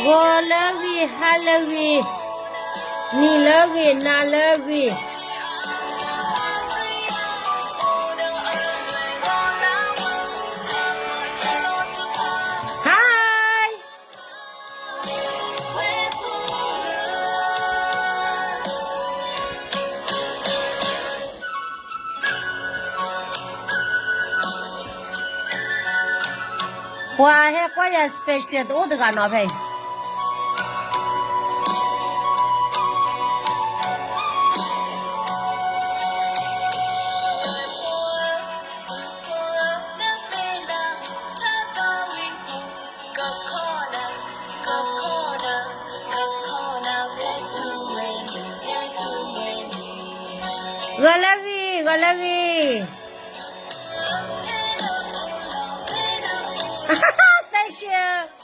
ဂီၤလၢအဂ့ၤ, ဟါလၢအဂ့ၤ, နံၤလၢအဂ့ၤ, နၤလၢအဂ့ၤ. Hi. ပှၤဟဲကွၢ်ယၤ special တအိၣ်တဂၤနီၤဖဲအံၤ. ဂီၤလၢအဂ့ၤ, ဂီၤလၢအဂ့ၤ. Thank you.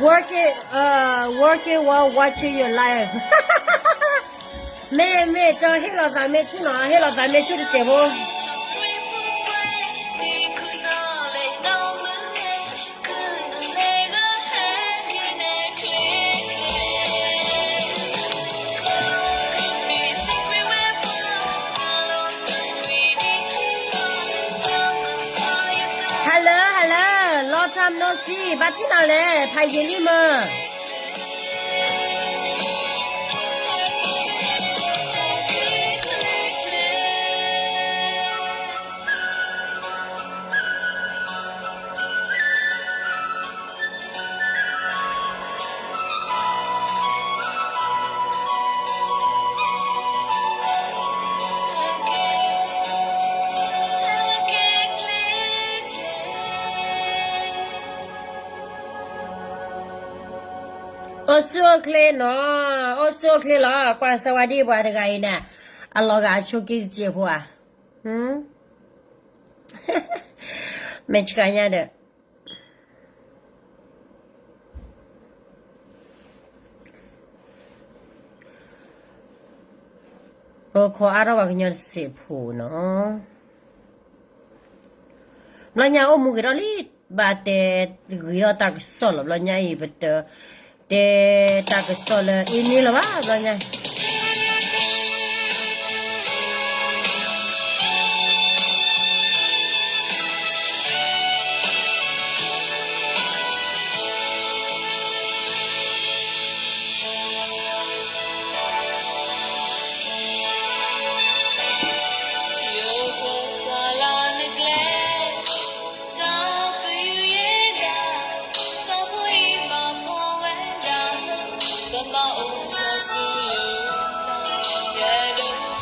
ဝီက့ၤ, ဝီက့ၤဝီ watching your live. မ့ၢ်, မ့ၢ်ကၠီဟ့ၣ်လီၤသးမ့ၢ်ဆူၣ်နီၤ, ဟ့ၣ်လီၤသးမ့ၢ်ဆူၣ်တစဲးဖိ. ဟါလၢ, ဟါလၢ, long time no see, ဘၣ်ထံၣ်နၤလဲၣ်, ဖးယံာ်လံမၢ်. အိၣ်ဆူၣ်အိၣ်ချ့နီၤ, အိၣ်ဆူၣ်အိၣ်ချ့လီၤ, ကွၢ်စၢၤဝဲဒ်ပှၤတဂၤအံၤန့ၣ်, အလီၤဂာ်အဆိးက့တစဲးဖိဧါ. မ့ၢ်ဆှးညါဒီး ပခိးအါထီၣ်ပှၤကညီတစဲးဖိနီၤ. ဘျီညါအိၣ်မူဂ့ၤထီၣ်လံ, ဘၣ်တဲဂ့ၤထီၣ်တၢ်ကစီၣ်လီၤ. ဘျီညါအံၤ ပတ တဲတၢ်ကစီၣ်လၢအ့န့ၣ်လၢၤဘၣ် ဘျီညါ.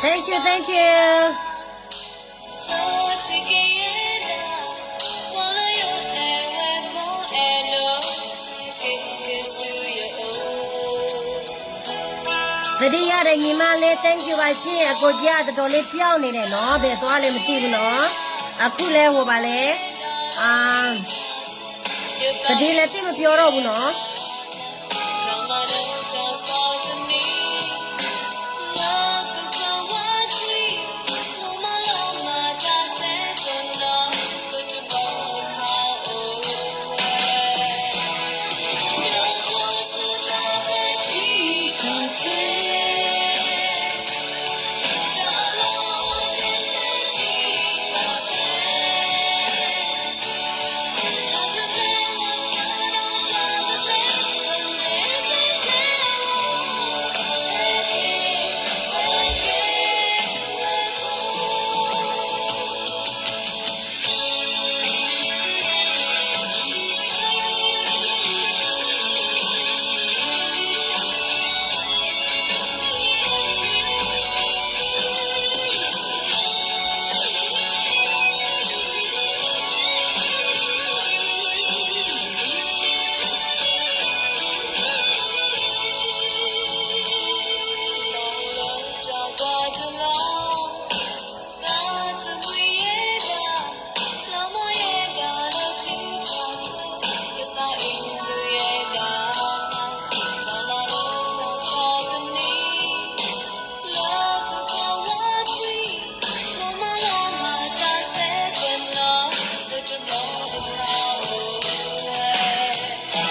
Thank you, thank you. Thank you ပါရှင်, အကိုကြီးက တော်တော်လေးပျောက်နေတယ်နော်, ဘယ်သွားလဲမသိဘူးနော်, အခုလဲဟိုပါလဲ, သတိလည်းသိပ်မပြောတော့ဘူးနော်.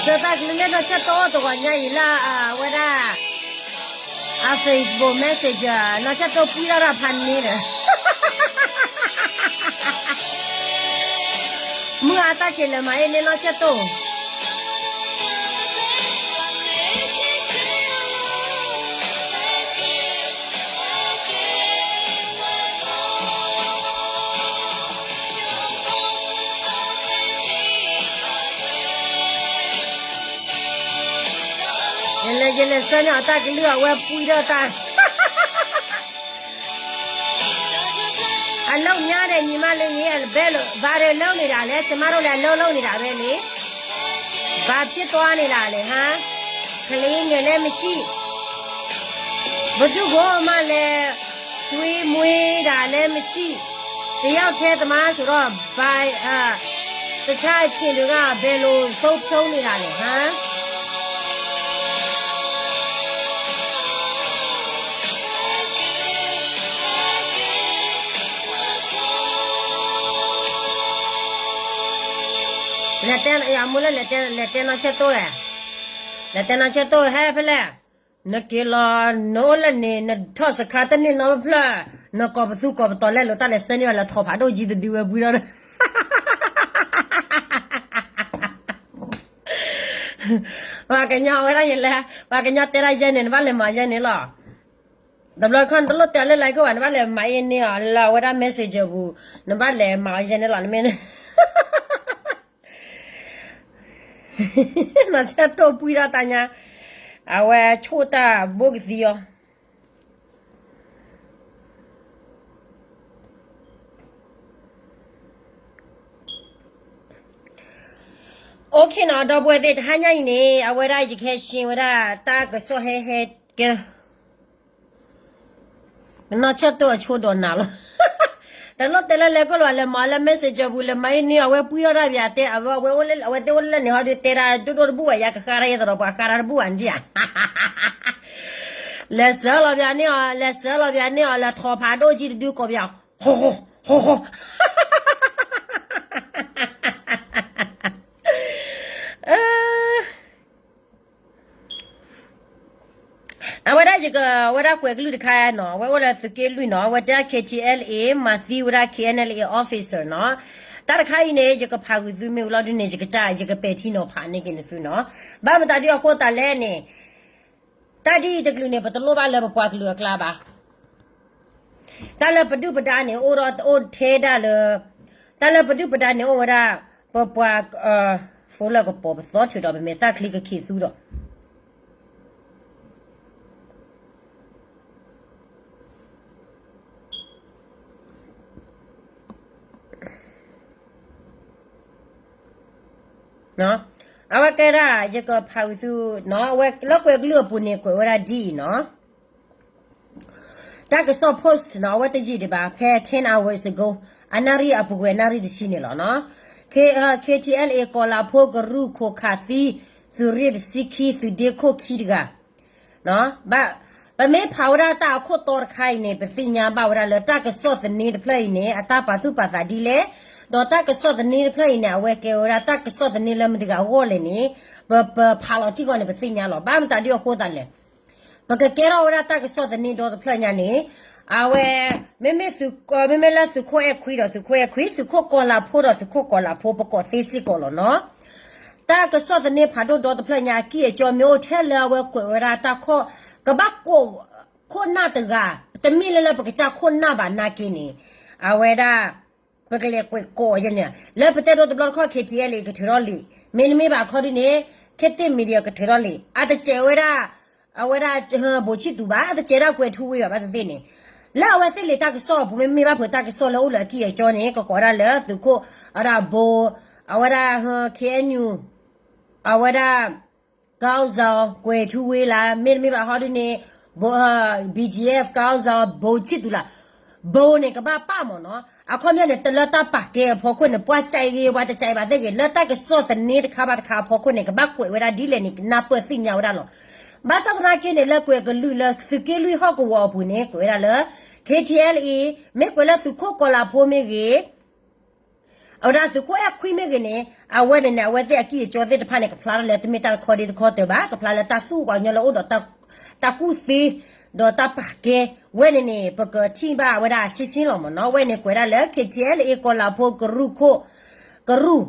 ဆၢတၢ်ကလုၢ်လၢနီၢ်ဆၢၣ်တိၣ်တဂီၤညါအံၤလၢအဝဲဒၣ် အ Facebook Messenger နီၢ်ဆၢၣ်တိၣ်ပှံၢ်ထီၣ်တၢ်ဖးန့ၣ်ဒီး မုၢ်အါတၢ်က့ၤလၢမၤအ့န့ၢ်နီၢ်ဆၢၣ်တိၣ် ယလဲၤယလဲၤဆၢန့ၢ်အီၤတၢ်ကလုၢ်အဝဲပှံၢ်ထီၣ်တၢ် အလုပ်များတယ်ညီမလေးရေ ဘယ်လို ဘာတွေလုပ်နေတာလဲ ကျမတို့လည်းအလုပ်လုပ်နေတာပဲလေ ဘာဖြစ်သွားနေတာလဲဟမ် ကလေးငယ်လည်းမရှိ ဘယ်သူ့ကိုမှလည်း ကျွေးမွေးတာလည်းမရှိ တယောက်တည်းသမားဆိုတော့ ဘာ အာ တခြားအချိန်တွေကဘယ်လိုဆုံးဖြုံးနေတာလဲဟမ် လဲၤတဲ အမိၢ်လၢလဲၤတဲ လဲၤတဲနီၢ်ဆၢၣ်တိၣ်လဲၣ် လဲၤတဲနီၢ်ဆၢၣ်တိၣ်ဟဲဖဲလဲၣ် နက့ၤလီၤ နအိၣ်လၢန့ၣ် နထီၣ်စခါတန့ၢ်နီတဖျၢၣ် နကိးပသူကိးပတီၤလဲလိာ်တၢ်လဲၤဆၢန့ၢ်ဘၣ်လၢထီၣ်ဖးဒိၣ်ကံတဒုဝဲပှံၤဒီး ပှၤကညီဝဲဒၣ်ယလဲၣ် ပှၤကညီတဲဒၣ်ယဲန့ၣ် နဘၣ်လဲၤမၤယဲန့ၣ်လီၤ တဘျီခီနတလိၣ်တဲလၢ like ဘၣ် နဘၣ်လဲၤမၤအ့န့ၢ်အီၤလၢအဝဲဒၣ် messenger ပူၤ နဘၣ်လဲၤမၤအီၤယဲန့ၣ်လီၤ နမ့ၢ် နီၢ်ဆၢၣ်တိၣ်ပှံၢ်ထီၣ်တၢ်ညါ အဝဲဆိၣ်တၢ်ဘိကသံအီၤ OK နီၤ ဒီပုၢ်ဝဲၢ်သ့ၣ် တဟါညါအံၤန့ၣ် အဝဲဒၣ်ယကဟဲရှင်းဝဲဒၣ်တၢ်ကစီၣ်ဟဲဟဲကဲ နီၢ်ဆၢၣ်တိၣ်အဆိဒီးနၤလီၤ တလိၣ်တဲလၢ like ဘၣ် လဲၤမၤလၢ messenger ပူၤ လဲၤမၤအ့န့ၢ်အဝဲပှံၢ်ထီၣ်တၢ်ပၠးတဲ အဝဲ အဝဲသ့ၣ်အိၣ်လၢန့ၣ်ဟီဒီး တဲဒၣ်ဒိၣ်ဒိၣ်တဘူၣ်ဘၣ် ယၤကဃါတၢ်ယဲသရီးပှၤဃါတၢ်တဘူၣ်ဘၣ်န့ၣ်ဧါ လဲၤစၢလီၤပၠးန့ၢ်အီၤ လဲၤစၢလီၤပၠးန့ၢ်အီၤ လဲၤထီၣ်ဖးဒိၣ်ကံတဒုကိးပၠး ဟီၣ်ဟီၣ် အဝဲဒၣ်ယက အဝဲဒၣ်ကွဲးကလုၢ်တခါနီၤ အဝဲအိၣ်လၢသုးက့လွံၢ်နီၤ အဝဲတဲ K T L A မၤသံဝဲဒၣ် K N L A officer နီၤ တၢ်တခါအံၤန့ၣ် ယကဖးဂုာ်သုမ့ၢ်ဝံၤလီၤဒုန့ၣ် ယကစၢ် ယကပဲာ်ထံနီၤဖးန့ၢ်က့ၤနသုနီၤ ဘၣ်မတၤဒ်အဃိသတးလဲၣ်န့ၣ် တၢ်ဒ်အံၤတကလုာ်န့ၣ် ပတလိၣ်ဘၣ်လၢပပှၤကလုာ်အကျါဘၣ် တၢ်လၢပဒုၣ်ပဒါန့ၣ် အိၣ်ဒီးအိၣ်ထဲဒၣ်လၢ တၢ်လၢပဒုၣ်ပဒါန့ၣ် အိၣ်ဝဲဒၣ် ပပှၤ ဖိလၢကပိာ်ပသီထုးဒီး ပမဲာ်သၣ်ချံကခံးသူဒီး အဝဲကဲဒၣ် ယကဖးဝံၤသုနီၤ အဝဲလၢကွဲးကလုၢ်အပူၤန့ၣ် ကွဲးဝဲဒၣ်ဒ်အံၤနီၤ တၢ်ကစီၣ် post နီၤ အဝဲတယံာ်ဒံးဘၣ် ဖဲ ten hours ago အနၣ်ရံၣ်အပူၤကွံာ်အနၣ်ရံၣ်တဆံန့ၣ်လီၤနီၤ K- အ K T L A ကီၤလၤဖိကရူၢ်ခိၣ်ခးသံ သုးရ့ၣ်တဆံခံ သုးဒ့ခိၣ်ခံတဂၤ ဘၣ် ပမ့ၢ်ဖးဝဲဒၣ်တၢ်အခိၣ်တီတခါအံၤန့ၣ် ပသ့ၣ်ညါဘၣ်ဝဲဒၣ်လၢတၢ်ကစီၣ်သန့တဖျၢၣ်အံၤန့ၣ် အတၢ်ပာ်သူၣ်ပာ်သးဒ်လဲၣ်, ဒီးတၢ်ကစီၣ်သန့တဖျၢၣ်အံၤန့ၣ် အဝဲကဲဝဲဒၣ်တၢ်ကစီၣ်သန့လၢမတၤတဂၤအဂီၢ်လဲၣ်န့ၣ် ပ ပဖးလီၤထံကီၢ်န့ၣ် ပသ့ၣ်ညါလီၤ. ဘၣ်မတၤဒ်အဃိသတးလဲၣ်, ပကကဲထီၣ်ဝဲဒၣ်တၢ်ကစီၣ်သန့ဒီတဖျၢၣ်ညါန့ၣ် အဝဲ မ့မ့ၢ်သုး မ့မ့ၢ်လၢသုးခိၣ်အဲၣ်ခွံဒီးသုးခိၣ်အဲၣ်ခွံ, သုးခိၣ်ကီၤလၤဖိဒီးသုးခိၣ်ကီၤလၤဖိ ပကိးသ့စ့ၢ်ကီးလီၤနီၤ. တၢ်ကစီၣ်သန့ဖးဒိၣ်ဒီတဖျၢၣ်ညါ အကံၢ်အကီမ့ၢ်အိၣ်ထဲလၢအဝဲကွဲးဝဲဒၣ်တၢ်ခီၣ် ကဘၣ်ကိးခိၣ်နၢ်တဂၤ, တမ့ၢ်လၢလၢပကစၢ်ခိၣ်နၢ်ဘၣ်နာ်က့န့ၣ် အဝဲဒၣ် ပကလဲၤကွဲးကိးယဲန့ၣ် လၢပတဲဒိတဘျီတခီၣ် K T L A ကထုးထီၣ်လံာ်, မ့တမ့ၢ်ဘၣ်ခီဒ်န့ၣ် ခေတ်သစ် Media ကထုးထီၣ်လံာ်, အတစဲးဝဲဒၣ် အဝဲဒၣ် ဘိးချစ်သူ ဘၣ်, အတစဲးဒၣ်ကွဲးထူဝ့ဘၣ် ဘၣ်သ့ၣ်သ့ၣ်န့ၣ်, လၢအဝဲသ့ၣ်လံာ်တၢ်ကစီၣ်အပူၤ မ့မ့ၢ်ဘၣ်ဖုးတၢ်ကစီၣ်လၢအိၣ်လၢအကံၢ်အကီန့ၣ် ကကိးဒၣ်လၢသုးခိၣ် အဝဲဒၣ်ဘိး, အဝဲဒၣ် K N U, အဝဲဒၣ် ကီၢ်စၢ ကွဲးထူဝ့လၢ်, မ့တမ့ၢ်ဘၣ်ဟီဒ်န့ၣ် ဘိး B G F ကီၢ်စၢ ဘိးချစ်သူလၢ်, ဘိးန့ၣ်ကဘၣ်ပၢ်မၢ်နီၤ. အခီပညီန့ၣ် တလၢတၢ်ပာ်ကဲအဖီခိၣ်န့ၣ် ပှၤစဲးဂ့ၤ ပှၤတစဲးဘၣ်သ့ၣ်ဂ့ၤ လၢတၢ်ကစီၣ်သန့တခါဘၣ်တခါအဖီခိၣ်န့ၣ် ကဘၣ်ကွဲးဝဲဒၣ်ဒ်လဲၣ်န့ၣ် နၢ်ပၢၢ်သ့ၣ်ညါဝဲဒၣ်လီၤ. ဘၣ်ဆၣ်သနာ်က့န့ၣ် လၢကွဲးကလုၢ်လၢသုးက့လွံၢ်ဟီၣ်ကဝီၤအပူၤန့ၣ် ကွဲးဝဲဒၣ်လၢ K T L A မ့ၢ်ကွဲးလၢသုးခိၣ်ကီၤလၤဖိမ့ၢ်ဂ့ၤ အဝဲဒၣ်သုးခိၣ်အဲၣ်ခွံမ့ၢ်ဂ့ၤန့ၣ် အဝဲန့ၣ်န့ၣ် အဝဲသ့ၣ်အကံၢ်အကီသ့ၣ်တဖၣ်န့ၣ် ကဖျါထီၣ်လၢတမ့ၢ်တၢ်တခီဒ့တခီတၢၤဘၣ်, ကဖျါလၢတၢ်သူၣ်ပှၤကညီလၢအိၣ်ဒီး တၢ်ကူၣ်သ့ ဒီးတၢ်ပာ်ကဲ ဝဲန့ၣ်န့ၣ် ပကထံၣ်ဘၣ်ဝဲဒၣ်ရှင်းရှင်းလီၤမ့ၢ်နီၤ. ဝဲန့ၣ်ကွဲးဒၣ်လၢ KTLA ကီၤလၤဖိကရူၢ်ခိၣ် ကရူၢ်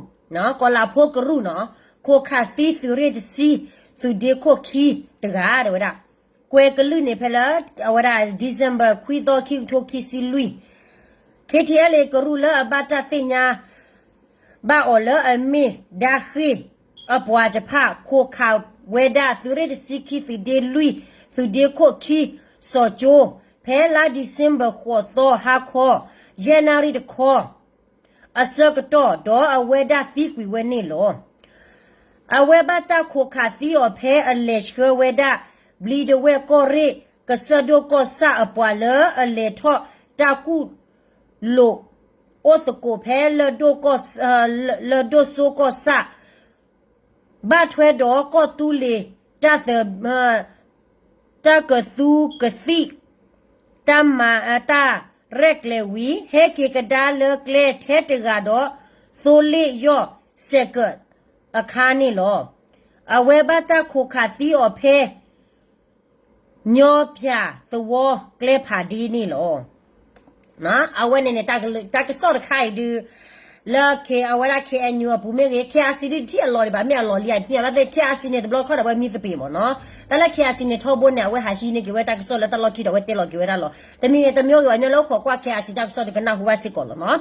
ကီၤလၤဖိကရူၢ်နီၤ, ခိးခးသံသုးရ့ၣ်တဆံ သုးဒ့ခိၣ်ခံတဂၤ တဲဝဲဒၣ် ကွဲးကလုၢ်န့ၣ်ဖဲလၢ အဝဲဒၣ် December ခွံသီ ခံကထိခံဆံလွံၢ် KTLA ကရူၢ်လၢအဘၣ်တၢ်သ့ၣ်ညါ ဘၣ်အီၤလၢအမ့ၢ်ဒါဃ့ၢ်အပှၤတဖၣ် ခိးခးဝဲဒၣ်သုးရ့ၣ်တဆံခံ သုးဒ့လွံၢ် သုးဒ့ခိၣ်ခံ စီၤကၠိ ဖဲလါ December ဃိးသီ ဟါခီ ယဲၢ်နၣ်ရံၣ်တခီ အဆၢကတီၢ် ဒီးအဝဲဒၣ်သံကွံာ်ဝဲန့ၣ်လီၤ. အဝဲဘၣ်တၢ်ခိးခးသံအီၤဖဲအလဲၤဆှၢဝဲဒၣ် ဘျံးဒဝဲၢ်ကီၢ်ရ့ၣ် ကစၢၢ်ဒိၣ်ကီၢ်ဆၣ်အပှၤလၢအလဲၤထီၣ်တၢ်ကူၣ်လိာ် အိၣ်သကိးဖဲလၢ လၢဒိၣ်စိကီၢ်ဆၣ် ဘၣ်ထွဲဒီးကီၢ်သူလ့ၤ တၢ်သ တၢ်ကသူကသံၣ် တၢ်မၤ တၢ်ရဲၣ်ကျဲၤဝံၤ ဟဲက့ၤကဒါလၢကျဲထဲတဂၤဒီး သိလ့ၣ်ယီၢ်စဲးကၢးအခါန့ၣ်လီၤ. အဝဲဘၣ်တၢ်ခိးခးသံအီၤဖဲ ညီပၠးသဝီကျဲဖးဒ့န့ၣ်လီၤ. အဝဲန့ၣ်န့ၣ် တၢ်ကစီၣ်တခါအံၤဒုး လၢ K အဝဲဒၣ် K N U အပူၤမ့ၢ်ဂ့ၤ K R C ဒုးထံၣ်အလီၢ်ဒံးဘၣ် မ့ၢ်အလီၢ်လံအထံၣ်ဘၣ်သ့ၣ် K R C န့ၣ် တဘျီခီၣ်ဒီးအဝဲမံသပ့ၤမ့ၢ်နီၤ. တၢ်လၢ K R C န့ၣ် ထီဘိန့ၣ် အဝဲဟးဟံးန့ၢ်က့ၤဝဲတၢ်ကစီၣ်လၢတၢ်လီၢ်ခံဒီး အဝဲတဲလီၤက့ၤဝဲဒၣ်လီၤ. တမံၤန့ၣ် တမံၤဂ့ၤ အညီလၢအိၣ်ခိးကွၢ် K R C တၢ်ကစီၣ်ဒုးကနၢ်ဟူဘၣ်စ့ၢ်ကီးလီၤနီၤ.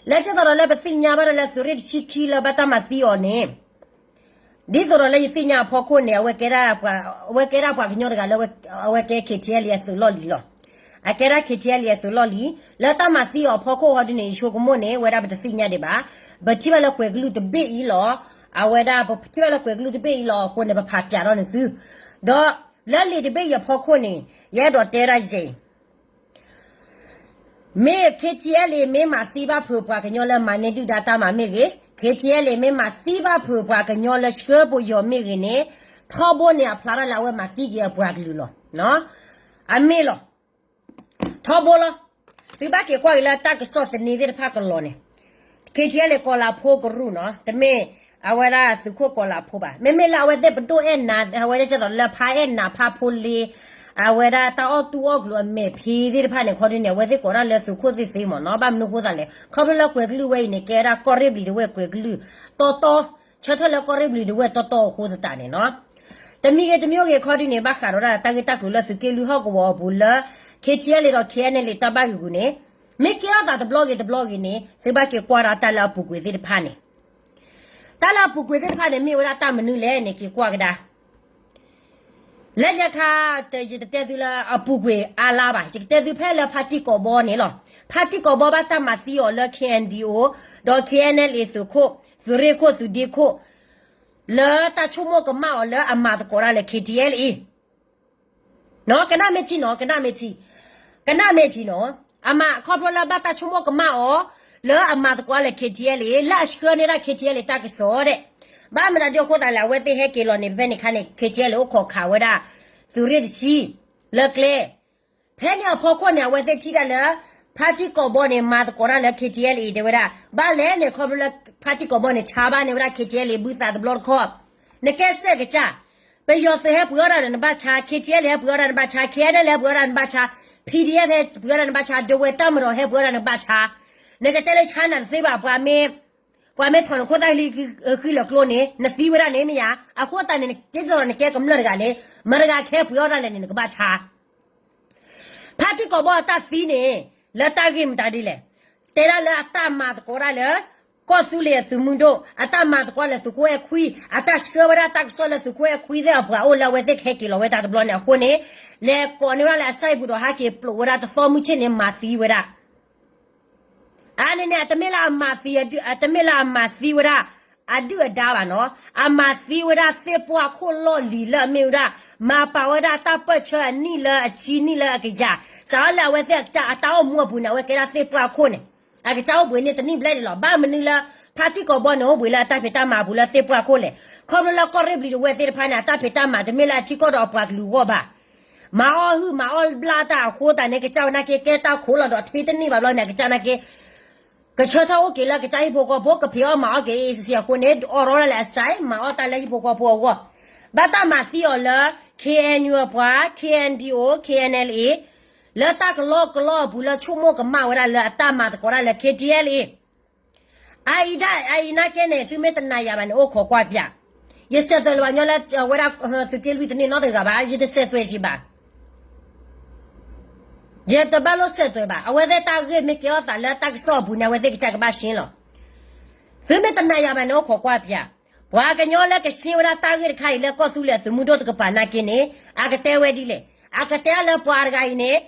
လၢကသိးဒီးလၢပသ့ၣ်ညါဘၣ်ဒီးလၢသုးရ့ၣ်တဆံခံလၢဘၣ်တၢ်မၤသံအီၤန့ၣ် ဒ်သိးဒီးလၢယသ့ၣ်ညါအဖီခိၣ်န့ၣ် အဝဲကဲဒၣ်ပှၤ အဝဲကဲဒၣ်ပှၤကညီတဂၤလၢ အဝဲကဲ K T L A အသုးလီၢ်လံၤလီၤ. အကဲဒၣ် K T L A အသုးလီၢ်လံၤ လၢတၢ်မၤသံအီၤအဖီခိၣ်ဟီဒုန့ၣ် ယဆိကမိၣ်န့ၣ် ဝဲဒၣ်ပတသ့ၣ်ညါဒံးဘၣ်. ပထံၣ်ဘၣ်လၢကွဲးကလုၢ်တဘ့ၣ်အံၤလီၤ. အဝဲဒၣ်ပထံၣ်ဘၣ်လၢကွဲးကလုၢ်တဘ့ၣ်အံၤလီၤအဃိန့ၣ် ပဖးပၠးထီၣ်န့ၢ်သု ဒီးလၢလံာ်တဘ့ၣ်အံၤအဖီခိၣ်န့ၣ် ယအဲၣ်ဒိးတဲဒၣ်ယဲၢ် မ့ၢ် K T L A မ့ၢ်မၤသံဘၣ်ဖုးပှၤကညီလၢမၤန့ၢ်ဒုၣ်ဒါတၢ်မၤမ့ၢ်ဂ့ၤ, K T L A မ့ၢ်မၤသံဘၣ်ဖုးပှၤကညီလၢဆှၢပယီၤမ့ၢ်ဂ့ၤန့ၣ်, ထီဘိန့ၣ်အဖျါထီၣ်လၢအဝဲမၤသံက့ၤအပှၤကလုာ်လီၤ. အမ့ၢ်လီၤ. ထီဘိလီၤ. သုဘၣ်က့ၤကွၢ်က့ၤလၢတၢ်ကစီၣ်သန့သ့ၣ်တဖၣ်ကလီၤန့ၣ်, K T L A ကီၤလၤဖိကရူၢ်နီၤ, တမ့ၢ်အဝဲဒၣ်သုးခိၣ်ကီၤလၤဖိဘၣ်. မ့မ့ၢ်လၢအဝဲသ့ၣ်ပဒိၣ်အဲၣ်နၤ အဝဲဒၣ်ကသိးလၢဖါအဲၣ်နၤဖါဖိလ့ အဝဲဒၣ်တၢ်အီၣ်တူၢ်အီၣ်ကျိၤအမဲာ်ဖံသ့ၣ်တဖၣ်န့ၣ် ခီဒုန့ၣ် အဝဲသ့ၣ်ကိးဒၣ်လၢသုးခိၣ်သ့ၣ်သ့မ့ၢ်နီၤ. ဘၣ်မနုၤအဃိသတးလဲၣ်, ခီဖျိလၢကွဲးကလုၢ်ဝဲအံၤန့ၣ် ကဲဒၣ်ကီၢ်ရ့ၣ်ဘျံးဒဝဲၢ်ကွဲးကလုၢ်တီတီ, ဆၢထၢၣ်လၢကီၢ်ရ့ၣ်ဘျံးဒဝဲၢ်တီတီအဃိသတးန့ၣ်နီၤ. တမံၤဂ့ၤတမံၤဂ့ၤခီဒုန့ၣ် ဘၣ်ဃးဒီးဒၣ်တၢ်ဂ့ၢ်တၢ်ကျိၤလၢသုးက့လွံၢ်ဟီၣ်ကဝီၤအပူၤလၢ K T L A ဒီး K N L A တၢ်ဘၣ်ဂ့ၤဂူၤန့ၣ်, မ့ၢ်ကဲထီၣ်သးတဘျီဂ့ၤတဘျီဂ့ၤန့ၣ် သုဘၣ်က့ၤကွၢ်ဒီးတၢ်လၢအပူၤကွံာ်သ့ၣ်တဖၣ်န့ၣ် တၢ်လၢအပူၤကွံာ်သ့ၣ်တဖၣ်န့ၣ် မ့ၢ်ဝဲဒၣ်တၢ်မနုၤလဲၣ်န့ၣ် က့ၤကွၢ်ကဒါ. လၢညါခါ ယတတဲသုလၢအပူၤကွံာ်အါလါဘၣ်, ယကတဲသုဖဲလၢဖါတံၢ်ကိာ်ဘီန့ၣ်လီၤ. ဖါတံၢ်ကိာ်ဘီဘၣ်တၢ်မၤသံအီၤလၢ K N D O ဒီး K N L A သုးခိၣ်, သုးရ့ၣ်ခိၣ် သုးဒ့ခိၣ် လၢတၢ်ဆိကမိၣ်ကမၣ်အီၤလၢအမၤသကိးတၢ်လၢ K T L A နီၤ, ကနၣ်မ့ၢ်ထံနီၤ, ကနၣ်မ့ၢ်ထံ, ကနၣ်မ့ၢ်ထံနီၤ. အမၤခီဖျိလၢဘၣ်တၢ်ဆိကမိၣ်ကမၣ်အီၤ လၢအမၤသကိးလၢ K T L A လၢအဆှၢန့ၢ်ဒၣ် K T L A တၢ်ကစီၣ်ဒဲး. ဘၣ်မတၤဒ်အဃိသတးလဲၣ်, အဝဲသ့ၣ်ဟဲက့ၤလီၤန့ၣ် ဖဲန့ၣ်ခါန့ၣ် K T L A အိၣ်ခိးခးဝဲဒၣ် သုးရ့ၣ်တဆံ လၢကျဲ ဖဲန့ၣ်အဖီခိၣ်န့ၣ် အဝဲသ့ၣ်ထံၣ်တၢ်လၢ ဖါတံၢ်ကိာ်ဘီန့ၣ် မၤသကိးတၢ်လၢ K T L A တဲဝဲဒၣ်. ဘၣ်လဲၣ်န့ၣ် ခီဖျိလၢ ဖါတံၢ်ကိာ်ဘီန့ၣ် ဆါဘၣ်န့ၢ်ဝဲဒၣ် K T L A ဘုသးတဘျီတခီၣ်, နကဲစဲးကစၢ်, ပယီၤသုးဟဲပှ့ၤအီၣ်တၢ်ဒီးနဘၣ်ဆါ, K T L A ဟဲပှ့ၤအီၣ်တၢ်နဘၣ်ဆါ, K N L A ဟဲပှ့ၤအီၣ်တၢ်နဘၣ်ဆါ, P D F ဟဲပှ့ၤအီၣ်တၢ်နဘၣ်ဆါ, ဒဝဲၢ်တၢ်မရီၤဟဲပှ့ၤအီၣ်တၢ်နဘၣ်ဆါ. နကတဲလၢဆါနၤတသ့ဘၣ်, ပှၤမ့ၢ် ပှၤမ့ၢ်ထီၣ်နခိၣ်သၣ်ဃံလၢကျိန့ၣ် နသံဝဲဒၣ်န့ၣ်မ့ၢ်ဧါ. အဃိသတးန့ၣ် ဒ်သိးဒီးနကဲကမျၢၢ်တဂၤန့ၣ် မတၤတဂၤကဟဲပှ့ၤအီၣ်တၢ်လဲၣ်န့ၣ် နကဘၣ်ဆါ. ဖါတံၢ်ကိာ်ဘီအတၢ်သံန့ၣ် လၢတၢ်ဂ့ၢ်မတၤဒ်လဲၣ်. တဲဒၣ်လၢအတၢ်မၤသကိးဒၣ်လၢ ကီၢ်သူလ့ၤအသုးမုၢ်ဒိၣ်, အတၢ်မၤသကိးလၢသုးခိၣ်အဲၣ်ခွံ, အတၢ်ဆှၢဝဲဒၣ်တၢ်ကစီၣ်လၢသုးခိၣ်အဲၣ်ခွံသ့ၣ်အပှၤအိၣ်လၢအဝဲသ့ၣ်ကဟဲက့ၤလီၤဝဲတၢ်တဘျီန့ၣ်အဃိန့ၣ်, လဲၤကိးန့ၢ်ဝဲဒၣ်လၢအစၢ်အံၤပူၤဒီးဟဲက့ၤပျိးဝဲဒၣ်တသီမုၢ်ဆ့ၣ်န့ၣ် မၤသံဝဲဒၣ် အါန့ၣ်န့ၣ် အတမ့ၢ်လၢအမၤသံအဒု, အတမ့ၢ်လၢအမၤသံဝဲဒၣ်အဒုၣ်အဒါဘၣ်နီၤ. အမၤသံဝဲဒၣ်သ့ၣ်ပှၢ်ခိၣ်လီၢ်လံၤလၢအမ့ၢ်ဝဲဒၣ် မၤပာ်ဝဲဒၣ်တၢ်ပၢၢ်ဆၢအနံၣ်လၢအဆံနံၣ်လၢအကယၤ, စးထီၣ်လၢအဝဲသ့ၣ်အကစၢ်အတၢ်အိၣ်မူအပူၤန့ၣ် အဝဲကဲဒၣ်သ့ၣ်ပှၢ်ခိၣ်န့ၣ် အကစၢ်အိၣ်ဘှံးန့ၢ်တနံၣ်ဘျဲၣ်ဒံးလီၤ. ဘၣ်မနုၤလၢ ဖါတံၢ်ကိာ်ဘီန့ၣ် အိၣ်ဘှံးလၢအတၢ်ဖံးတၢ်မၤအပူၤလၢသ့ၣ်ပှၢ်ခိၣ်လဲၣ်. ခီဖျိလၢကီၢ်ရ့ၣ်ဘျံးဒဝဲၢ်သ့ၣ်တဖၣ်န့ၣ် အတၢ်ဖံးတၢ်မၤတမ့ၢ်လၢအထံကီၢ်ဒီးအပှၤကလုာ်အဂီၢ်ဘၣ်. မၤအီၣ်ဟုၣ်မၤအီၣ်ဘျၣ်တၢ်အဃိသတးန့ၣ် ကစၢ်ဝဲနာ်က့ ကဲတၢ်ခိးလီၤဒီးထွံတနံၣ်ဘၣ်ဘျီန့ၣ် အကစၢ်နာ်က့ ကဆၢထၢၣ်အိၣ်က့ၤလၢကစၢ်ဟံၣ်ဖိဃီဖိ ကဖံးအီၣ်မၤအီၣ်က့ၤ အ့စစံအဃိန့ၣ် အိးထီၣ်ဒၣ်လဲာ်အစဲး မၤအီၣ်တၢ်လၢဟံၣ်ဖိဃီဖိအဂီၢ်, ဘၣ်တၢ်မၤသံအီၤလၢ ခ့ၣ်အဲၣ်ယူၣ် အပှၤ ခ့ၣ်အဲၣ်ယူၣ် ခ့ၣ်အဲၣ်ယူၣ် လၢတၢ်ကလီကလီအပူၤလၢဆိကမိၣ်ကမၣ်ဝဲဒၣ်လၢအတၢ်မၤသကိးတၢ်လၢ ခ့ၣ်အဲၣ်ယူၣ် အအံၤနာ်က့န့ၣ် သုမ့ၢ်တနာ်ယၤဘၣ်န့ၣ် အိၣ်ခိးကွၢ်ပၠး, ယစဲးသွဲးလၢၤဘၣ်ညီလၢ အဝဲဒၣ် သုးက့လွံၢ်တန့ၢ်နီတဂၤဘၣ် ယတစဲးသွဲးက့ၤဘၣ် ယတဘၣ်လိာ်စဲးသွဲးဘၣ်. အဝဲသ့ၣ်တၢ်ဂ့ၢ်မ့ၢ်ကဲထီၣ်သးလၢတၢ်ကစီၣ်အပူၤန့ၣ် အဝဲသ့ၣ်ကစၢ်ကဘၣ်ရှင်းလီၤ. သုမ့ၢ်တနာ်ယၤဘၣ်န့ၣ် အိၣ်ခိးကွၢ်ပၠး, ပှၤကညီလၢကရှင်းဝဲဒၣ်တၢ်ဂ့ၢ်တခါအံၤလၢကီၢ်သူလ့ၤအသုးမုၢ်ဒိၣ်တကပၤနာ်က့န့ၣ် အကတဲဝဲဒ်လဲၣ်, အကတဲလၢပှၤတဂၤအံၤန့ၣ်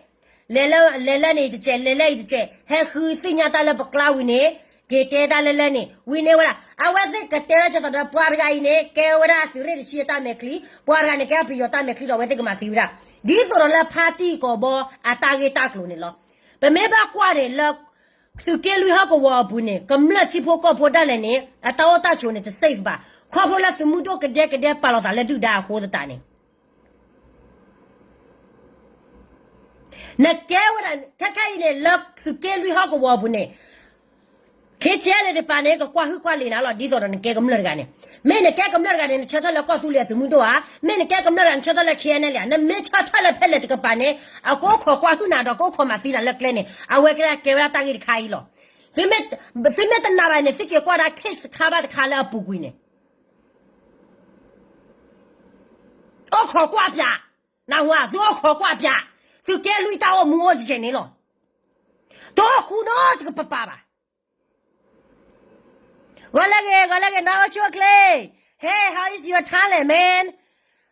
လဲၤလၢ လဲၤလၢန့ၣ်တစဲး လဲၤလၢအံၤတစဲး ဟဲဃုသ့ၣ်ညါတၢ်လၢပကျါဝံၤန့ၣ် က့ၤတဲတၢ်လၢလၢန့ၣ် ဝံၤန့ၢ်ဝဲဒၣ် အဝဲသ့ၣ်ကတဲဒၣ်ကၠီၤသးဒီးပှၤတဂၤအံၤန့ၣ် ကဲဝဲဒၣ်သုးရ့ၣ်တဆံအတၢ်မဲာ်ချံ, ပှၤတဂၤန့ၣ် ကဲပယီၤတၢ်မဲာ်ချံဒီး အဝဲသ့ၣ်ကမၤသံဝဲဒၣ် ဒ်သိးဒီးလၢဖါတံၢ်ကိးဘီအတၢ်ဂ့ၢ်တၢ်ကျိၤန့ၣ်လီၤ. ပမ့ၢ်ဘၣ်ကွၢ်န့ၣ်လၢ သုးက့လွံၢ်ဟီၣ်ကဝီၤအပူၤန့ၣ် ကမျၢၢ်ထံဖိကီၢ်ဖိဒၣ်လဲာ်န့ၣ် အတၢ်အိၣ်တၢ်ဆိးန့ၣ် တ safe ဘၣ်. ခီဖျိလၢသုးမုၢ်ဒိၣ်ကဒဲကဒဲပာ်လီၤသးလၢဒုၣ်ဒါအဃိသတးန့ၣ် နကဲဝဲဒၣ် ခဲခဲအံၤန့ၣ် လၢသုးက့လွံၢ်ဟီၣ်ကဝီၤအပူၤန့ၣ် ခ့ၣ်ထံၣ်အဲၣ်လ့ၣ်တပၤန့ၣ် ကကွၢ်ဟုၣ်ကွၢ်လ့ၤနၤလီၤ ဒ်သိးဒီးနကဲကမျၢၢ်တဂၤန့ၣ်. မ့ၢ်နကဲကမျၢၢ်တဂၤန့ၣ် နဆၢထၢၣ်လၢကီၢ်သူလ့ၤအသုးမုၢ်ဒိၣ်ဧါ, မ့ၢ်နကဲကမျၢၢ်တဂၤ နဆၢထၢၣ်လၢ ခ့ၣ်အဲၣ်ယူၣ် ဧါ, နမ့ၢ်ဆၢထၢၣ်လၢဖဲလဲၣ်တကပၤန့ၣ် အကအိၣ်ခိးကွၢ်ဟုၣ်နၤဒီးကအိၣ်ခိးမၤသံနၤလၢကျဲန့ၣ် အဝဲကဲဝဲဒၣ်တၢ်ဂ့ၢ်တခါအံၤလီၤ. သုမ့ၢ်တနာ်ဘၣ်န့ၣ် သုက့ၤကွၢ်ဒၣ် case တခါဘၣ်တခါလၢအပူၤကွံာ်န့ၣ် အိၣ်ခိးကွၢ်ပၠး, နၢ်ဟူဧါ, သုအိၣ်ခိးကွၢ်ပၠး, သုးက့လွံၢ်တၢ်အိၣ်မူအိၣ်ကဲန့ၣ်လီၤ. တအိၣ်ဃူနီတကပၤဘၣ်. ဂီၤလၢဂ့ၤ ဂီၤလၢဂ့ၤ နီၢ်အိၣ်ဆူၣ်အိၣ်ချ့, Hey, how is your talent, man?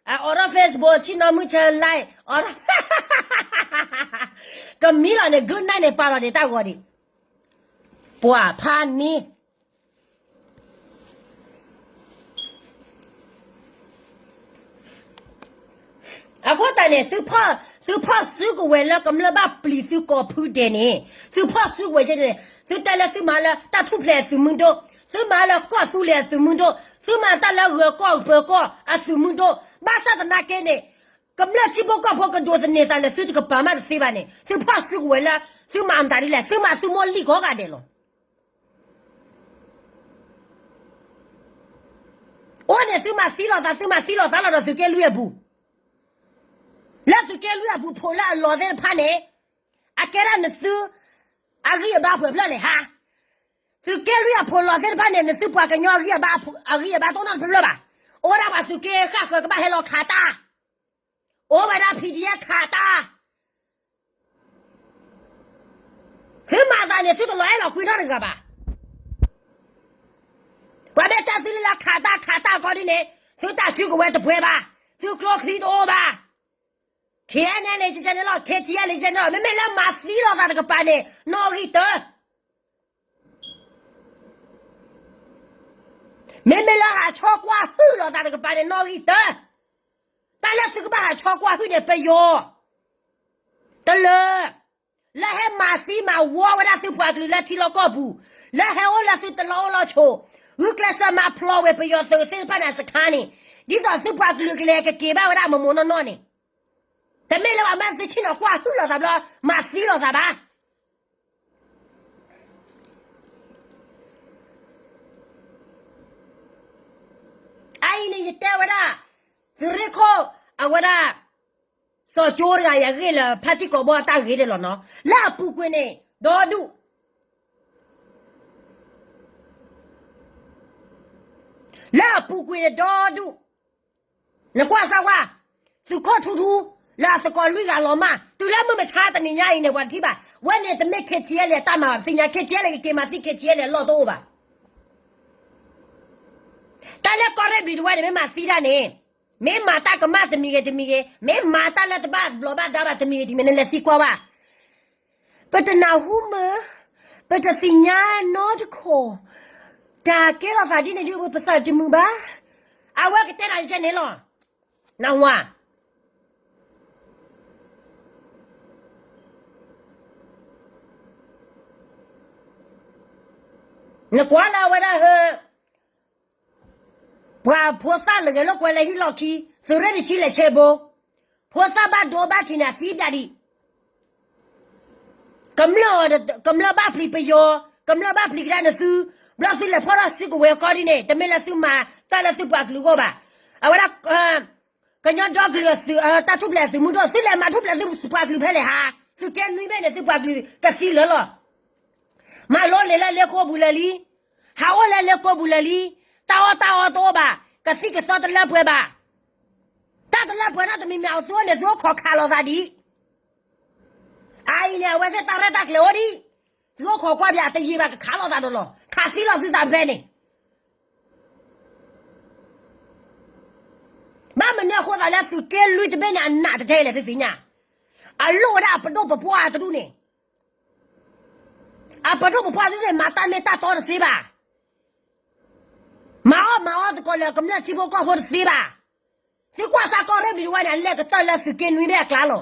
အအိးထီၣ် Facebook ထံၣ်နီၢ်မုၢ်ဆၢ like အိးထီၣ် ကမံလီၤန့ၣ် good night န့ၣ် ပာ်လီၤန့ၣ် တၢ်ဂီၤဒံး ပှၤဖးန့ၢ် အဃိသတးန့ၣ် သုဖီၣ်စုကဝဲၤလၢကမျၢၢ်ဘၣ်ပျံၤသုကိးဖုဒဲးန့ၣ်, သုဖီၣ်စုကဝဲၤန့ၣ်, သုတဲလၢသုမၤလၢတၢ်ထူၣ်ဖျဲးအသုးမုၢ်ဒိၣ်, သုမၤလၢကီၢ်သူလ့ၤအသုးမုၢ်ဒိၣ်, သုမၤတၢ်လၢဂၢၤကီၢ်ပၢၤကီၢ်အသုးမုၢ်ဒိၣ်, ဘၣ်ဆၣ်သနာ်က့န့ၣ်, ကမျၢၢ်ထံဖိကီၢ်ဖိကဒိးသန့ၤသးလၢသုတကပၤမးတသ့ဘၣ်န့ၣ်, သုဖီၣ်စုကဝဲၤလၢ သုမၤအမတၤဒ်လဲၣ်, သုမၤသုမိၢ်လံၣ်ကိးဂၤဒဲးလီၤ. အိၣ်န့ၣ်သုမၤသံလီၤသး သုမၤသံလီၤသးလီၤဒီးသုးက့လွံၢ်အပူၤ, လၢသုးက့လွံၢ်အပူၤဖိလၢအလီၤသ့ၣ်တဖၣ်န့ၣ်, အကဲဒၣ်နသု အဂံၢ်အဘါပှဲၤဖျၢၣ်န့ၣ်ဟါ, သုးက့လွံၢ်အဖိလီၤသ့ၣ်တဖၣ်န့ၣ် နသုပှၤကညီအဂံၢ်အဘါ အဂံၢ်အဘါတအိၣ်နီတဖျၢၣ်ဘၣ်, အိၣ်ဝဲဒၣ်ပှၤသုးက့ဃၣ်ဃၢၤကဘၣ်ဟဲလီၤခးတၢ်, အိၣ်ဝဲဒၣ် ဖံးဒံးယဲၣ် ခးတၢ် သုမၤသးန့ၣ် သုတလီၤအဲၣ်လီၤကွံနီတဂၤဘၣ်. ပှၤမ့ၢ်တဲသုလၢခးတၢ်ခးတၢ်ကီဒ်န့ၣ်, သုတၢ်စုကဝဲၤတပှဲၤဘၣ်, သုကျိချံတအိၣ်ဘၣ်. ခဲအံၤန့ၣ်လံ ကကဲန့ၣ်လီၤ, ခ့ၣ်ထံၣ်အဲၣ်လံ ကကဲန့ၣ်လီၤ, မ့မ့ၢ်လၢမၤသံလီၤသးတကပၤန့ၣ် နီၣ်ဂံၢ်တၢ မ့မ့ၢ်လၢဟးဆီကွၢ်ဟုၣ်လီၤသးတကပၤန့ၣ် နီၣ်ဂံၢ်တၢ, တၢ်လၢသုကဘၣ်ဟးဆီကွၢ်ဟုၣ်န့ၣ် ပယီၤ တလၢာ်, လၢဟဲမၤသံမၤဝီဝဲဒၣ်သုပှၤကလုာ်လၢထံလီၢ်ကီၢ်ပူၤ, လၢဟဲအိၣ်လၢသုတလီၢ်အိၣ်လီၢ်ဆိး, ဂုာ်ကျဲးစၢးမၤဖျိးဝဲပယီၤသုးသ့ၣ်တဖၣ်န့ၣ်အစခါန့ၣ်, ဒ်သိးသုပှၤကလုာ်ကလဲၤကက့ၤဘၣ်ဝဲဒၣ်မိၢ်မိၢ်နီၢ်နီၢ်န့ၣ်, တမ့ၢ်လၢပှၤမၢသုဆ့ၣ်နီၤကွၢ်ဟုၣ်လီၤသးဘျီ မၤသံလီၤသးဘၣ်. အအံၤန့ၣ် ယတဲဝဲဒၣ် သုးရ့ၣ်ခိၣ် အဝဲဒၣ် စီၤကၠိတဂၤ ယဂ့ၢ်လၢဖါတံၢ်ကိးဘီအတၢ်ဂ့ၢ်ဒဲးလီၤနီၤ, လၢအပူၤကွံာ်န့ၣ် ဒီဒူၣ်, လၢအပူၤကွံာ်န့ၣ် ဒီဒူၣ်, နကွၢ်စၢ်ဝါ, သုးခိၣ်ထူထူ လၢအသကိးလွံၢ်ဂၤလီၤမၢ် တုၤလၢမုၢ်မဆါတနံၤညါအံၤန့ၣ် ပှၤတထံၣ်ဘၣ်, ဝဲန့ၣ်တမ့ၢ် ခ့ၣ်ထံၣ်အဲၣ်လံ အတၢ်မၤဘၣ်, ပသ့ၣ်ညါ ခ့ၣ်ထံၣ်အဲၣ်လံ ကက့ၤမၤသံ ခ့ၣ်ထံၣ်အဲၣ်လံ အလီၢ်တအိၣ်ဘၣ်. တၢ်လၢကီၢ်ရ့ၣ်ဘျံးတဝဲန့ၣ် မ့ၢ်မၤသံတၢ်န့ၣ်, မ့ၢ်မၤတၢ်ကမၣ်တမံၤဂ့ၤတမံၤဂ့ၤ, မ့ၢ်မၤတၢ်လၢတဘၣ်ဘျီးဘၣ်ဒါဘၣ်တမံၤဂ့ၤတမံၤ နလဲၤသံကွၢ်ဘၣ်. ပတနၢ်ဟူမၢ, ပတသ့ၣ်ညါနီတခီၣ်, တၢ်ကဲထီၣ်သးဒ်န့ၣ်ဒ်ပသးတမုာ်ဘၣ်. အဝဲကတဲနၤကဲန့ၣ်လီၤ. နၢ်ဟူဧါ. နကွၢ်လၢအဝဲဒၣ်ဟၢ ပှၤဖိသၣ်လၢဂဲၤလိာ်ကွဲလၢဟံၣ်လီၢ်ခံ, သုးရ့ၣ်တဆံလဲၤဆဲးဘိ, ဖိသၣ်ဘၣ်ဒိဘၣ်ထံးန့ၣ် အသံပၠးဒံး, ကမျၢၢ်ဘၣ်ပျံၤပယီၤ, ကမျၢၢ်ဘၣ်ပျံၤကဒါနသု, ဘျီသုလဲၤဖီၣ်ထီၣ်စုကဝဲၤကီၢ်ဒ်န့ၣ် တမ့ၢ်လၢသုမၤတၢ်လၢသုပှၤကလုာ်အဂီၢ်ဘၣ်. အဝဲဒၣ် ကညီဒီကလုာ်အသုး တၢ်ထူၣ်ဖျဲးအသုးမုၢ်ဒိၣ် သုလဲၤမၤထူၣ်ဖျဲးသုပှၤကလုာ်ဖဲလဲၣ်ဟါ, သုးက့နွံဘ့ၣ်န့ၣ် သုပှၤကလုာ်ကသံလၢာ်လီၤ. မၤလိလံာ်လၢလ့ကိပူၤလၢာ်လံ, ဟးအိၣ်လၢလ့ကိပူၤလၢာ်လံ, တၢ်အီၣ်တၢ်အီတအိၣ်ဘၣ်, ကသံၣ်ကသီတလၢပှဲၤဘၣ်. တၢ်တလၢပှဲၤနီတမံၤမံၤ သုအိၣ်န့ၣ် သုအိၣ်ခိးခးလိာ်သးဒံး. အအံၤန့ၣ် အဝဲသ့ၣ်တၢ်ရဲၣ်တၢ်ကျဲၤအိၣ်ဒံး, သုအိၣ်ခိးကွၢ်ပၠးတယံာ်ဘၣ် ကခးလိာ်သးဒီးလီၤ, ခးသံလီၤသုသးဖဲန့ၣ် ဘၣ်မနုၤအဃိသးလၢသုးက့လွံၢ်တဘ့ၣ်န့ၣ် အနးတထဲလဲၣ် သုသ့ၣ်ညါ, အလိၣ်ဝဲဒၣ်အပဒိၣ်ပပှၢ်တဒူၣ်န့ၣ်, အပဒိၣ်ပပှၢ်တဒူၣ်န့ၣ် မၤတၢ်မ့ၢ်တၢ်တီတသ့ဘၣ်. မၤအီၣ်မၤအီသကိးလၢကမျၢၢ်ထံဖိကီၢ်ဖိတသ့ဘၣ်. သုကွၢ်စ့ၢ်ကီး ကီၢ်ရ့ၣ်ဘျံၤတဝဲန့ၣ် အလဲၤကတၢၢ်လၢသုးက့နွံဘ့ၣ်အကျါလီၤ.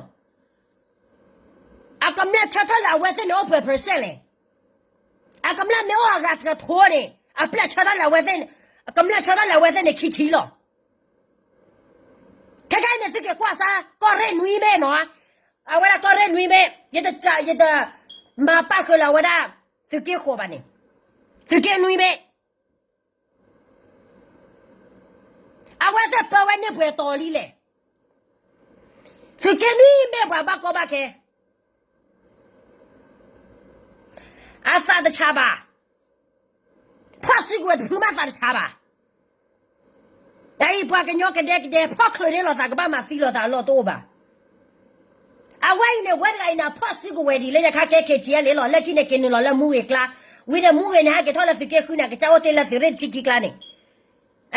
အကမျၢၢ်ဆၢထၢၣ်လၢအဝဲသ့ၣ်န့ၣ် အိၣ်ပှဲၤ percent လဲၣ်. အကမျၢၢ်မ့ၢ်အိၣ်အဂၤတကထိန့ၣ် အပျဲၢ်ဆၢထၢၣ်လၢအဝဲသ့ၣ်, အကမျၢၢ်ဆၢထၢၣ်လၢအဝဲသ့ၣ်န့ၣ် ခံဆံလီၤ. ခဲခဲအံၤန့ၣ် သုက့ၤကွၢ်စ့ၢ် ကီၢ်ရ့ၣ်နွံဘ့ၣ်နီၤ, အဝဲဒၣ်ကီၢ်ရ့ၣ်နွံဘ့ၣ် ယတ, ယတမၤပာ်ဃုာ်လၢအဝဲဒၣ် သုးက့ဃိးဘၣ်န့ၣ်, သုးက့နွံဘ့ၣ် အဝဲသ့ၣ်ပၢဝဲန့ၢ်ပှဲၤတီၤလံလဲၣ်. သုးက့နွံဘ့ၣ်ပှၤဘၣ်ကီဘၣ်ခဲ, အသးတဆါဘၣ်. ဖီၣ်စုကဝဲၤတဖုမးသးတဆါဘၣ်. တၢ်အံၤပှၤကညီကဒဲကဒဲ ဖီၣ်ချုးန့ၢ်လိာ်သး ကဘၣ်မၤသံလိာ်သးအလီၢ်တအိၣ်ဘၣ်. အဝဲအံၤန့ၣ် ဝဲတဂၤအံၤန့ၣ် ဖီၣ်စုကဝဲၤဒ်လၢညါခါကဲ KTLA လီၤ. လၢခံန့ၣ် က့ၤနုာ်လီၤလၢမူဂ့ၤကျါ, ဝံၤန့ၣ် မူဂ့ၤန့ၣ် ဟဲက့ၤထီၣ်လၢသုးက့ဃုန့ၣ် ကစၢ်အိၣ်တ့ၢ်လၢသုးရ့ၣ်တဆံခံကျါန့ၣ်,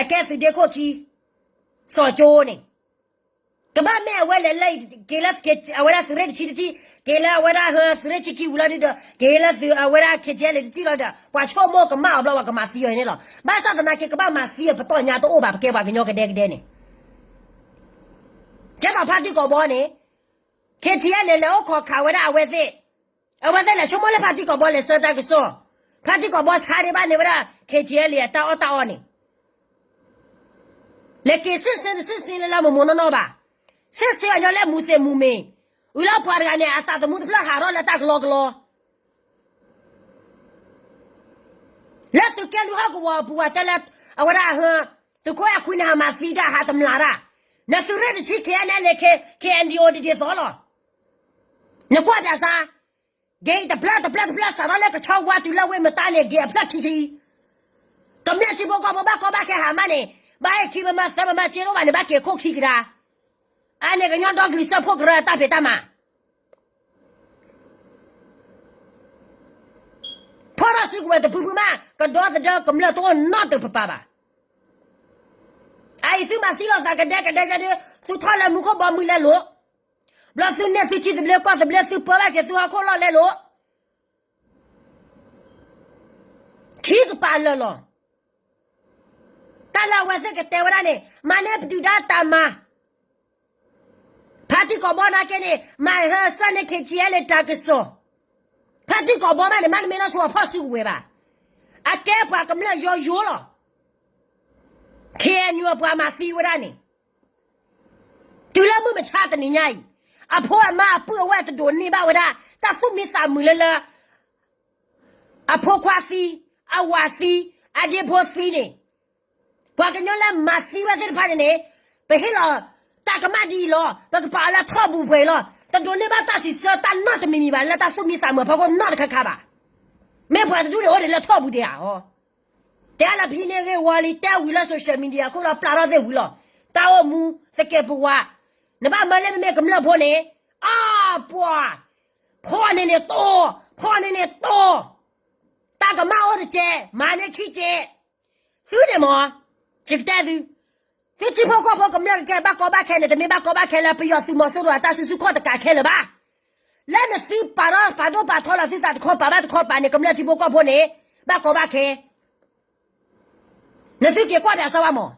အကဲသုးဒ့ခိၣ်ခံ စီၤကၠိန့ၣ် ကဘၣ်မ့ၢ်အဝဲလဲၤလၢ က့ၤလၢအဝဲဒၣ်သုးရ့ၣ်တဆံတထံၣ်, က့ၤလၢအဝဲဒၣ်ဟၢသုးရ့ၣ်ဆံခံဝံၤလီၤဒုဒီး က့ၤလၢသုးအဝဲဒၣ် KTLA တထံၣ်လီၤဒီး ပှၤဆိကမိၣ်ကမၣ်အီၤဘျီ ပှၤကမၤသံအီၤန့ၣ်လီၤ. ဘၣ်ဆၣ်သနာ်က့ ကဘၣ်မၤသံအီၤပတီၢ်ညါတအိၣ်ဘၣ်, ပကဲပှၤကညီကဒဲကဒဲန့ၣ် ကဲသိးဖါတံၢ်ကိာ်ဘီန့ၣ် KTLA လဲၤအိၣ်ခိးခးဝဲဒၣ်အဝဲသ့ၣ်, အဝဲသ့ၣ်လဲၤဆိကမိၣ်လၢဖါတံၢ်ကိာ်ဘီလဲၤဆှၢတၢ်ကစီၣ်, ဖါတံၢ်ကိာ်ဘီဆါဒံးဘၣ်န့ၣ်ဝဲဒၣ် KTLA အတၢ်အီၣ်တၢ်အီန့ၣ် လဲၤက့ၤစ့ၣ်စ့ၣ်တစ့ၣ်စ့ၣ်လၢလၢမိၢ်မိၢ်နီၢ်နီၢ်ဘၣ်. စ့ၣ်စ့ၣ်အညီလၢမူၤသ့ၣ်မူၤမ့ၤ, ဝံၤလီၤပှၤတဂၤန့ၣ် အသးသမူတဖျၢၣ်ဟးထီၣ်လၢတၢ်ကလီကလီ လၢသုးက့လွံၢ်ဟီၣ်ကဝီၤအပူၤ ပှၤတဲလၢ အဝဲဒၣ် သုးခိၣ်အဲၣ်ခွံန့ၣ် ဟးမၤသံတၢ် ဟးတမျၢ်တၢ်, နသုးရ့ၣ်တဆံ KNLA KNDO ဒ်ဒ်သိးလီၤ. နကွၢ်ပၠးစ့ၢ်, ဂ့ၤတဖျၢၣ်တဖျၢၣ်တဖျၢၣ် စးထီၣ်လၢကဆီဝါတုၤလၢဝ့ၢ်မတါန့ၣ် ဂ့ၤအဖျၢၣ်ခံဆံ, ကမျၢၢ်ထံဖိကီၢ်ဖိဘၣ်ကီဘၣ်ခဲဟးမးန့ၣ်, ဘၣ်ဟ့ၣ်ခံပမၢသၢပမၢစ့တအိၣ်ဘၣ်န့ၣ် ဘၣ်က့ၤခိၣ်ခံကဒါ, အန့ၣ်ကညီဒီကလုာ်စၢဖှိၣ်ကရၢအတၢ်ဖံးတၢ်မၤ ဖီၣ်ထီၣ်စုကဝဲၤတဖုဖုမး ကဒီသဒၢကမျၢၢ်တအိၣ်နီတပပၢ်ဘၣ်. အအံၤသုမၤသံလိာ်သးကဒဲကဒဲယဲဒုး သုထီၣ်လၢမူခိၣ်ဘီမုၢ်လဲလိာ်, ဘျီသုန့ၢ်သုထံသဘျ့ကီၢ်သဘျ့ သုပၢဘၣ်က့ၤသုဟီၣ်ခိၣ်လီၢ်လဲလိာ်, ခံကပၤလၢာ်လီၤ. တၢ်လၢအဝဲသ့ၣ်ကတဲဝဲဒၣ်န့ၣ် မၤန့ၢ်ပဒုၣ်ဒါတၢ်မၤ ဖါတံၢ်ကိာ်ဘီနာ်က့န့ၣ် မၤဟၢစၢ်န့ၢ် KTLA တၢ်ကစီၣ်, ဖါတံၢ်ကိာ်ဘီမးန့ၣ် မ့ၢ်တမ့ၢ်နီၢ်ဆိအဖီၣ်စုကဝဲၤဘၣ်, အကဲပှၤကမျၢၢ်ယိယိလီၤ. KNU အပှၤမၤသံဝဲဒၣ်န့ၣ် တုၤလၢမုၢ်မဆါတနံၤညါအံၤ, အဖိအမါအပုၢ်အဝဲၢ်တဒိးန့ၢ်ဘၣ်ဝဲဒၣ် တၢ်သူၣ်မံသးမုာ်လၢလၢ အဖိခွါသံ, အဝၤသံ, အဒ့ဖိသံန့ၣ်, ပှၤကညီလၢမၤသံဝဲသ့ၣ်တဖၣ်န့ၣ်န့ၣ်, ပဟ့ၣ်လီၤတၢ်ကမၣ်ဒ်အံၤလီၤ. ပကပာ်အီၤလၢထီၣ်ပူၤပှဲၤလီၤ. တဒိးန့ၢ်ဘၣ်တၢ်စံးဆၢတၢ်နီတမံၤမံၤဘၣ် လၢတၢ်သူၣ်မံသးမုာ်အဖီခိၣ်နီတခါခါဘၣ်. မ့ၢ်ပှၤတဒူၣ်န့ၣ်အိၣ်ဒံးလၢထီၣ်ပူၤဒံးဧါ. တဲလၢဖဲန့ၣ်ဂ့ၢ်ဝီလံ တဲဝံၤလၢ social media ခိၣ်လီၤ ပျၢ်ထီၣ်သ့ၣ်ဝံၤလီၤ. တၢ်အိၣ်မူသကဲးပဝး, နဘၣ်မၢလၢမ့မ့ၢ်ကမျၢၢ်ဖိန့ၣ်, အါပှၤ, ဖီၣ်န့ၢ်န့ၣ်တိၢ်, ဖီၣ်န့ၢ်န့ၣ်တိၢ်, တၢ်ကမၣ်အိၣ်တကဲး, မၤန့ၢ်ခံကဲး, သုန့ၣ်မ့ၢ်, ယကတဲသု, သုထံဖိကီၢ်ဖိကမျၢၢ်ကကဲဘၣ်ကီဘၣ်ခဲန့ၣ် တမ့ၢ်ဘၣ်ကီဘၣ်ခဲလၢပယီၤသုးမီၤစိရိၤအတၢ်စုဆူၣ်ခီၣ်တကးခဲလၢာ်ဘၣ်. လၢနသုပာ်ထီၣ်ပာ်ဒိၣ်ပာ်ထီလီၤသုသးတခီပၤဘၣ်တခီပၤန့ၣ် ကမျၢၢ်ထံဖိကီၢ်ဖိန့ၣ် ဘၣ်ကီဘၣ်ခဲ နသုက့ၤကွၢ်ပၠးစၢဝဲမး,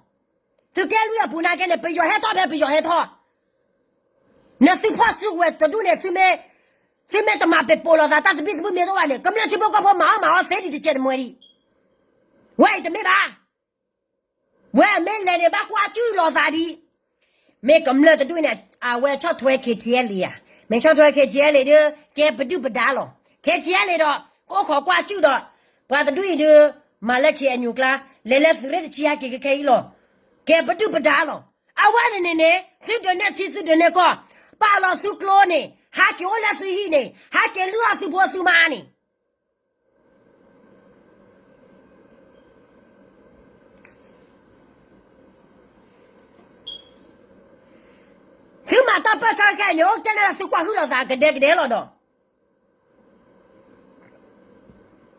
သုးက့လွံၢ်အပူၤနာ်က့န့ၣ် ပယီၤဟဲထီၣ်ဖဲပယီၤဟဲထီၣ်, နသုဖီၣ်စုကဝဲၤတဒူၣ်န့ၣ် သုမ့ၢ်တမၤပ့ၤပိာ်လိာ်သးတၢ်သဘံၣ်သဘုၣ်မ့ၢ်တအိၣ်ဘၣ်န့ၣ် ကမျၢၢ်ထံဖိကီၢ်ဖိမၤအီၣ်မၤအီသ့ဒံးတကဲးတမှဲဒံး, ဝဲအံၤတမ့ၢ်ဘၣ်. ဝဲအမ့ၢ်လဲၤန့ၣ် ဘၣ်ကွၢ်စုၣ်လိာ်သးဒံး, မ့ၢ်ကမျၢၢ်တဒူၣ်န့ၣ် အဝဲဆီၣ်ထွဲ KTLA ဧါ, မ့ၢ်ဆီၣ်ထွဲ KTLA ဒုး ကဲပဒုၣ်ပဒါလီၤ, KTLA ဒီး ကအိၣ်ခိးကွၢ်စုၣ်ဒီး ပှၤတဒူၣ်အံၤဒုး မၤလၢ ခ့ၣ်အဲၣ်ယူၣ် ကျါ, လဲၤလၢသုးရ့ၣ်တဆံဟဲက့ၤခဲခဲအံၤလီၤ. ကဲပဒုၣ်ပဒါလီၤ. အဝဲန့ၣ်န့ၣ်န့ၣ် သုဒုးနဲၣ်ထံသုဒုးနဲၣ်ကီၢ်, ပာ်လီၤသုကျိန့ၣ်, ဟဲက့ၤအိၣ်လၢသုဟံၣ်န့ၣ်, ဟဲက့ၤလုၢ်အီၣ်သုဖိသုမါန့ၣ် သုမၤတၢ်ပၢၢ်ဆၢခဲအံၤန့ၣ် အိၣ်ကတဲန့ၣ် သုကွၢ်ဟုၣ်လီၤသးကဒဲကဒဲလီၤဒီး,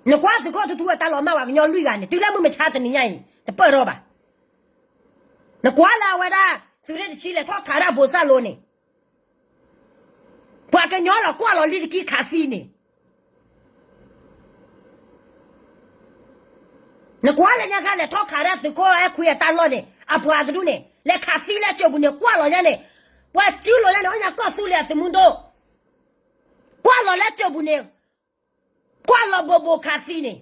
နကွၢ်သုးခိၣ်ထူထူအတၢ်လီၤမၢ်ဝဲကညီလွံၢ်ဂၤန့ၣ် တုၤလၢမုၢ်မဆါတနံၤညါအံၤ တပၢၢ်ထီၣ်ဘၣ်. နကွၢ်လၢအဝဲဒၣ် သုးရ့ၣ်တဆံလဲၤထီၣ်ခးဒၣ်ဘိးစၢ်လိန့ၣ် ပှၤကညီလီၤကွၢ်လီၤလံတကံခးသံန့ၣ်, နကွၢ်လၢညါခါလဲၤထီၣ်ခးဒၣ်သုးခိၣ်အဲၣ်ခွံအတၢ်လီၢ်န့ၣ် အပှၤတဒူၣ်န့ၣ် လဲၤခးသံလၢကၠိပူၤန့ၣ် ကွၢ်လီၤညါန့ၣ်, ပှၤစုလိာ်ညါန့ၣ် အိၣ်ညါကီၢ်သူလ့ၤအသုးမုၢ်ဒိၣ်, ကွၢ်လီၤလၢကၠိပူၤန့ၣ်, ကွၢ်လီၤဘိးဘိးခးသံန့ၣ်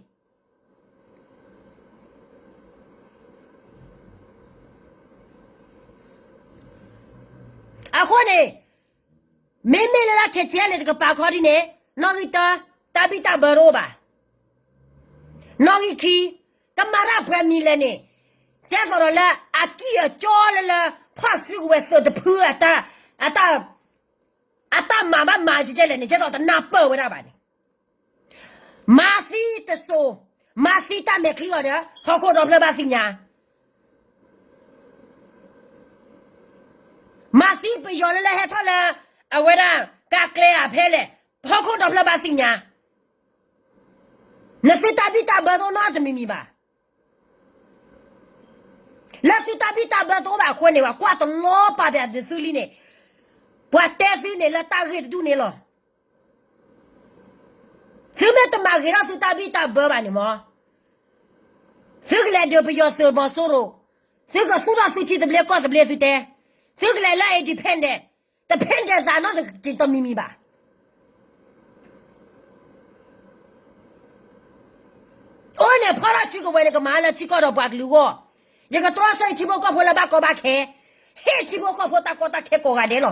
အဃိန့ၣ်, မ့မ့ၢ်လၢ ခ့ၣ်ထံအဲလ့ၣ် တကပၤခီဒ်န့ၣ်, နီၣ်ဂံၢ်တၢ, တၢ်ဘံၣ်တၢ်ဘၢတအိၣ်ဘၣ်. နီၣ်ဂံၢ်ခံ, ကမၤတၢ်ပှဲၤမံၤလဲၣ်န့ၣ်, ကဲသိးဒီးလၢအကံၢ်အကၠီလၢလၢ ဖီၣ်စုကဝဲၤသုးတဖု အတၢ်မၤဘၣ်မၤကဲလဲၣ်န့ၣ် ကဲသိးတနၢ်ပၢၢ်ဝဲဒၣ်ဘၣ်န့ၣ် မၤသံတစိၤ, မၤသံတၢ်မဲာ်ချံအီၤဒီး ဟီၣ်ခိၣ်ဒီဖျၢၣ်ဘၣ်သ့ၣ်ညါ, မၤသံပယီၤလၢလၢဟဲထီၣ်လၢ အဝဲဒၣ် ကးကျဲအဖဲလဲၣ်, ဟီၣ်ခိၣ်ဒီဖျၢၣ်ဘၣ်သ့ၣ်ညါ, နသုတၢ်ဘံၣ်တၢ်ဘၢတအိၣ်နီတမံၤမံၤဘၣ်. လၢသုတၢ်ဘံၣ်တၢ်ဘၢတအိၣ်ဘၣ်အဃိန့ၣ် ပှၤကွၢ်တလီၤပာ်ပသုလံန့ၣ်, ပှၤတဲသုန့ၣ်လၢတၢ်ဂ့ၢ်တဒူၣ်န့ၣ်လီၤ. သုမ့ၢ်တမၤဂ့ၤထီၣ်သုတၢ်ဘံၣ်တၢ်ဘၢဘၣ်န့ၣ်မ့ၢ်, သုကလဲၤဒုးပယီၤသုးမီၤစိရိၤ, သုကသူၣ်ထီၣ်သုထံသဘျ့ကီၢ်သဘျ့သုတဲ, သုကလဲၤလၢ independent, တ independent သးနီတမံၤမံၤဘၣ်. အိၣ်န့ၣ်ဖီၣ်ထီၣ်စုကဝဲၤန့ၣ် ကမၤလၢထံကီၢ်ဒီးပှၤကလုာ်အဂီၢ်, ယကတြီဆၢယထံဖိကီၢ်ဖိလၢဘၣ်ကီဘၣ်ခဲ, ဟ့ၣ်ထံဖိကီၢ်ဖိတၢ်ကီတၢ်ခဲကိးဂၤဒဲးလီၤ.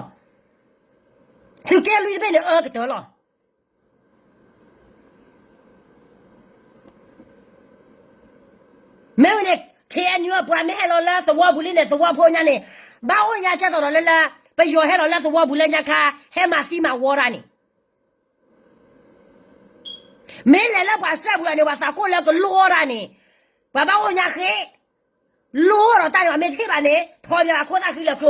သုးက့လွံၢ်တဘ့ၣ်န့ၣ်အၢကတၢၢ်လီၤ. မ့ၢ်ဝံၤန့ၣ် ခ့ၣ်အဲၣ်ယူၣ် အပှၤမ့ၢ်ဟဲလီၤလၢသဝီပူၤလံန့ၣ် သဝီဖိညါန့ၣ်, ဘၣ်အိၣ်ညါကဲသိးဒီးလၢလၢ ပယီၤဟဲလီၤလၢသဝီပူၤလၢညါခါ ဟဲမၤသံမၤဝီတၢ်န့ၣ်, မ့ၢ်လဲၤလၢပှၤစဲပူၤန့ၣ် ပှၤသးကိၢ်လၢကလိၣ်အီၣ်တၢ်န့ၣ်, ပှၤဘၣ်အိၣ်ညါဃ့, လိၣ်အီၣ်ဒီးတၢ်န့ၣ် အမ့ၢ်ထံၣ်ဘၣ်န့ၣ် ထီၣ်ဘၣ်အခိၣ်သၣ်ဃံလၢာ်ကျိ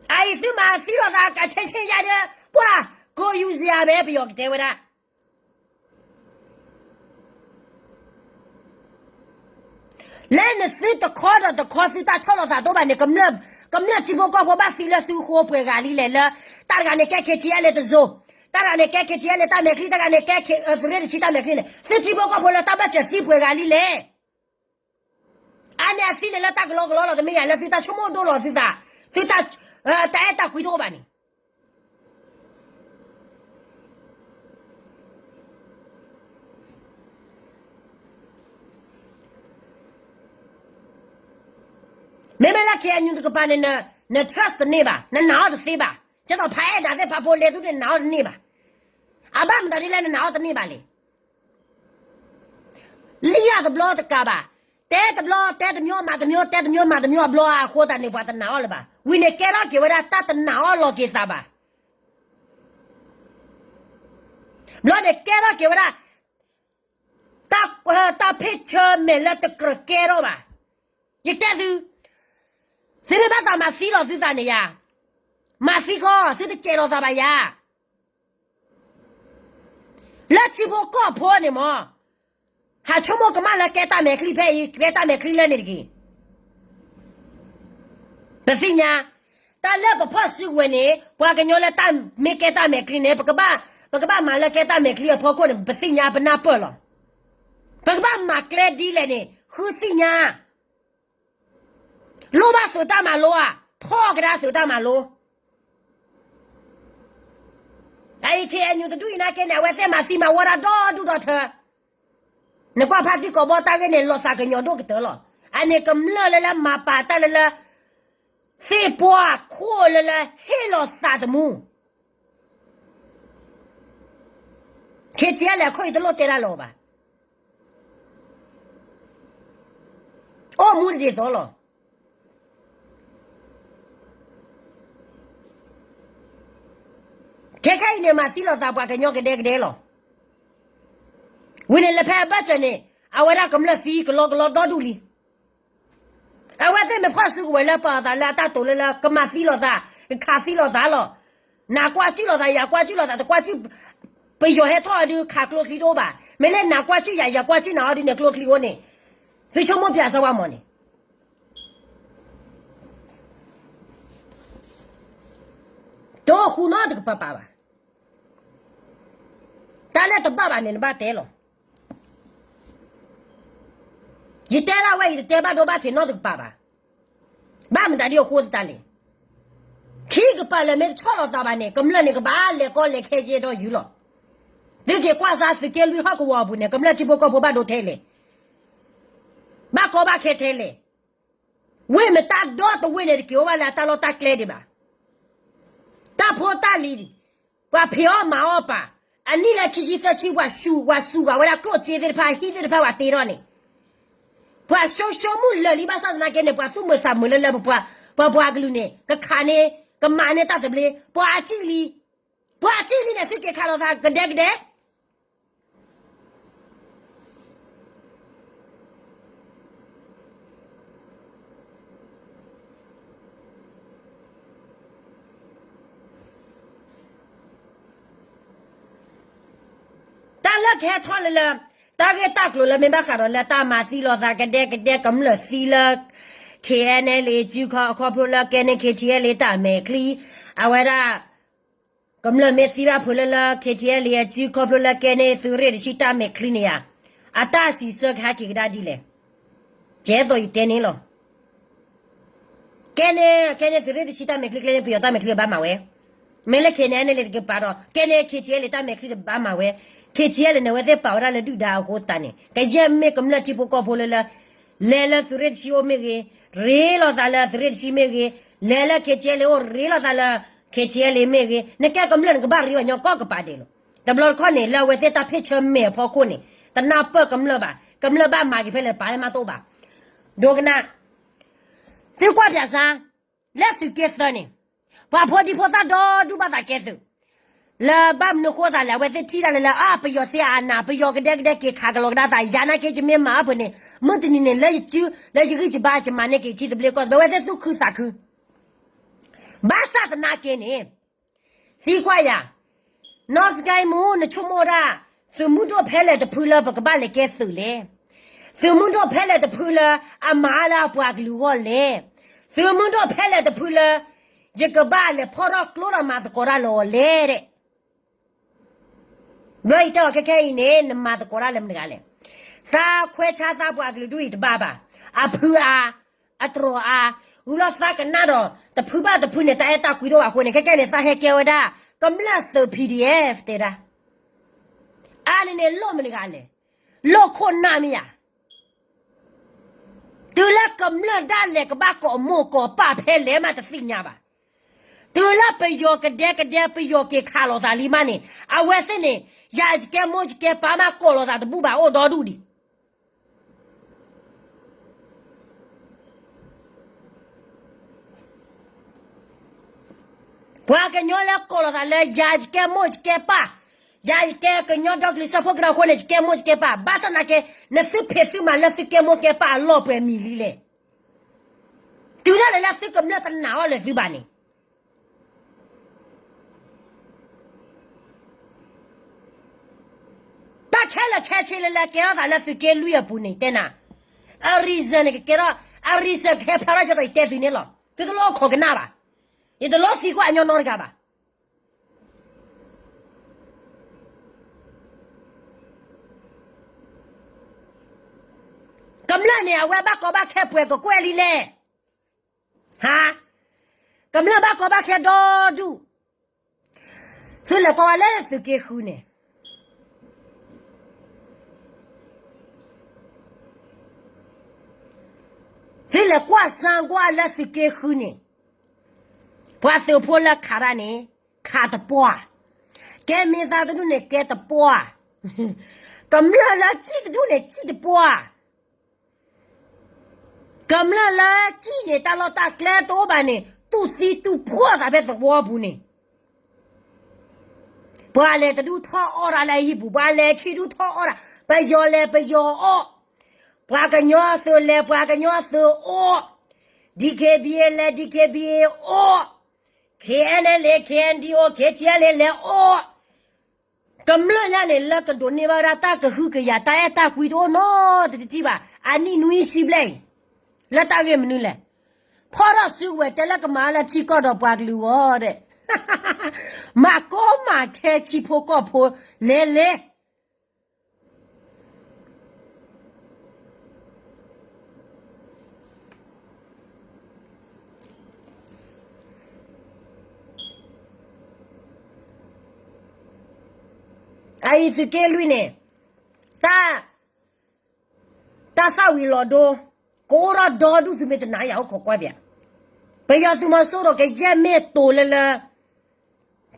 အအံၤသုမၤသံလိာ်သးကဆ့ဆ့ယါဒီး ပှၤကိးယူၤစယၤဘဲ ပယီၤကတဲဝဲဒၣ် လၢနသုတခီဒီးတခီသုတၢ်ဆီၣ်လီၤသးတအိၣ်ဘၣ်န့ၣ် ကမျၢၢ်ထံဖိကီၢ်ဖိဘၣ်သံလၢသုဃိပှဲၤဂၤလံလဲၣ်လၢ တၢ်တဂၤန့ၣ်ကဲ ခ့ၣ်ထံအဲလ့ၣ် တစိၤ, တၢ်တဂၤန့ၣ်ကဲ ခ့ၣ်ထံအဲလ့ၣ် တၢ်မဲာ်ချံ, တၢ်တဂၤန့ၣ်ကဲ သုးရ့ၣ်တဆံ တၢ်မဲာ်ချံန့ၣ် သုထံဖိကီၢ်ဖိလၢတၢ်ဘၢၣ်စၢၤသံပှဲၤဂၤလံလဲၣ်. အါန့ၢ်အသံန့ၣ်လၢတၢ်ကလီကလီလီၤ တမ့ၢ်ယၤလၢသုတၢ်ဆိကမိၣ်ဒိၣ်လီၤသုသး, သုတၢ်, တၢ်အဲၣ်တၢ်ကွံတအိၣ်ဘၣ်န့ၣ် မ့မ့ၢ်လၢ ခ့ၣ်အဲၣ်ယူၣ် တကပၤန့ၣ် န trust တန့ၢ်ဘၣ်, နနာ်အီၤတသ့ဘၣ်. ကဲသိးဖးအဲၣ်ဒၣ်သ့ၣ်ဖးဖိလဲၤသုန့ၣ် နနာ်အီၤတန့ၢ်ဘၣ်. အဘၣ်မတၤဒ်လဲၣ်နနာ်အီၤတန့ၢ်ဘၣ်လဲၣ်. လံၣ်အီၤတဘျီတကးဘၣ်, တဲတဘျီတဲတမျိုးမၤတမျိုး တဲတမျိုးမၤတမျိုးအဘျီအဃိသတးန့ၣ် ပှၤတနာ်အီၤလၢၤဘၣ်. ဝံၤန့ၣ်ကဲထီၣ်က့ၤဝဲဒၣ်တၢ်တနာ်အီၤလီၤက့ၤသးဘၣ်. ဘျီန့ၣ်ကဲထီၣ်က့ၤဝဲဒၣ် တၢ်, တၢ်ဖ့ၣ်ဆၢမဲာ်လၢတကြၢးကဲထီၣ်ဘၣ်. ယတဲသု, သုမ့ၢ်ဘၣ်သးမၤသံလီၤသုသးန့ၣ်ယၤ, မၤသံခီ သုတစဲးလီၤသးဘၣ်ယၤ. လၢထံဖိကီၢ်ဖိန့ၣ်မ့ၢ်, ဟးဆိကမိၣ်ကမၣ်လၢကဲတၢ်မဲာ်ချံဖဲအံၤ ကဲတၢ်မဲာ်ချံလၢန့ၣ်တဂ့ၤ. ပသ့ၣ်ညါ, တၢ်လၢပဖီၣ်စုကဝဲၤန့ၣ် ပှၤကညီလၢတၢ်မ့ၢ်ကဲတၢ်မဲာ်ချံန့ၣ် ပကဘၣ်, ပကဘၣ်မၤလၢကဲတၢ်မဲာ်ချံအဖီခိၣ်န့ၣ် ပသ့ၣ်ညါပနၢ်ပၢၢ်လီၤ. ပကဘၣ်မၤကျဲဒ်လဲၣ်န့ၣ် ဃုသ့ၣ်ညါ လိၣ်ဘၣ်သုးတၢ်မၤလိဧါ, ထီၣ်ကဒါသုးတၢ်မၤလိ. အအံၤ ခ့ၣ်အဲၣ်ယူၣ် တဒူၣ်အံၤနာ်က့န့ၣ် အဝဲသ့ၣ်မၤသံမၤဝီတၢ်ဒီဒူၣ်ဒီထၢ. နကွၢ်ဖါတံၢ်ကိးဘီတၢ်ဂ့ၢ်န့ၣ် လီၤသးကညီၤဒိၣ်ကတၢၢ်လီၤ. အန့ၣ်ကမျၢၢ်လၢလၢမၤပာ်တၢ်လၢလၢ သ့ၣ်ပှၢ်ခိၣ်လၢလၢဟ့ၣ်လီၤသးသမူ, ခဲကဲလဲၣ် အခိၣ်အံၤတလိၣ်တဲဒၣ်လၢၤဘၣ်. အိၣ်မူတဒ်သိးလီၤ. ခဲခဲအံၤန့ၣ် မၤသံလိာ်သးပှၤကညီကဒဲကဒဲလီၤ. ဝံၤန့ၣ်လၢဖဲအဘၢၣ်စၢၤန့ၣ် အဝဲဒၣ်ကမျၢၢ်သံကလီကလီဒီဒူၣ်လံ. အဝဲသ့ၣ်မ့ၢ်ဖီၣ်စုကဝဲၤလၢပာ်အသးလၢအတၢ်တိာ်လၢလၢ ကမၤသံလိာ်သး, ကခးသံလိာ်သးလီၤ. နကွၢ်စုလိာ်သး ယကွၢ်စုလိာ်သး တကွၢ်စု, ပယီၤဟဲထီၣ်အီၤဒုး ခးကျိချံတအိၣ်ဘၣ်. မ့ၢ်လၢနကွၢ်စုယၤ ယကွၢ်စုနၤအီၤဒုးန့ၣ် ကျိချံအိၣ်န့ၣ်, သုဆိကမိၣ်ပၠးစၢၤဝဲမၢ်န့ၣ် တအိၣ်ဃူနီတကပၤပၤဘၣ်. တၢ်လၢတဘၣ်ဘၣ်န့ၣ် နဘၣ်တဲလီၤ. ယတဲဒၣ်ဝဲ ယတတဲဘၣ်ဒိဘၣ်ထံးနီတကပၤဘၣ်. ဘၣ်မတၤဒ်အဃိသတးလဲၣ်. ခံကပၤလၢမ့ၢ်တဆီၣ်လီၤသးဘၣ်န့ၣ် ကမျၢၢ်န့ၣ်ကဘၣ်လဲၤကီလဲၤခဲကဲဒီးယုၢ်လီၤ. သုက့ၤကွၢ်စၢ်သုးက့လွံၢ်ဟီၣ်ကဝီၤအပူၤန့ၣ် ကမျၢၢ်ထံဖိကီၢ်ဖိဘၣ်ဒိထဲလဲၣ်, ဘၣ်ကီဘၣ်ခဲထဲလဲၣ်. ဝ့ၢ်မတၤဒီတဝ့ၢ်န့ၣ် တက့ၤအိၣ်ဘၣ်လၢအတၢ်လီၢ်တၢ်ကျဲဒံးဘၣ်. တၢ်ဖိတၢ်လံၤ, ပှၤဖံးအီၣ်မၤအီၣ်ပာ်, အနံၣ်လၢခံဆံသၢဆံ ပှၤစူၤ ပှၤစူၤဂၤဝဲဒၣ်ကျိၣ်စ့သ့ၣ်တဖၣ် ဟံၣ်သ့ၣ်တဖၣ်ပှၤတ့ထီၣ်န့ၣ်, ပှၤဆိဆိမုၢ်လၢာ်လံဘၣ်ဆၣ်သနာ်က့န့ၣ် ပှၤသူၣ်မုာ်သးမုာ်လၢလၢပှၤ, ပှၤပှၤကလုာ်န့ၣ် ကခးန့ၢ်, ကမၤန့ၢ်တၢ်သဘျ့, ပှၤအစံၣ်လံ, ပှၤအစံၣ်လံန့ၣ် သုက့ၤခးလိာ်သးကဒဲကဒဲ တၢ်လၢကဟဲထီၣ်လၢလၢ, တၢ်ဂ့ၢ်တၢ်ကျိၤလၢမ့ၢ်ဘၣ်ဃးဒီးလၢတၢ်မၤသံလိာ်သးကဒဲကဒဲ ကမျၢၢ်သံလၢ KNLA အစုခီၣ်ခီဖျိလၢကဲန့ၢ် KTLA တၢ်မဲာ်ချံ, အဝဲဒၣ် ကမျၢၢ်မ့ၢ်သံဘၣ်ဖုးလၢလၢ KTLA အစုခီဖျိလၢကဲန့ၢ်သုးရ့ၣ်တဆံတၢ်မဲာ်ချံန့ၣ်ဧါ, အတၢ်စံးဆၢကဟဲက့ၤကဒါဒ်လဲၣ်. ကဲသိးယတဲန့ၣ်လီၤ. ကဲန့ၣ် ကဲန့ၢ်သုးရ့ၣ်တဆံတၢ်မဲာ်ချံကျဲန့ၣ် ပယီၤတၢ်မဲာ်ချံဘၣ်မၤဝဲ, မ့ၢ်လၢ KNLA တကပၤဒီး ကဲန့ၢ် KTLA တၢ်မဲာ်ချံတဘၣ်မၤဝဲ, KTLA န့ၣ် အဝဲသ့ၣ်ပာ်ဝဲဒၣ်လၢဒုၣ်ဒါအဃိသတးန့ၣ် ကယဲၢ်မ့ၢ်ကမျၢၢ်ထံဖိကီၢ်ဖိလၢလၢ လဲၤလၢသုးရ့ၣ်တဆံအိၣ်မ့ၢ်ဂ့ၤ, ရ့လိာ်သးလၢသုးရ့ၣ်တဆံမ့ၢ်ဂ့ၤ, လဲၤလၢ KTLA အိၣ် ရ့လိာ်သးလၢ KTLA မ့ၢ်ဂ့ၤ, နကဲကမျၢၢ်န့ၣ် ကဘၣ်ရ့ဘၣ်ညီကီၢ်ကပၤဒဲးလီၤ. တဘျီတခီၣ်န့ၣ် လၢအဝဲသ့ၣ်တၢ်ဖ့ၣ်ဆၢမဲာ်အဖီခိၣ်န့ၣ် တနၢ်ပၢၢ်ကမျၢၢ်ဘၣ်, ကမျၢၢ်ဘၣ်မၤက့ၤဖဲလဲၣ် ပာ်လၢမးတအိၣ်ဘၣ်. ဒိကနၣ်, သုကွၢ်ပၠးစၢ်, လၢသုးက့သၢန့ၣ် ပှၤဖိဒံဖိသၣ်ဒီဒူၣ်ဘၣ်သးကဲသုး, လၢဘၣ်မနုၤဃိသးလဲၣ် အဝဲသ့ၣ်ထံၣ်တၢ်လၢလၢ အါ ပယီၤသ့ၣ်အါနး ပယီၤကဒဲကဒဲက့ၤခးကလီၤကဒါသး ယၤနာ်က့ ယမ့ၢ်မၤအီၣ်ဖုးန့ၣ် မုၢ်တနံၤန့ၣ် လၢယစု လၢယဂံၢ်ယဘါ ယမၤန့ၢ်က့ၤထံသဘျ့ကီၢ်သဘျ့ အဝဲသ့ၣ်သူၣ်ခုသးခု ဘၣ်ဆၣ်သနာ်က့န့ၣ် သံကွၢ်ယၤ, နီၢ်စကဲမူ နဆိကမိၣ်ဒၣ် သုးမုၢ်ဒိၣ်ဖဲလဲၣ်တဖုလၢပကဘၣ်လဲၤကဲသုးလဲၣ်. သုးမုၢ်ဒိၣ်ဖဲလဲၣ်တဖုလၢအမၤလၢအပှၤကလုာ်အဂီၢ်လဲၣ်. သုးမုၢ်ဒိၣ်ဖဲလဲၣ်တဖုလၢ ယကဘၣ်လဲၤဖီၣ်ထီၣ်ကျိဒီးမၤသကိးတၢ်လၢအီၤလဲၣ်ဒဲး ဘျီယတဲအီၤခဲခဲအံၤန့ၣ် နမၤသကိးတၢ်လၢမတၤတဂၤလဲၣ်. သးခွဲးဆါသးပှၤကလုာ်ဒူၣ်အံၤတဘၣ်ဘၣ်. အဖုအါ, အတြီၤအါ, ဝံၤလီၤသးကနၣ်ဒီး တဖုဘၣ်တဖုန့ၣ် တၢ်အဲၣ်တၢ်ကွံတအိၣ်ဘၣ်အဃိန့ၣ် ခဲကဲန့ၣ် သးဟဲကဲဝဲဒၣ် ကမျၢၢ်သုး PDF တဲဒၣ်. အါန့ၣ်န့ၣ် လိၣ်မတၤတဂၤလဲၣ်. လိၣ်ခိၣ်နၢ်မ့ၢ်ဧါ. တုၤလၢကမျၢၢ်ဒၣ်လဲာ်ကဘၣ်ကိးမိၢ်ကိးပၢ်ဖဲလဲၣ်မးတသ့ၣ်ညါဘၣ်. တုၤလၢပယီၤကဒဲကဒဲ ပယီၤက့ၤခးလိာ်သးလံမးန့ၣ် အဝဲသ့ၣ်န့ၣ် ယၤယကဲမိၢ်ယကဲပၢ်မးကိးလိာ်သးတဘူၣ်ဘၣ်အိၣ်ဒီဒူၣ်ဒံး ပှၤကညီလၢကိးလိာ်သးလၢ ယၤယကဲမိၢ်ယကဲပၢ်, ယၤယကဲကညီဒီကလုာ်စၢဖှိၣ်ကရၢအဃိန့ၣ် ယကဲမိၢ်ယကဲပၢ်, ဘၣ်ဆၣ်သနာ်က့ နသုဖံးသုမၤလၢသုကဲမိၢ်ကဲပၢ်အလီၢ်ပှဲၤမံၤလံလဲၣ်. တုၤဒၣ်လဲာ်လၢသုကမျၢၢ်တနာ်အီၤလၢၤသုဘၣ်န့ၣ် တၢ်ခဲလၢာ်ခဲဆ့လၢလၢကဲထီၣ်သးလၢသုးက့လွံၢ်အပူၤန့ၣ် တဲနၤ, အ reason န့ၣ်ကကဲထီၣ်, အ reason ကဟဲဖျါထီၣ်ကဲသိးယတဲသုန့ၣ်လီၤ. သုတလိၣ်ခိးကနၣ်ဘၣ်. ယတလိၣ်သံကွၢ်အညီနီတဂၤဘၣ်. ကမျၢၢ်န့ၣ် အဝဲဘၣ်ကီဘၣ်ခဲပှဲၤကကွဲၢ်လံလဲၣ်. ဟါ, ကမျၢၢ်ဘၣ်ကီဘၣ်ခဲဒီဒူၣ်. သုလဲၤကွၢ်ဝဲလၢသုးက့ဃုန့ၣ်, သုလဲၤကွၢ်စၢကွၢ်လၢသုးက့ဃုန့ၣ် ပှၤသုးဖိလၢခးတၢ်န့ၣ် ခးတပှၢ်, ကဲမ့ၢ်သးတဒူၣ်န့ၣ် ကဲတပှၢ်, ကမျၢၢ်လၢစံၣ်တဒူၣ်န့ၣ် စံၣ်တပှၢ်, ကမျၢၢ်လၢစံၣ်န့ၣ် တၢ်လီၢ်တၢ်ကျဲတအိၣ်ဘၣ်န့ၣ် တူၢ်သံတူၢ်ဖှီၣ်သးဖဲသဝီပူၤန့ၣ် ပှၤလဲၤတဒူၣ်ထီၣ်အီၣ်တၢ်လၢအဟံၣ်ပူၤ, ပှၤလဲၤခံဒူၣ်ထီၣ်အီၣ်တၢ်, ပယီၤလဲၤပယီၤအီၣ်, ပှၤကညီသုးလဲၤပှၤကညီသုးအီၣ်, DKBA လဲၤ DKBA အီၣ်, KNLA KNDO KTLA လဲၤအီၣ်, ကမျၢၢ်ညါန့ၣ် လၢကဒိးန့ၢ်ဘၣ်ဝဲဒၣ်တၢ်ကဟုကယာ်တၢ်အဲၣ်တၢ်ကွံတအိၣ်နီတထံၣ်ဘၣ်, အနံၣ်နွံဆံဘျဲၣ်အံၤ, လၢတၢ်ဂ့ၢ်မနုၤလဲၣ်. ဖီထီၣ်စုကဝဲၤတဲလၢကမၤလၢထံကီၢ်ဒီးပှၤကလုာ်အဂီၢ်ဒီး မၤကီမၤခဲထံဖိကီၢ်ဖိလဲၤလဲၤ အအံၤသုးက့လွံၢ်န့ၣ် တၢ် တၢ်သၣ်ဝံၤလီၤဒိ ကအိၣ်ထီၣ်ဒီဒူၣ်သုမ့ၢ်တနာ်ယၤအိၣ်ခိးကွၢ်ပၠး, ပယီၤသုးမီၤစိရိၤကယဲၢ်မ့ၢ်တိၤလၢလၢ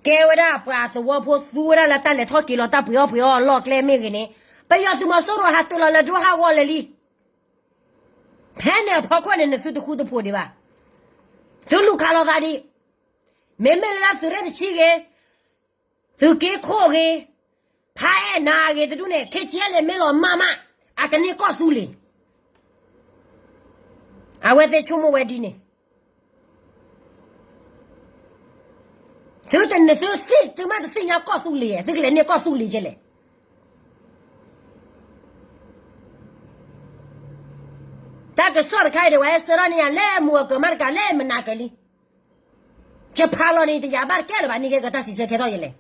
ကဲဝဲဒၣ်ပှၤသဝီဖိသူဝဲဒၣ်လၢတၢ်လဲၤထီၣ်က့ၤလီၤတၢ်ပှ့ၤအီၣ်ပှ့ၤအီလီၢ်ကျဲမ့ၢ်ဂ့ၤန့ၣ် ပယီၤသုးမီၤစိရိၤဟးတိၤလီၤလၢဒိဟးဂီၤလၢာ်လံ ဖဲန့ၣ်အဖီခိၣ်န့ၣ် နသုတဃူတဖိးဒံးဘၣ်. သုလူၤခးလိာ်သးဒံး, မ့မ့ၢ်လၢသုးရ့ၣ်တဆံဂ့ၤ, သုးက့ခိၣ်ဂ့ၤ, ဖးအဲၣ်နၤဂ့ၤတဒူၣ်န့ၣ် KTLA မ့ၢ်လီၤမၢ်မး, အကန့ၢ်ကီၢ်သူလ့ၤ. အဝဲသ့ၣ်ဆိကမိၣ်ဝဲဒ်န့ၣ် သုတနသုသ့ၣ်သုမ့ၢ်တသ့ၣ်ညါကီၢ်သူလ့ၤ သုကလဲၤန့ၢ်ကီၢ်သူလ့ၤကဲလဲၣ်. တၢ်ကစီၣ်တခါအံၤဒံး ဝဲစၢထီၣ်န့ၢ်ယၤလၢမူအကၢၤမးတကးလၢမနၤကၢၤလံ. ယဖးလီၤန့ၣ် တယၤဘၣ်တကဲလၢၤဘၣ် န့ၣ်ကဲကတၢ်စံးဆၢခဲထီၣ်ယဲလဲၣ်.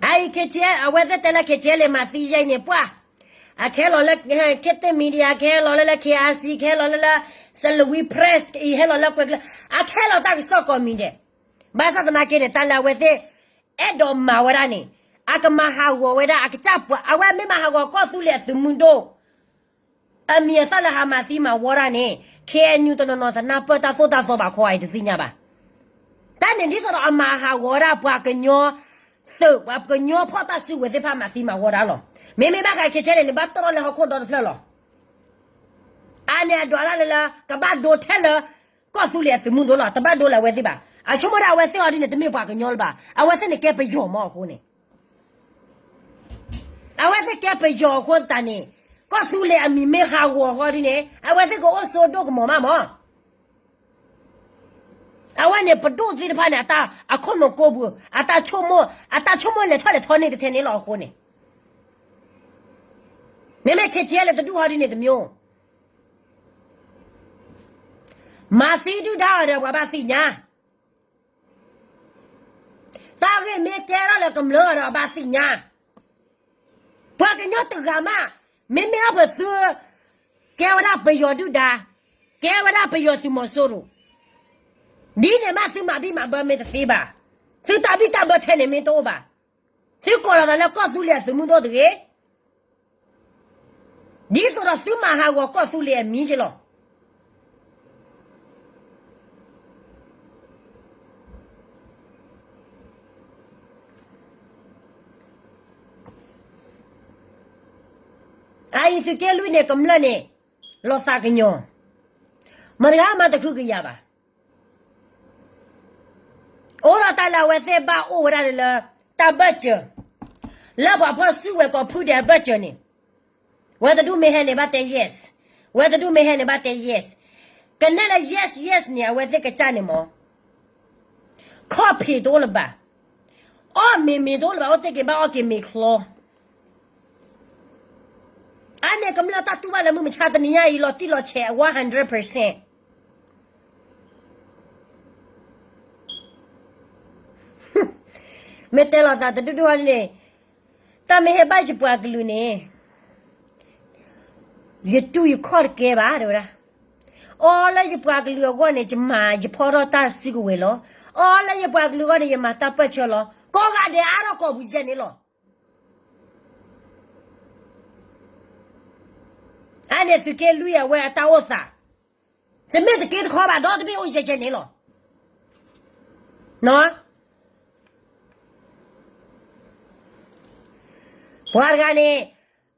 အအံၤ KTLA အဝဲသ့ၣ်တဲလၢ KTLA မၤသံယဲအံၤန့ၣ် ပှၢ် အခဲလီၤလၢ ခေတ်သစ် Media ခဲလီၤလၢလၢ KRC ခဲလီၤလၢလၢ Salween Press အံၤဟဲလီၤလၢကွဲးကျၢၢ် အခဲလီၤတၢ်ကစီၣ်ကိးမံၤဒဲး. ဘၣ်ဆၣ်သနာ်က့န့ၣ် တၢ်လၢအဝဲသ့ၣ် အဲၣ်ဒိးမၤဝဲဒၣ်န့ၣ် အကမၤဟးဂီၤဝဲဒၣ် အကစၢ်ပှၤ အဝဲမ့ၢ်မၤဟးဂီၤကီၢ်သူလ့ၤအသုးမုၢ်ဒိၣ် အမံၤအသၣ်လၢဟးမၤသံမၤဝီတၢ်န့ၣ် KNU တနီၤနီၤတနၢ်ပၢၢ်တၢ်သိၣ်တၢ်သီဘၣ်ခီအံၤတသ့ၣ်ညါဘၣ်. တၢ်န့ၣ်ဒ်သိးဒီးအမၤဟးဂီၤဝဲဒၣ်ပှၤကညီသုး ပှၤကညီဖီၣ်တၢ်စုကဝဲၤသ့ၣ်တဖၣ်မၤသံမၤဝီတၢ်လီၤ. မ့မ့ၢ်ဘၣ်ဃး KTLA န့ၣ် ဘၣ်တီၢ်ထီၣ်လၢဟီၣ်ခိၣ်ဒီတဖျၢၣ်လီၤ. အန့ၣ်အဒွးတၢ်လၢလၢ ကဘၣ်ဒိထဲလၢ ကီၢ်သူလ့ၤအသုးမုၢ်ဒိၣ်လီၤ. တဘၣ်ဒိလၢအဝဲသ့ၣ်ဘၣ်. အဆိကမိၣ်ဒၣ်အဝဲသ့ၣ်အီၤဒ်န့ၣ် တမ့ၢ်ပှၤကညီလၢၤဘၣ်. အဝဲသ့ၣ်န့ၣ်ကဲပယီၤမးအဃိန့ၣ် အဝဲသ့ၣ်ကဲပယီၤအဃိသတးန့ၣ် ကီၢ်သူလ့ၤအမံၤမ့ၢ်ဟးဂီၤအဃိဒ်န့ၣ် အဝဲသ့ၣ်ကအိၣ်ဆိးဒိၣ်ကမီၤမးမး. အဝဲန့ၣ်ပဒိၣ်သ့ၣ်တဖၣ်န့ၣ် အတၢ်အခိၣ်နူာ်ကိးပူၤ အတၢ်ဆိကမိၣ် အတၢ်ဆိကမိၣ်လဲၤထီၣ်လဲၤထီန့ၣ်တထဲန့ၣ်လီၤအဃိန့ၣ် မ့မ့ၢ် KTLA တဒူၣ်ဟီဒ်န့ၣ်တမံၤ မၤသံဒုၣ်ဒါအီၤဒီးပှၤဘၣ်သ့ၣ်ညါ တၢ်ဂ့ၢ်မ့ၢ်ကဲထီၣ်လၢကမျၢၢ်အီၤဒီးအဘၣ်သ့ၣ်ညါ ပှၤကညီတဂၤမး မ့မ့ၢ်အီၣ်ပသု ကဲဝဲဒၣ်ပယီၤဒုၣ်ဒါ ကဲဝဲဒၣ်ပယီၤသုးမီၤစိရိၤ ဒ်န့ၣ်မးသုမၤဘံၣ်မၤဘၢမ့ၢ်တသ့ဘၣ် သုတၢ်ဘံၣ်တၢ်ဘၢထဲန့ၣ်မ့ၢ်တအိၣ်ဘၣ် သုကိးလီၤသးလၢကီၢ်သူလ့ၤအသုးမုၢ်ဒိၣ်တဂ့ၤ ဒ်သိးဒီးသုမၤဟးဂီၤကီၢ်သူလ့ၤအမံၤက့လီၤ. အအံၤသုးက့လွံၢ်န့ၣ် ကမျၢၢ်န့ၣ် လီၤသးကညီၤ မတၤတဂၤမးတခုကယၤဘၣ်. အိၣ်ဒီးတၢ်လၢအဝဲသ့ၣ်ဘၣ်အိၣ်ဝဲဒၣ်လၢ တၢ်ဘၢၣ်စၢၤ လၢပှၤဖီၣ်စုကဝဲၤကိးဖုဒဲးအဘၢၣ်စၢၤန့ၣ် ဝဲတဒူၣ်မ့ၢ်ဟဲန့ၣ်ဘၣ်တဲ yes ဝဲတဒူၣ်မ့ၢ်ဟဲန့ၣ်ဘၣ်တဲ yes ကနဲၣ်လၢ yes yes န့ၣ် အဝဲသ့ၣ်ကစၢ်န့ၣ်မး ခီၣ်ဖံးတအိၣ်လၢၤဘၣ် အီၣ်မ့ၤမ့ၤတအိၣ်လၢၤဘၣ် အိၣ်တ့ၢ်က့ၤဘၣ်အီၣ်က့ၤမ့ၤချီ အါန့ၣ်ကမျၢၢ်တၢ်တူၢ်ဘၣ်လၢမုၢ်မဆါတနံၤညါအံၤ လီၤတံၢ်လီၤဆဲး one hundred percent မ့ၢ်တဲလီၤသးတဒူၣ်ဒူၣ်အီၤဒ်န့ၣ် တၢ်မ့ၢ်ဟဲဘၣ်ယပှၤကလုာ်န့ၣ် ယတူၢ်ယခီၣ်တကဲဘၣ် တဲဝဲဒၣ်. အီလၢယပှၤကလုာ်အဂီၢ်န့ၣ် ယမၤယဖီၣ်ထီၣ်တၢ်စုကဝဲၤလီၤ. အီလၢယပှၤကလုာ်အဂီၢ်န့ၣ် ယမၤတၢ်ပၢၢ်ဆၢလီၤ. ကိးဂၤဒဲးအါထီၣ်ကိးပူၤယဲၢ်န့ၣ်လီၤ. အါန့ၣ်သုးက့လွံၢ်အဝဲအတၢ်အိၣ်သး တမ့ၢ်တက့တခီဘၣ် ဒီတဘ့ၣ်အိၣ်ယဲၢ်ကဲန့ၣ်လီၤ. ပှၤတဂၤန့ၣ်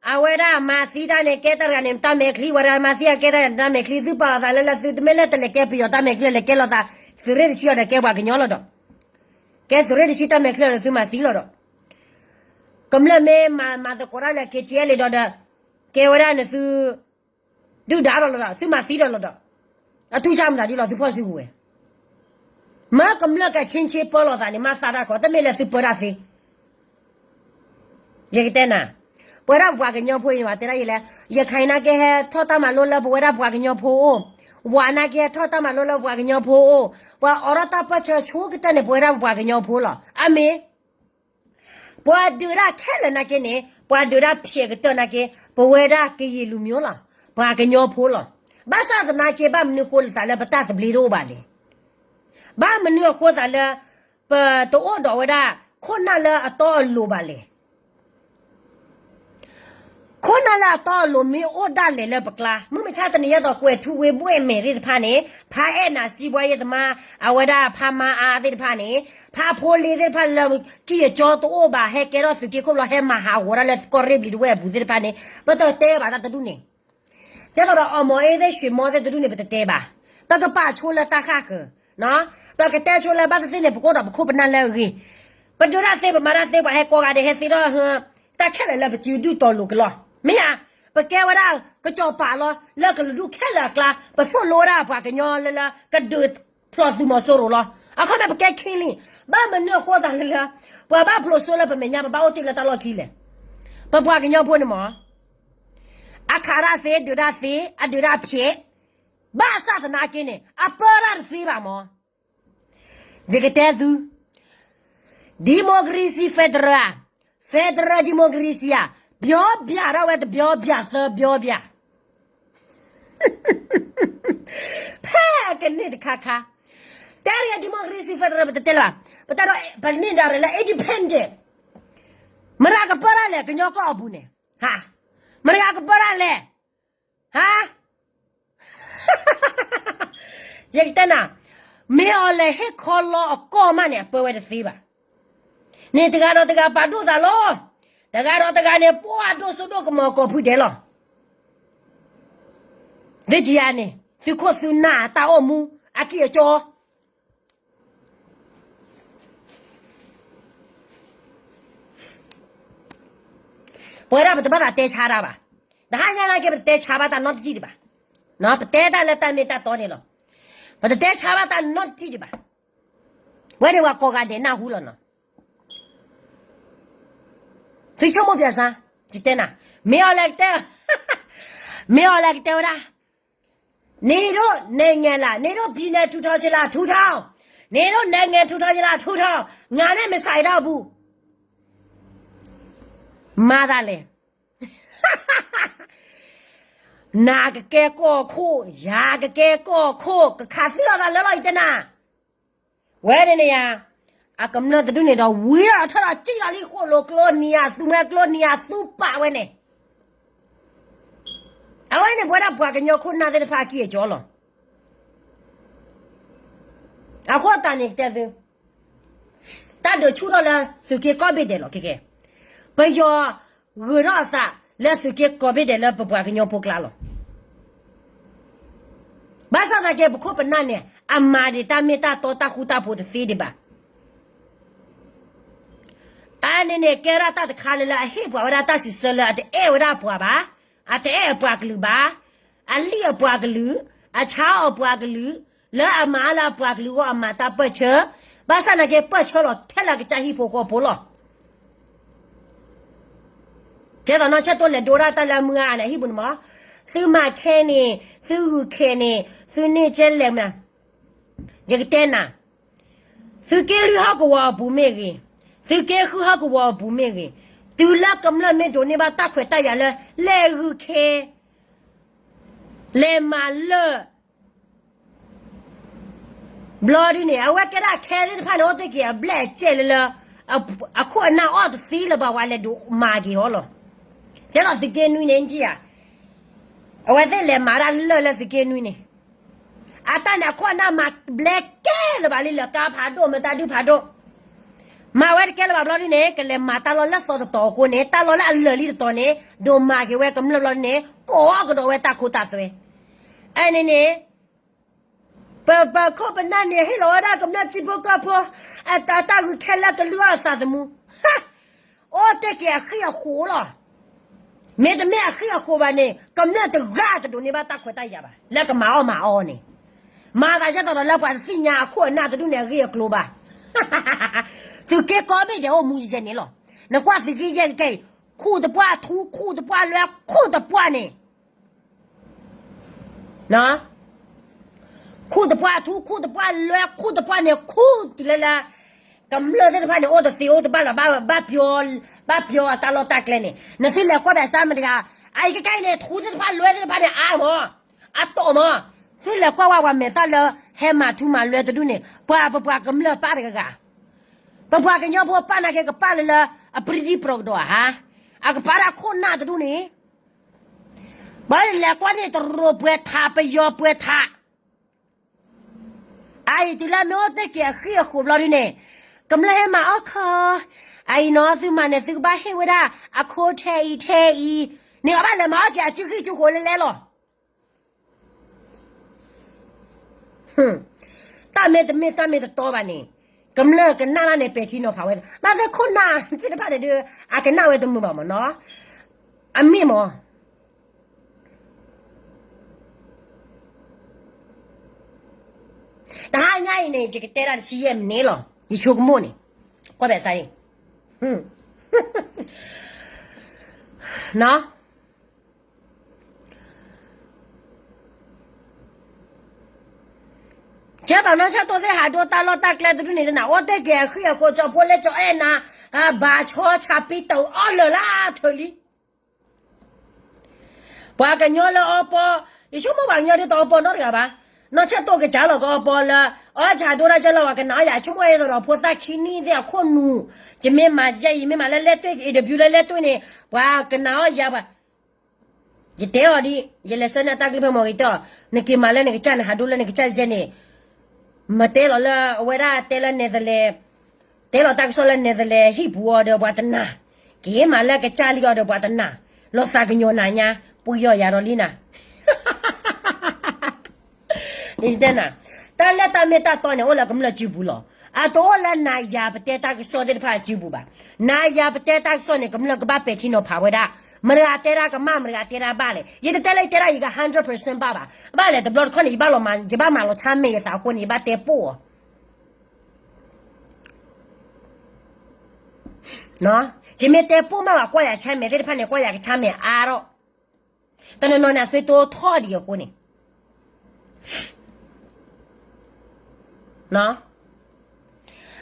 အဝဲဒၣ်မၤသံတၢ်န့ၣ် ကဲတၢ်တဂၤန့ၣ် တၢ်မဲာ်ချံ, ပှၤတဂၤမၤသံအကဲတၢ်တၢ်မဲာ်ချံ, သုပာ်အသးလၢလၢသုတမ့ၢ်လၢတလဲၤကဲပယီၤတၢ်မဲာ်ချံ လဲၤကဲလိာ်သး သုးရ့ၣ်တဆံအီၤဒီးကဲပှၤကညီလီၤဒီး, ကဲသုးရ့ၣ်တဆံတၢ်မဲာ်ချံအီၤဒီးသုမၤသံလီၤဒီး, ကမျၢၢ်မ့ၢ်မၤသကိးတၢ်လၢ KTLA ဒီးဒီး, ကဲဝဲဒၣ်န့ၣ်သု ဒုၣ်ဒါဒီးလီၤဒီး သုမၤသံဒီးလီၤဒီး, အတူၢ်ဆါမတၤဒ်လီၤ သုဖီၣ်စုကဝဲၤ, မ့ၢ်ကမျၢၢ်ကဆ့ဆ့ပၢလိာ်သးန့ၣ် မၤသးတၢ်ကီ တမ့ၢ်လၢသုပၢတၢ်သ့ ယကတဲနၤ, ပဝဲဒၣ်ပပှၤကညီဖိအံၤန့ၣ် ပှၤတဲဒၣ်ယဲလဲၣ်, ရခိုင်နာ်က့ဟဲထီၣ်တၢ်မၤလိလၢပဝဲဒၣ်ပှၤကညီဖိအိၣ်, ဝၤနာ်က့ဟဲထီၣ်တၢ်မၤလိလၢပှၤကညီဖိအိၣ်, ပှၤအိးထီၣ်တၢ်ပၢၢ်ဆၢဆိကတၢၢ်န့ၣ် ပဝဲဒၣ်ပပှၤကညီဖိလီၤ. အမ့ၢ် ပှၤဒုးတၢ်ခဲလၢာ်နာ်က့န့ၣ် ပှၤဒုးတၢ်ဖျဲးကတၢၢ်နာ်က့ ပဝဲဒၣ်ကယံာ်လူၤမျိုးလီၤ, ပှၤကညီဖိလီၤ. ဘၣ်ဆၣ်သနာ်က့ ဘၣ်မနုၤအဃိသးလၢပတၢ်သဘျ့တအိၣ်ဘၣ်လဲၣ်. ဘၣ်မနုၤအဃိသးလၢ ပတအိၣ်ဒီးဝဲဒၣ် ခိၣ်နၢ်လၢအတီအလိၤဘၣ်လဲၣ်. ခိၣ်နၢ်လၢအတီအလိၤမ့ၢ်အိၣ်ဒၣ်လဲာ်လၢပကျါ မုၢ်မဆါတနံၤအံၤသိး ကွဲၤထူဝ့ဘှဲၣ်မဲာ်သ့ၣ်တဖၣ်န့ၣ် ဖါအဲၣ်နၤစံးဘှါယဲၢ်သမါ အဝဲဒၣ်ဖါမါအါသ့ၣ်တဖၣ်န့ၣ် ဖါဖိလ့သ့ၣ်တဖၣ်လၢ ကံၢ်အကၠီတအိၣ်ဘၣ် ဟဲကဲထီၣ်သုးက့ခိၣ်ဘျီ ဟဲမၤဟးဂီၤတၢ်လၢကီၢ်ရ့ၣ်ဘျံးတဝဲၢ်အပူၤသ့ၣ်တဖၣ်န့ၣ် ပတတဲဘၣ်တၢ်တဒူၣ်န့ၣ် ကဲသိးဒီး အီၣ်မီၤအ့သ့ၣ် ရွှေမောသ့ၣ်တဒူၣ်န့ၣ် ပတတဲဘၣ်. ပကပာ်ဆိလၢတၢ်ဃၣ်ဃၢၤ, ပကတဲဆိလၢဘၣ်သ့ၣ်သ့ၣ်န့ၣ် ပကအိၣ်ဒီးပခိၣ်ပနၢ်လၢအဂ့ၤ, ပဒုးတၢ်သ့ ပမၤတၢ်သ့ ပှၤဟဲကိးဂၤဒဲး ဟဲသ့ထီၣ် တၢ်ခဲလၢာ်လၢပစုဒုၣ်တီၤလိၤကလီၤ. မ့ၢ်ဧါ, ပကဲဝဲဒၣ်ကစီၤပၤလီၤ လၢကလုာ်ဒူၣ်ခဲလၢာ်အကျါ ပသိၣ်လိဝဲဒၣ်ပှၤကညီလၢလၢ ကဒုးဖျိးသုးမီၤစိရိၤလီၤ. အခီပညီ ပကဲ killing, ဘၣ်မနုၤအဃိသးလၢလၢ ပှၤဘၣ်ဖျိးစိလၢပမဲာ်ညါ ပဘၣ်အိၣ်တ့ၢ်လၢတၢ်လီၢ်ခံလဲၣ်. ပပှၤကညီဖိန့ၣ်မ့ၢ် အခးတၢ်သ့ ဒုးတၢ်သ့ အဒုးတၢ်ဖျဲး, ဘၣ်ဆၣ်သနာ်က့န့ၣ် အပၢတၢ်တသ့ဘၣ်မ့ၢ်, ယကတဲသု, democracy federal, federal democracy ဧါ, ပြောပြ ထီၣ်ဝဲတပြောပြ သၢပြောပြ ဖဲအကန့ၢ်တခါခါ, တဲတဂ့ၤ democracy federal ပတတဲလၢၤဘၣ်, ပတၢ်ဒီး ပန့ၢ်ဒၣ်ရဲၣ်လၢ independent, မတၤကပၢတၢ်လဲၣ် ကညီကီၢ်အပူၤန့ၣ်, ဟါ, မတၤကပၢတၢ်လဲၣ်, ဟါ ယကတဲနၤ, မ့ၢ်အီၤလဲၤဟ့ၣ်ခီလီအကီၢ်မးန့ၣ် အပၢဝဲတသ့ဘၣ်. န့ၣ်တဂၤဒီးတဂၤပာ်ဒိၣ်သးလီၤ. တဂၤဒီးတဂၤန့ၣ် ပှၤဒိၣ်စိဒိၣ်ကမီၤကီၢ်ဖုဒဲးလီၤ. သ့ၣ်တယၤန့ၣ် သုးခိၣ်သုးနၢ်တၢ်အိၣ်မူ အကံၢ်အကၠီ ပဝဲဒၣ်ပတဘၣ်သးတဲဆါတၢ်ဘၣ်. တဟါညါနာ်က့ ပတတဲဆါဘၣ်တၢ်နီတထံၣ်ဒံးဘၣ်. ပတဲတၢ်လၢတၢ်မ့ၢ်တၢ်တီန့ၣ်လီၤ. ပတတဲဆါဘၣ်တၢ်နီတထံၣ်ဒံးဘၣ်. ဝဲန့ၣ်ပှၤကိးဂၤဒဲးနၢ်ဟူလီၤနီၤ. သုဆိကမိၣ်ပၠးစၢ်, ယတဲနၤ, မ့ၢ်အီၤလဲၤကတဲ, မ့ၢ်အီၤလဲၤကတဲဝဲဒၣ် နေတို့နိုင်ငံလား, နေတို့ပြည်နယ်ထူထောင်ချင်လား, ထူထောင်, နေတို့နိုင်ငံထူထောင်ချင်လား, ထူထောင်, ငါနဲ့မဆိုင်တော့ဘူး. မၤသးလဲၣ်. နၤကကဲကီၢ်ခိၣ်, ယၤကကဲကီၢ်ခိၣ်, ကခးသံလိာ်သးလၢလီၤ ယတဲနၤ. ဝဲန့ၣ်န့ၣ်ယၤ, အကမျၢၢ်တဒူၣ်န့ၣ်ဒီး ဝံၤဒီးထီၣ်ဒီးစံၣ်လီၤလံ ဃိၣ်လိာ်ကျိနံၤဧါ, သူမွဲကျိနံၤဧါ, သူပာ်ဝဲန့ၣ်. အဝဲန့ၣ်ပဝဲဒၣ်ပှၤကညီခိၣ်နၢ်သ့ၣ်တဖၣ်အကံၢ်အကၠီလီၤ. အဃိသတးန့ၣ်ကတဲသု, တၢ်ဒုးဆူၣ်ထီၣ်လၢသုးက့ကိးဘ့ၣ်ဒဲးလီၤ. ခဲကဲ, ပယီၤဂုာ်ထီၣ်အသးလၢသုးက့ကိးဘ့ၣ်ဒဲးလၢပပှၤကညီဖိကျါလီၤ. ဘၣ်ဆၣ်သနာ်က့ ပခိၣ်ပနၢ်န့ၣ် အမၤဒံးတၢ်မ့ၢ်တၢ်တီတၢ်ဃူတၢ်ဖိးတသ့ဒံးဘၣ်. အန့ၣ်န့ၣ် ကဲဒၣ်တၢ်တခါလၢလၢအဟ့ၣ်ပှၤဝဲဒၣ်တၢ်စံးဆၢလၢအတအဲၣ်ဝဲဒၣ်ပှၤဘၣ်, အတအဲၣ်အပှၤကလုာ်ဘၣ်, အလံၣ်အပှၤကလုာ်, အဆါအီၤပှၤကလုာ်, လၢအမၤလၢအပှၤကလုာ်အဂီၢ်အမၤတၢ်ပၢၢ်ဆၢ, ဘၣ်ဆၣ်သနာ်က့ ပၢၢ်ဆၢလီၤထဲလၢကစၢ်ဟံၣ်ဖိဃီဖိလီၤ. ကဲသိးနီၢ်ဆဲးတိၢ်လဲၤဒိတၢ်တၢ်လၢမုၢ်ဂၤန့ၣ် အဟံၣ်ပူၤန့ၣ်မး, သုမၤခဲန့ၣ်, သုဂုာ်ခဲန့ၣ်, သုန့ၢ်ကဲလဲၣ်မး, ယကတဲနၤ, သုးက့လွံၢ်ဟီၣ်ကဝီၤအပူၤမ့ၢ်ဂ့ၤ, သုးက့ဃုဟီၣ်ကဝီၤအပူၤမ့ၢ်ဂ့ၤ, တုၤလၢကမျၢၢ်မ့ၢ်ဒိးန့ၢ်ဘၣ်တၢ်ခွဲးတၢ်ယာ်လၢ လဲၤဂုာ်ခဲ လဲၤမၤလၢာ် ဘျီဒ်န့ၣ် အဝဲကဲဒၣ်ခဲသ့ၣ်တဖၣ်န့ၣ် အိၣ်တ့ၢ်က့ၤအဘျဲၣ်အကဲလၢလၢ အခိၣ်အနၢ်အီၣ်တသ့လၢၤဘၣ် ပှၤလဲၤဒိးမၤက့ၤအီၤလီၤ. ကဲသိးသုးက့နွံန့ၣ် နထံၣ်ဧါ, အဝဲသ့ၣ်လဲၤမၤဒၣ်လၢာ်လၢသုးက့နွံန့ၣ်, အတၢ်န့ၣ်အခိၣ်အနၢ်မၤဘျဲကဲလၢၤဘၣ်လံ လၢကါဖးဒိၣ် မ့ၢ်တၢ်ဒုးဖးဒိၣ်, မၤဝဲတကဲလၢၤဘၣ်ဘျီဒ်န့ၣ် ကလဲၤမၤတၢ်လီၢ်လၢသီတတီၤအဃိန့ၣ် တၢ်လီၢ်လၢအလၢာ်လံတတီၤန့ၣ် ဒိးမၤက့ၤဝဲကမျၢၢ်ဘျီဒ်န့ၣ် ကိးကဒီးဝဲတၢ်ခိတၢ်သွဲ, အန့ၣ်န့ၣ် ပ ပခိၣ်ပနၢ်န့ၣ် ဟ့ၣ်လီၤဝဲဒၣ်ကမျၢၢ်ထံဖိကီၢ်ဖိ အတၢ်ဂုာ်ခဲလၢာ်ကလုၢ်အီၣ်အသးသမူ, အိၣ်တ့ၢ်က့ၤအဃံအဃိးလီၤ. မ့တမ့ၢ်အဃံအဃိးဘၣ်န့ၣ် ကမျၢၢ်တဂၤတဒိးန့ၢ်ဘၣ်တၢ်ခွဲးတၢ်ယာ်ဘၣ် လၢကမၤအီၣ်မၤအီန့ၣ်, မၤသးဒ်သိးဒီးလၢပှၤတသ့ၣ်ညါအခိၣ်အနၢ်တဒူၣ်န့ၣ်အဂ့ၢ်အကျိၤဘၣ်. သုးက့ကိးဘ့ၣ်ဒဲးအိၣ်မူယဲၢ်န့ၣ်လီၤ. နကွၢ်သုးက့ယဲၢ်ကဲအံၤ ခူၣ်တပှၢ်ထူ ခူၣ်တပှၢ်လွဲ ခူၣ်တပှၢ်န့ၣ် ခူၣ်တပှၢ်ထူ ခူၣ်တပှၢ်လွဲ ခူၣ်တပှၢ်န့ၣ် ခူၣ်တုၤလၢလၢ ကမျၢၢ်သ့ၣ်တဖၣ်န့ၣ် အိၣ်တသ့အိၣ်တဘၣ်လီၤ ဘၣ်ပျီ ဘၣ်ပျီအတၢ်လီၢ်တၢ်ကျဲန့ၣ် နသုလဲၤကွၢ်ဘၣ်ဆၣ်မတၤတဂၤ, အအံၤကဲကဲအံၤန့ၣ် ထူသ့ၣ်တဖၣ်လွဲသ့ၣ်တဖၣ်န့ၣ် အါမး, အတီၢ်မး, သုလဲၤကွၢ်ဝဲပှၤမဲာ်သၣ်လၢ ဟဲမၤထူမၤလွဲတဒူၣ်န့ၣ် ပှၤပပှၤကမျၢၢ်ပၢ်တဂၤဂၤ, ပပှၤကညီဖိပၢ်နာ်က့ကပၢ်လၢလၢ အပြံဒံပြီကဒီးဧါ, အကပၢ်ဒၣ်ခိၣ်နၢ်တဒူၣ်န့ၣ် ဘၣ်လဲၤကွၢ်န့ၣ် တရူးပှဲၤထး ပယီၤပှဲၤထး, အအံၤတုၤလၢမ့ၢ်အိၣ်တ့ၢ်က့ၤအဃံအဃိးဘျီဒ်န့ၣ် ကမျၢၢ်ဟဲမၤအီၣ်ခီ, အအံၤနီၤ သုမၤန့ၣ် သုကဘၣ်ဟ့ၣ်ဝဲဒၣ် အခိထဲအံၤထဲအံၤ, န့ၣ်အဘၣ်လဲၤမၤအီၣ်က့ၤအစုဃံစုဃိးလဲလဲလီၤ. တၢ်မ့ၢ်တမ့ၢ်တၢ်မ့ၢ်တတီဘၣ်န့ၣ် ကမျၢၢ်ကနၣ်ဘၣ်န့ၣ် ပဲာ်ထံနီၤဖးဝဲ, ဘၣ်သ့ၣ်ခိၣ်နၢ်သ့ၣ်တဖၣ်န့ၣ်ဒီး အကနၣ်ဝဲတမုာ်ဘၣ်မးနီၤ, အမ့ၢ်မး တဟါညါအံၤန့ၣ် ယကတဲဒၣ်တဆံယဲၢ်မံးနံးလီၤ ယဆိကမိၣ်န့ၣ်, ကွၢ်ဘၣ်ဆၣ်အံၤ ကဲသိးနီၢ်ဆၢၣ်တိၢ်သ့ၣ်ဟးဒိတၢ်လီၢ်တၢ်ကျဲတဒူၣ်န့ၣ် တနၤအိၣ်တ့ၢ်က့ၤအဃံအဃိး ကၠီဖိလ့ၣ်ကၠီအဲၣ်နၤ, ဘၣ်ဆီဆးပံတၢၢ်အီၣ်လၢာ်လၢထၢၣ်လံ ပှၤကညီလၢအီပီ, ယဆိကမိၣ်ပှၤကညီဒ်သိးအီပီနီတဂၤဘၣ်, နီၢ်ဆၢၣ်တိၢ်ကစၢ်လီၤကအီပီလၢ အီၣ်ဆၣ်ဒိတၢ်ကၢလီၤ ပှၤကနၣ်အီၣ်ယၤ ဆိကမိၣ်အသိးဒီးဖိသၣ်ခံနံၣ်သ့ၣ်အခိၣ်နူာ်, ယမ့ၢ်မၤယဲ ယမ့ၢ်မၤလၢလဲၣ်တွ့ၣ် interview လၢလဲၣ်တွ့ၣ်န့ၣ် ပှၤကနၣ်အီၣ်ယၤပှၤ ယတဲအီၤဒ် ယလဲၤဆှၢန့ၢ်တၢ်ကလုၢ်ဖဲမီၤဂ့ၤတဲအီၤ, နက့ၤမၤလၢနကစၢ်န့ၣ် ဟးဒိလၢနကစၢ်ယဲန့ၣ်, မ့ၢ်တဲလီၤလၢအဝဲဒၣ်တဲလၢ Netherlands, တဲလီၤတၢ်ကစီၣ်လၢ Netherlands ဟံၣ်ပူၤအီၤဒီးပှၤတနာ်, က့ၤမၤလၢကစၢ်လံအီၤဒီးပှၤတနာ်, လီၤသးကညီၤနၤညါ, ပှ့ၤအီၣ်ယၤဒီးလံနၤ တဲနၤ, တၢ်လၢတၢ်မ့ၢ်တၢ်တီန့ၣ် အိၣ်လၢကမျၢၢ်စုပူၤလီၤ. အတအိၣ်လၢနၤယၤပတဲတၢ်ကစီၣ်သ့ၣ်တဖၣ်အစုပူၤဘၣ်. နၤယၤပတဲတၢ်ကစီၣ်န့ၣ် ကမျၢၢ်ကဘၣ်ပဲာ်ထံနီၤဖးဝဲဒၣ်, မတၤဂၤတဲဒၣ်ကမၣ် မတၤဂၤတဲဒၣ်ဘၣ်လဲၣ်. ယတတဲလၢယတဲဒၣ်ယက hundred percent ဘၣ်ဘၣ်. ဘၣ်လဲၣ် တဘျီတခီၣ်န့ၣ် ယဘၣ်မၤလီၤဆါမဲာ်ယသးအဃိန့ၣ် ယဘၣ်တဲပိၢ်အီၤ ယမ့ၢ်တဲပိၢ်မးဘၣ် ကွၢ်ယၤဆါမဲာ်သ့ၣ်တဖၣ်န့ၣ် ကွၢ်ယၤကဆါမဲာ်အါထီၣ်, တနီၤနီၤန့ၣ် အသုတိထီၣ်ဒံးအဃိန့ၣ်,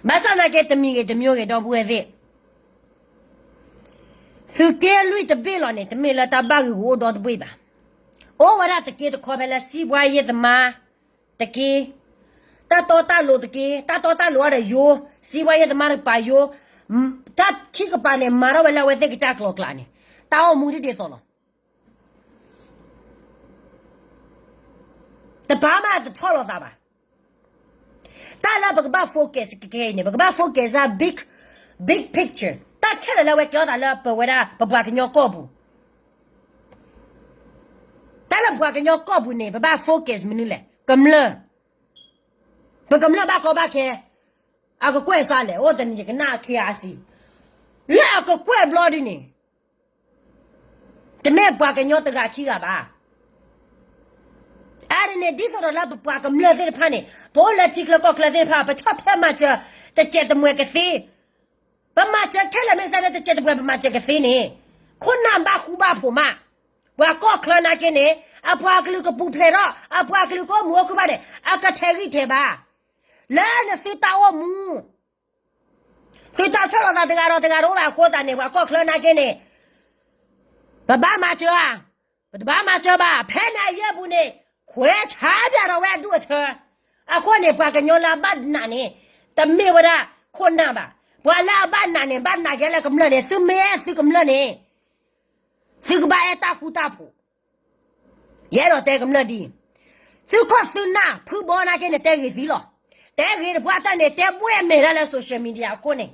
ဘၣ်ဆၣ်သနာ်က့ တမံၤဂ့ၤတမံၤဂ့ၤ ဒီပုၢ်ဝဲၢ်သ့ၣ်, သုးက့လွံၢ်တဘ့ၣ်လီၤန့ၣ် တမ့ၢ်လၢတၢ်ဘၣ်ဂ့ၢ်ဂူာ်အိၣ်ဒီတဘ့ၣ်ဘၣ်. အိၣ်ဝဲဒၣ်တက့တခီဖဲလၢ စံးဘှါယ့ၢ်သမါတက့, တၢ်တီတၢ်လိၤတက့, တၢ်တီတၢ်လိၤအီၤဒီးယိ, စံးဘှါယ့ၢ်သမါတကပၤယိ, တၢ်ခံကပၤန့ၣ် မၤထီၣ်ဝဲလၢအဝဲသ့ၣ်ကစၢ်ကျိၤကျါန့ၣ်, တၢ်အိၣ်မူဒ်ဒ်သိးလီၤ. တပာ်မးတထီၣ်လိာ်သးဘၣ်. တၢ်လၢပကဘၣ် focus ကကဲအံၤန့ၣ် ပကဘၣ် focus လၢ big, big picture တၢ်ခဲလၢာ်လၢအဝဲကဲထီၣ်သးလၢပဝဲဒၣ်ပပှၤကညီကီၢ်ပူၤ, တၢ်လၢပပှၤကညီကီၢ်ပူၤန့ၣ် ပဘၣ် focus မနုၤလဲၣ်, ကမျၢၢ်, ပကမျၢၢ်ဘၣ်ကီဘၣ်ခဲ, အကကွဲၢ်စးလဲၣ်, အိၣ်တနံၤယကနၣ် KIC လၢအကကွဲၢ်ဘျီဒ်န့ၣ် တမ့ၢ်ပှၤကညီတဂၤခံဂၤဘၣ်. အါန့ၣ်န့ၣ် ဒ်သိးဒီးလၢပပှၤကမျၢၢ်သ့ၣ်တဖၣ်န့ၣ် ပအိၣ်လၢထံချၢကီၢ်ချၢသ့ၣ်တဖၣ် ပဆီၣ်ထွဲမၤစၢၤတစဲးတမှဲၤကသ့, ပမၤစၢၤခဲလၢာ်မ့ၢ်စ့ၢ်န့ၣ် တစဲးတမှဲၤပမၤစၢၤကသ့န့ၣ်, ခိၣ်နၢ်ဘၣ်ဃူဘၣ်ဖိးမး, ပှၤကီၢ်ချၢနာ်က့န့ၣ် အပှၤကလုာ်ကပူၤဖျဲးထီၣ် အပှၤကလုာ်ကအိၣ်မုာ်အိၣ်ခုၣ်ဘၣ်န့ၣ် အကထဲးဂံၢ်ထဲးဘါ လၢနသုတၢ်အိၣ်မူ သုတၢ်ဆီၣ်လီၤသးတဂၤဒီးတဂၤတအိၣ်ဘၣ်အဃိသတးန့ၣ် ပှၤကီၢ်ချၢနာ်က့န့ၣ် ပဘၣ်မၤစၢၤဧါ, ပတဘၣ်မၤစၢၤဘၣ်. ဖဲန့ၣ်အယဲၢ်ပူၤန့ၣ် ခွဲးဆါပၠးဒီးဝဲအဒူၣ်အထၢ, အဃိန့ၣ် ပှၤကညီလၢအဘၣ်နာ်န့ၣ် တမ့ၢ်ဝဲဒၣ်ခိၣ်နၢ်ဘၣ်. ပှၤလၢအဘၣ်နာ်န့ၣ် ဘၣ်နာ်က့ၤလၢကမျၢၢ်န့ၣ် သုမ့ၢ်အဲၣ်သုကမျၢၢ်န့ၣ် သုကဘၣ်အဲၣ်တၢ်ဃူတၢ်ဖိး. ယအဲၣ်ဒိးတဲကမျၢၢ်ဒ်အံၤ, သုခီၣ်သုနၢ် ဖုဘီနာ်က့န့ၣ် တဲဂ့ၤသံလီၤ. တဲဂ့ၤတပှၢ်တၢၢ်န့ၣ် တဲဘှဲၣ်မဲာ်ဒၣ်လၢ social media အခိၣ်န့ၣ်,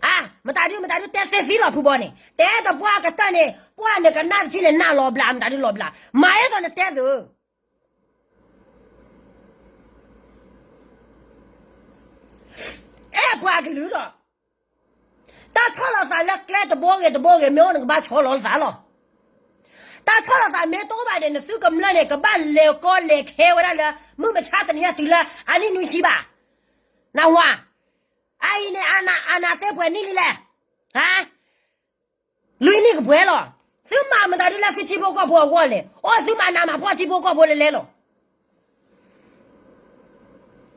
အါ, မတၤဒု မတၤဒု တဲသ့သံလီၤ ဖုဘီန့ၣ်, တဲတပှၢ်ကတၢၢ်န့ၣ် ပှၢ်နကနၣ်တထံၣ်န့ၣ် နၢ်လီၤဘျး မတၤဒုလီၤဘျး, မၤအဲၣ်သိးနတဲသု အဲၣ်ပှၤကလုာ်ဒီး, တၢ်ဆီၣ်လီၤသးလၢကျဲတဘိဂ့ၤတဘိဂ့ၤ မ့ၢ်အိၣ်နကဘၣ်ဆီၣ်လီၤသးလီၤ. တၢ်ဆီၣ်လီၤသးမ့ၢ်တအိၣ်ဘၣ်ဒီး နသုကမျၢၢ်န့ၣ် ကဘၣ်လဲၤကီလဲၤခဲဝဲဒၣ်လၢ မုၢ်မဆါတနံၤညါတုၤလၢအနံၣ်နွံဆံဘၣ်. နဝၤ, အအံၤန့ၣ် အနးသ့ပှဲၤနံၣ်လံလဲၣ်, ဟါ, လွံၢ်နံၣ်ကပှဲၤလီၤ. သုမၤမတၤဒ်လၢသုထံဖိကီၢ်ဖိအဂီၢ်လဲၣ်, အိၣ်သုမၤနးမၤဖှီၣ်ထံဖိကီၢ်ဖိလဲၤလဲၤလီၤ.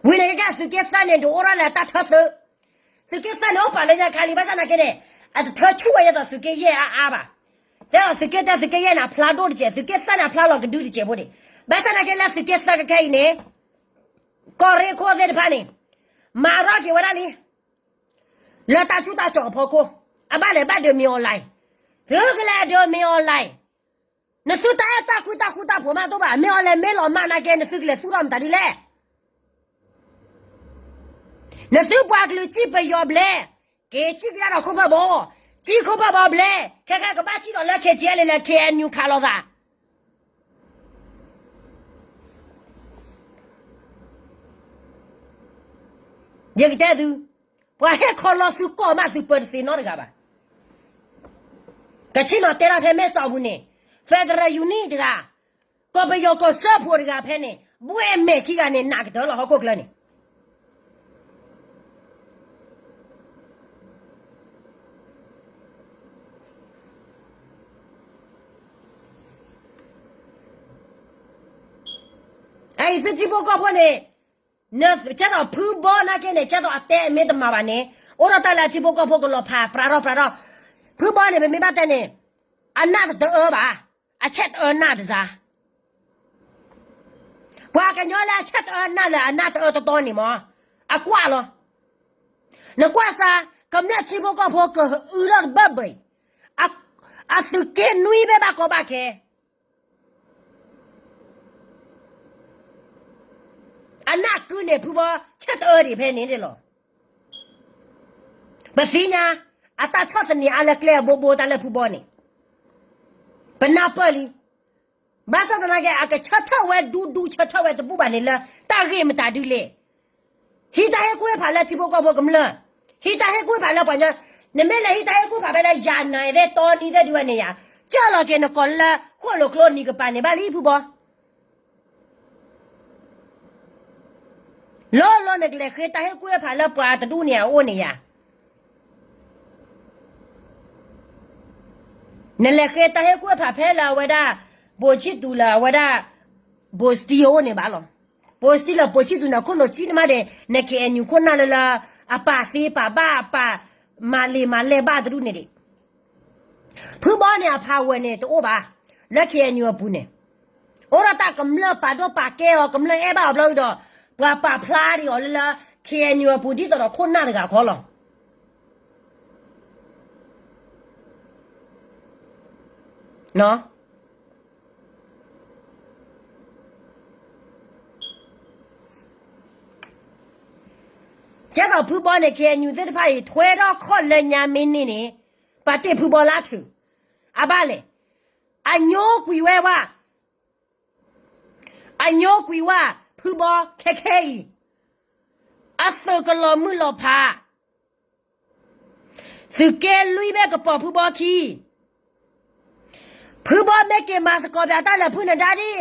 ဝံၤန့ၣ်ကဲ သုးက့သၢန့ၣ်ဒုးအိၣ်ထီၣ်လၢတၢ်ထၢသုး, သုးက့သၢန့ၣ်အိၣ်ပာ်လၢညါခါလံ ဘၣ်ဆၣ်နာ်က့န့ၣ်, အတထၢဆူၣ်ဝဲဒ်သိးသုးက့ယဲၢ်အါအါဘၣ်. တဲဒီးသုးက့တၢ သုးက့ယဲၢ်န့ၣ် အဖျါဒိၣ်တစဲး, သုးက့သၢန့ၣ် အဖျါလီၤကဒုတစဲးဖိန့ၣ်, ဘၣ်ဆၣ်နာ်က့လၢသုးက့သၢခဲခဲအံၤန့ၣ်, ကီၢ်ရ့ၣ်ခိၣ်သ့ၣ်တဖၣ်န့ၣ်, မၤထီၣ်က့ၤဝဲဒၣ်လံ လၢတၢ်ဆူၣ်တၢ်ကၠီၤအဖီခိၣ်, အဘၣ်လဲၤဘၣ်ဒုးမ့ၢ် online, သုကလဲၤဒုးမ့ၢ် online, နသုတၢ်အဲၣ်တၢ်ကွံတၢ်ဃူတၢ်ဖိးမးတအိၣ်ဘၣ်, မ့ၢ် online မ့ၢ်လီၤမၢ်နာ်က့ နသုကလဲၤသူၣ်ထီၣ်မတၤဒ်လဲၣ်. နသုပှၤကလုာ်စံၣ်ပယီၤဘျဲၣ်, က့ၤစံၣ်ကဒါဒီးခိၣ်ဖၢၣ်ဘီ, စံၣ်ခိၣ်ဖၢၣ်ဘီဘျဲၣ်, ခဲခဲကဘၣ်စံၣ်ဒီးလၢ KTLA လၢ KNU ခးလိာ်သး ယကတဲသု, ပှၤဟ့ၣ်ခီလီသုကီၢ်မး သုပၢတသ့နီတဂၤဘၣ်. ကဆ့ၣ်နီၤတဲတၢ်ဖဲမဲၢ်စီးပူၤန့ၣ်, Federal Union တဂၤ, ကီၢ်ပယီၤကီၢ်စၢဖှိၣ်တဂၤဖဲန့ၣ်, ဘှဲၣ်မဲာ်ခံဂၤန့ၣ် နးကတၢၢ်လီၤဟီၣ်ခိၣ်ချၢန့ၣ် အအံၤသုထံဖိကီၢ်ဖိန့ၣ်, ကဲသိးဖုဘီနာ်က့န့ၣ် ကဲသိးအတဲအမ့ၢ်တမၤဘၣ်န့ၣ်, အိၣ်ဒီးတၢ်လၢအထံဖိကီၢ်ဖိကလီၤဖးပြးထီၣ်ပြးထီၣ်, ဖုဘီန့ၣ် ပမ့ၢ်ဘၣ်တဲန့ၣ်, အနၢ်တတအၢဘၣ်, အဆဲးတအၢနၢ်တစါ ပှၤကညီလၢအဆဲးတအၢနၢ်လၢအနၢ်တအၢတတီန့ၣ်မး, အကွၢ်လီၤ. နကွၢ်စါ, ကမျၢၢ်ထံဖိကီၢ်ဖိကအုထီၣ်တဘၢၣ်ဘၢၣ်, အသုးက့နွံဘ့ၣ်ဘၣ်ကီဘၣ်ခဲ, အနၢ်ကုန့ၣ်ဖုဘီဆဲးတအၢဒံးဖဲန့ၣ်လီၤ. ပသ့ၣ်ညါ, အတၢ်ဆီၣ်သနံးအါလၢကျဲအဘိဘိတၢ်လၢဖုဘီန့ၣ်, ပနၢ်ပၢၢ်လံ. ဘၣ်ဆၣ်သနာ်က့ အကဆၢထၢၣ်ဝဲဒူဒူဆၢထၢၣ်ဝဲတဘူၣ်ဘၣ်န့ၣ်လၢ တၢ်ဂ့ၢ်မတၤဒုလဲၣ်. ဟံးတၢ်ဟ့ၣ်ကူၣ်ဟ့ၣ်ဖးလၢထံဖိကီၢ်ဖိကမျၢၢ်, ဟံးတၢ်ဟ့ၣ်ကူၣ်ဟ့ၣ်ဖးလၢပှၤကညီ, နမ့ၢ်လဲၤဟံးတၢ်ဟ့ၣ်ကူၣ်ဖးဖဲလၢယၤနၤသ့ၣ်တီနံၤသ့ၣ်ဒုဝဲန့ၣ်ယၤ, ကၢၢ်လီၤက့ၤနကိးလၢဃိၣ်လိာ်ကျိနံၤကပၤန့ၣ်ဘၣ်လံဖုဘီ လီၤလီၤနကလဲၤဃ့တၢ်ဟ့ၣ်ကူၣ်ဟ့ၣ်ဖးလၢပှၤတဒူၣ်န့ၣ်အအိၣ်န့ၣ်ယၤ, နလဲၤဃ့တၢ်ဟ့ၣ်ကူၣ်ဟ့ၣ်ဖးဖဲလၢအဝဲဒၣ် ဘိၣ်ဆံၣ်သူးလၢအဝဲဒၣ် ဘိၣ်စတံအအိၣ်န့ၣ်ဘၣ်လီၤ. ဘိၣ်စတံလၢဘိၣ်ဆံၣ်သူးန့ၣ် ခိၣ်နူာ်ကံတမးဒီး န KNU ခိၣ်နၢ်လၢလၢ အပာ်သ့ပာ်ဘၣ်အပာ်မၤလ့ၤမၤလဲၢ်ဘၣ်တဒူၣ်န့ၣ်ဒံး ဖုဘီန့ၣ်အဖးဝဲန့ၣ်တအိၣ်ဘၣ်, လၢ KNU အပူၤန့ၣ်, အိၣ်ဒီးတၢ်ကမျၢၢ်ပာ်ဒိၣ်ပာ်ကဲအီၤ ကမျၢၢ်အဲၣ်ဘၣ်အီၤဘျီဒီး, ပှၤပာ်ဖျါဒံးအီၤလၢလၢ KNU အပူၤဒ်သိးဒီးခိၣ်နၢ်တဂၤခီလီၤ. ကဲသိးဖုဘီန့ၣ် KNU သ့ၣ်တဖၣ်အံၤ ထွဲထီၣ်ခီၣ်လၢညါမ့ၢ်န့ၢ်န့ၣ်, ပာ်တ့ၢ်ဖုဘီလၢထူၣ်, အဘၣ်လဲၣ်, အညိကွံာ်ဝဲဝဲ အညိကွံာ်ဝဲ ဖုဘီခဲခဲအံၤ, အသုးကလီၤမုၢ်လီၤဖး, သုးက့လွံၢ်ဘ့ၣ်ကပိာ်ဖုဘီခံ, ဖုဘီမ့ၢ်က့ၤမၤသကိးပၠးတၢ်လၢဖုနဒါဒံး,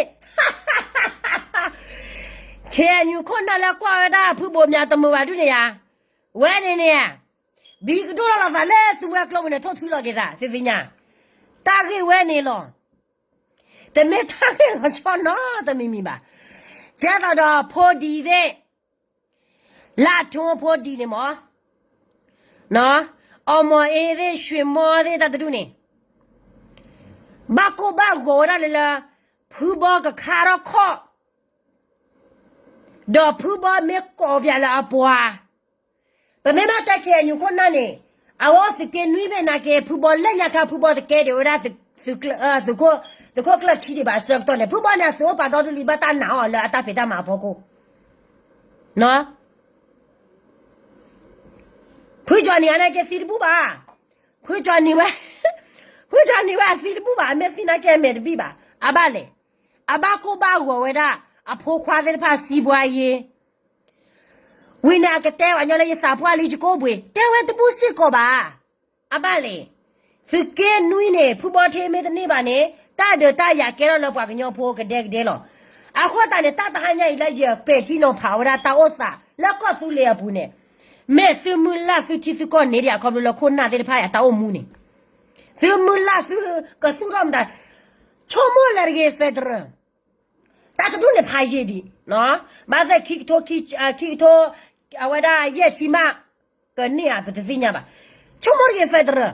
KNU ခိၣ်နၢ်လၢကွၢ်ဝဲဒၣ်ဖုဘိၣ်မၠးတမုာ်ဘၣ်ဒုးန့ၣ်ယၤ, ဝဲန့ၣ်န့ၣ်, ဘံကဒိၣ်လီၤလီၤသးလၢသုဝဲကျိပူၤန့ၣ် ထိၣ်ထွံလီၤက့ၤသး သုသ့ၣ်ညါ, တၢ်ဂ့ၢ်ဝဲန့ၣ်လီၤ. တမ့ၢ်တၢ်ဂ့ၢ်လီၤဆီနီတမံၤမံၤဘၣ်. ကဲသိးဒီးဖိဒံသ့ၣ်, လၢအထိဖိဒံန့ၣ်မး, အီၣ်မီၢ်အ့သ့ၣ် ရွှေမောသ့ၣ်တၢ်တဒူၣ်န့ၣ်, ဘၣ်ကိၢ်ဘၣ်ဂီၤဝဲဒၣ်လၢလၢ, ဖုဘီကခါထီၣ်ခီၣ်, ဒီးဖုဘီမ့ၢ်ကိးပၠးလၢအပှၤ ပမ့ၢ်ဘၣ်တဲ KNU ခိၣ်နၢ်န့ၣ်, အဝဲအိၣ်သုးက့နွံဘ့ၣ်နာ်က့ ဖုဘီလၢညါခါဖုဘီတကဲဒံးဝဲဒၣ် သုးခိၣ်ကျၢၢ်ခံဒံးဘၣ်အဆၢကတီၢ်န့ၣ် ဖုဘီန့ၣ် အသုးအိၣ်ပာ်ဒီဒူၣ်လံ ဘၣ်တၢ်နာ်အီၤလၢအတၢ်ဖံးတၢ်မၤအဖီခိၣ် ဖုကၠီနံၤအနာ်က့သံတဘူၣ်ဘၣ်. ဖုကၠီနံၤဝဲ, ဖုကၠီနံၤဝဲအသံတဘူၣ်ဘၣ်, အမ့ၢ်သံနာ်က့အမဲာ်တဘံၣ်ဘၣ်. အဘၣ်လဲၣ်, အဘၣ်ကိၢ်ဘၣ်ဂီၤဝဲဒၣ် အဖိခွါသ့ၣ်တဖၣ်စံးပှၤယ့ၤ ဝံၤန့ၣ်အကတဲပှၤညီလၢယသးပှၢ်လံယကိၢ်ဘှံး, တဲဝဲတဘူၣ်စ့ၢ်ကီးဘၣ်. အဘၣ်လဲၣ်, သုးက့နွံန့ၣ် ဖုဘီထ့မ့ၢ်တန့ၢ်ဘၣ်န့ၣ် တၢ်ဒုးတၢ်ယၤကဲထီၣ်လၢပှၤကညီဖိကဒဲကဒဲလီၤ. အဃိသတးန့ၣ် တၢ်တဟါညါအံၤလၢယပဲာ်ထံနီၤဖးဝဲဒၣ်တၢ်အိၣ်သးလၢကီၢ်သူလ့ၤအပူၤန့ၣ်, မ့ၢ်သုမုၢ်လၢ်သုထံသုကီၢ်န့ၢ်ဒံးအခီဖျိလၢခိၣ်နၢ်သ့ၣ်တဖၣ်အတၢ်အိၣ်မူန့ၣ်, သုမုၢ်လၢ်သုကသူၣ်ထီၣ်မတၤ, ဆိကမိၣ်လၢတဂ့ၤ federal တၢ်တဒူၣ်န့ၣ်ဖးယံာ်ဒံး, ဘၣ်သ့ၣ်ခံကထိ, ခံကထိ, အဝဲဒၣ်ယဲၢ်ဆံမး, ကန့ၢ်ဧါ ပတသ့ၣ်ညါဘၣ်. ဆိကမိၣ်တဂ့ၤ federal,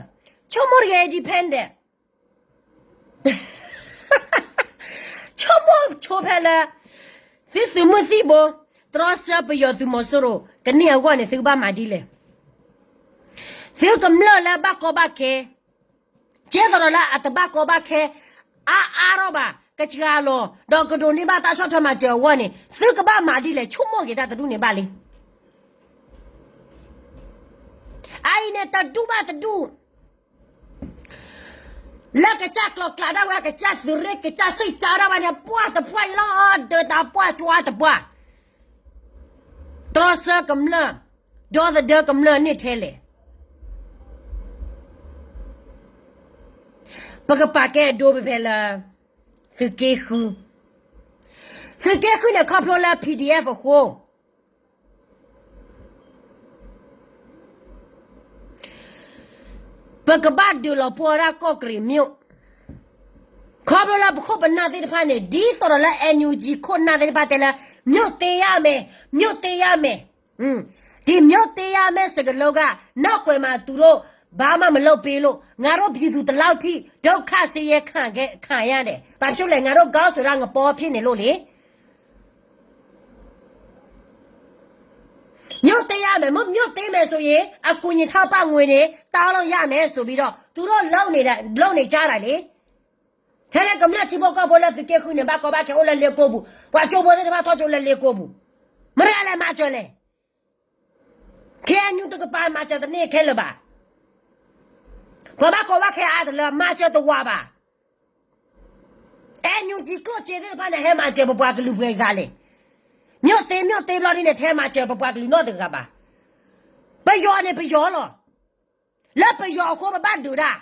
ဆိကမိၣ်တဂ့ၤ independent, ဆိကမိၣ်ဆိဖဲလၢ သုသုးမုၢ်သံၣ်ဘိ, တြီဆၢပယီၤသုးမီၤစိရိၤ ကန့ၢ်အဂီၢ်န့ၣ် သုကဘၣ်မၤဒ်လဲၣ်. သုကမျၢၢ်လၢဘၣ်ကီဘၣ်ခဲ ကဲသိးဒီးလၢအတဘၣ်ကီဘၣ်ခဲ အါအါထီၣ်ဘၣ် ကစှၤလီၤ ဒီးကဒိးန့ၢ်ဘၣ်တၢ်ဆီၣ်ထွဲမၤစၢၤအဂီၢ်န့ၣ် သုကဘၣ်မၤဒ်လဲၣ် ဆိကမိၣ်က့ၤတၢ်တဒူၣ်န့ၣ်ဘၣ်လံ. အအံၤန့ၣ်တဒူၣ်ဘၣ်တဒူၣ် လၢကစၢ်ကျီၤကျးဒၣ်ဝဲ ကစၢ်သုးရ့ၣ် ကစၢ်စံၣ်ကၠါဒၣ်ဝဲန့ၣ် ပှၢ်တပှၢ်အံၤလီၤ ဒၢတၢ်ပှၢ်ကွၢ်တပှၢ် တြီဆၢကမျၢၢ် ဒီသဒၢကမျၢၢ်န့ၣ်ထဲလဲၣ်. ပကပာ်ကဲအဒိဖဲဖဲလၢ သုးက့ဃု, သုးက့ဃုန့ၣ် ခီဖျိလၢ PDF အဃိ ပကဘၣ်ဒုးလီၤပှီၢ်ဒၣ်ကီၢ်ကရံးမ့ၢ်, ခီဖျိလၢပခိၣ်ပနၢ်သ့ၣ်တဖၣ်န့ၣ် ဒ်သိးဒီးလၢ NUG ခိၣ်နၢ်သ့ၣ်တဖၣ်တဲလၢ မြို့သိမ်းရမယ်, မြို့သိမ်းရမယ်, ဒီမြို့သိမ်းရမယ် စကလုံးက နောက်ကွယ်မှာ သူတို့ ဘာမှ မလုပ်ပေးလို့, ငါတို့ ပြည်သူ ဒီလောက်ထိ ဒုက္ခ ဆင်းရဲ ခံခဲ့, ခံရတယ်, ဘာဖြစ်လို့လဲ, ငါတို့ ခေါင်းဆောင်က ငပိဖြစ်နေလို့လေ. မြို့သိမ်းရမယ်, မ့ၢ်မြို့သိမ်းမယ်ဆိုရင် အကူအညီထောက်ပံ့ငွေတွေ တောင်းလို့ရမယ်ဆိုပြီးတော့ သူတို့လုပ်နေတာ, လုပ်နေကြတာလေ. ထဲလၢကမျၢၢ်ထံဖိကီၢ်ဖိလၢသုးက့ဃုန့ၣ် ဘၣ်ကီဘၣ်ခဲအိၣ်လၢလ့ကိပူၤ, ပှၤကၠိဖိသ့ၣ်တဖၣ်ထီၣ်ကၠိလၢလ့ကိပူၤ, မတၤလဲၣ်မၤစၢၤလဲၣ်. ခ့ၣ်အဲၣ်ယူၣ် တကပၤမၤစၢၤတန့ၢ်ခဲလၢာ်ဘၣ်. ပှၤဘၣ်ကီဘၣ်ခဲအါတလၢ မၤစၢၤတဝးဘၣ်. အဲ NUG ကျိၣ်စ့သ့ၣ်တဖၣ်န့ၣ် ဟဲမၤစၢၤပပှၤကလုာ်ပှဲၤဂၤလဲၣ်. မြို့သိမ်း, မြို့သိမ်း ဘျီဒ်န့ၣ် ထဲမၤစၢၤပပှၤကလုာ်နီတဂၤဘၣ်. ပယီၤန့ၣ်ပယီၤလီၤ. လၢပယီၤအဃိပဘၣ်ဒုးဒၣ်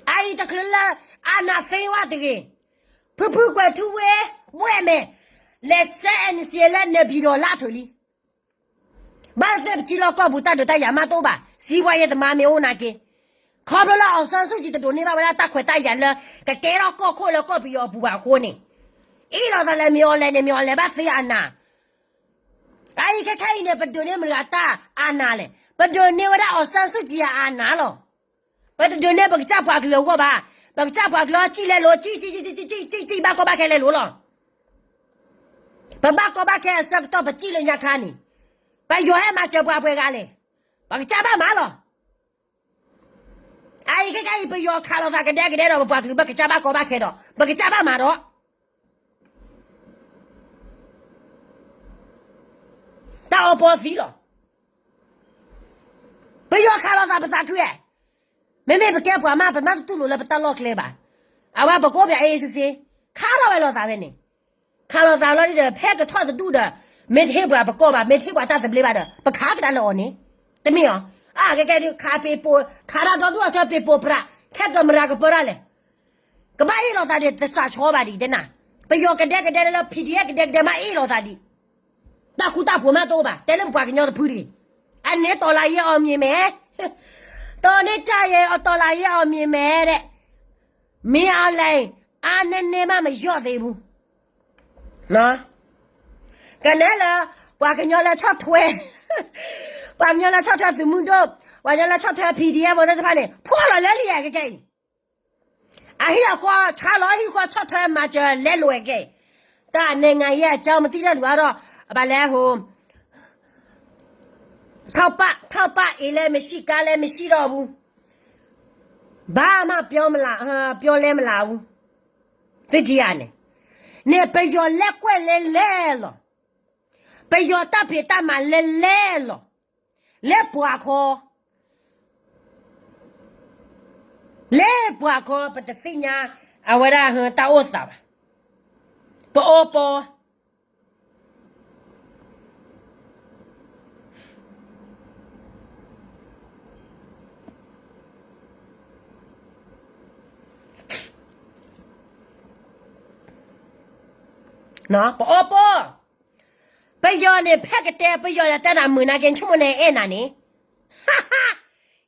အအံၤတချုးလၢ အာဏာသိမ်းဝဲတဂ့ၤ, ဖုဖုကွဲးထူဝ့ၣ် ဝဲၢ်မဲာ် လဲၤဆဲး NCA လၢ နေပြည်တော် လၢအထူးလံ. ဘၣ်သ့ၣ်ပထံလီၢ်ကီၢ်ပူၤ တၢ်ဒုးတၢ်ယၤမးတအိၣ်ဘၣ်, စီးပွားရေးသမားမ့ၢ်အိၣ်နာ်က့, ခီဖျိလၢ အောင်ဆန်းစုကြည် တဒိးန့ၢ်ဘၣ်ဝဲဒၣ်တၢ်ခွဲးတၢ်ယာ်လၢ ကကဲထီၣ်ကီၢ်ခိၣ်လၢကီၢ်ပယီၤအပူၤဘၣ်အဃိန့ၣ်, အ့ၣ်လိာ်သးလၢ မင်းအောင်လှိုင်န့ၣ် မင်းအောင်လှိုင် ဘၣ်သ့အာဏာ အအံၤခဲခဲအံၤန့ၣ် ပဒုးန့ၢ်မတၤဂၤတၢ်အာဏာလဲၣ်. ပဒုးန့ၢ်ဝဲဒၣ် အောင်ဆန်းစုကြည် အအာဏာလီၤ. ပတဒုးန့ၢ်ပကစၢ်ပှၤကလုာ်အဂီၢ်ဘၣ်. ပကစၢ်ပှၤကလုာ်အီၤ စံၣ်လဲလိာ်, စံၣ်, စံၣ်, ဘၣ်ကီဘၣ်ခဲလဲလိာ်လီၤ. ပဘၣ်ကီဘၣ်ခဲအဆၢကတီၢ် ပစံၣ်လၢညါခါန့ၣ်, ပယီၤဟဲမၤစၢၤပှၤပှဲၤဂၤလဲၣ်. ပကစၢ်ဘၣ်မၤလီၤ. အအံၤခဲခဲအံၤ ပယီၤခးလိာ်သးကဒဲကဒဲဒီး ပပှၤကလုာ်ဘၣ်ကစၢ်ဘၣ်ကီဘၣ်ခဲဒီး ပကစၢ်ဘၣ်မၤဒီး တၢ်အီပီသံလီၤ. ပယီၤခးလိာ်သးပသးခုဧါ. မ့မ့ၢ်ပကဲပှၤမး ပမ့ၢ်တတူၢ်လိာ်လၢပတၢ်လီၢ်ကျဲဘၣ်. အဝဲပကအိၣ်ပှၤ အေးအေးဆေးဆေး, ခးထီၣ်ဝဲလိာ်သးဖဲန့ၣ်, ခးလိာ်သးလီၤဒီး ဖဲကထီၣ်တဒူၣ်ဒီး မ့ၢ်တဟ့ၣ်ပှၤပကီၢ်ဘၣ်, မ့ၢ်တဟ့ၣ်ပှၤတၢ်သဘျ့ဘၣ်ဒီး ပခးကဒါလၢအီၤန့ၣ်, တမ့ၢ်အီၤ, အကဲကဲဒုးခးပ့ၤပိာ်, ခးတၢ်ဒီဒူၣ်အထၢပ့ၤပိာ်ပြး, ခဲကမရၤကပၢၢ်ဒၣ်လဲာ် ကဘၣ်အ့ၣ်လိာ်သးဒီး တစးဆီဘၣ်ဒံးတဲနၤ, ပယီၤကဒဲကဒဲလၢ PDF ကဒဲကဒဲမးအ့ၣ်လိာ်သးဒံး, တၢ်ဃူတၢ်ဖိးမးတအိၣ်ဘၣ်, တဲလၢပပှၤကညီတဖုတဂ့ၤ, အန့ၣ် တော်လှန်ရေး အောင်မြင်မယ်, တော်လှန်ရေး အောင်မြင်မယ် တဲ့, မင်းအောင်လှိုင် အားနည်းနည်းမှ မလျော့သေးဘူး. ကနဲလၢ ပှၤကညီလၢဆီၣ်ထွဲ, ပှၤကညီလၢဆီၣ်ထွဲသုးမုၢ်ဒိၣ်, ပှၤကညီလၢဆီၣ်ထွဲ PDF သ့ၣ်တဖၣ်န့ၣ် ဖှီၣ်လီၤလၢလံဧါ ခဲကဲအံၤ, အဟံၣ်အဃီဆါလီၤ ဟံၣ်ဃီဆီၣ်ထွဲမၤစၢၤလဲလိာ်ဝဲကဲအံၤ, တၢ် နိုင်ငံရေးအကြောင်း မသိတတ်လူၤအါဒီး ဘၣ်လဲၣ်ဟိ ထောက်ပံ့, ထောက်ပံ့ အိမ်လည်းမရှိ ကားလည်းမရှိတော့ဘူး. ဘၣ်မး ပျီလဲမလးအူ, သုထံၣ်ဧါန့ၣ်, န့ၣ်ပယီၤလဲၤကွဲးလဲၤလဲၤလီၤ, ပယီၤတၢ်ဖံးတၢ်မၤလဲၤလဲၤလီၤ, လၢပှၤခီ, လၢပှၤခီ ပတသ့ၣ်ညါ အဝဲဒၣ်ဟၢတၢ်အိၣ်သးဘၣ်, ပအီပီ ပအီပီ, ပယီၤန့ၣ် ဖဲကတဲ ပယီၤယတဲနၤမုာ်နာ်က့ ဆိကမိၣ်နအဲၣ်နၤန့ၣ်,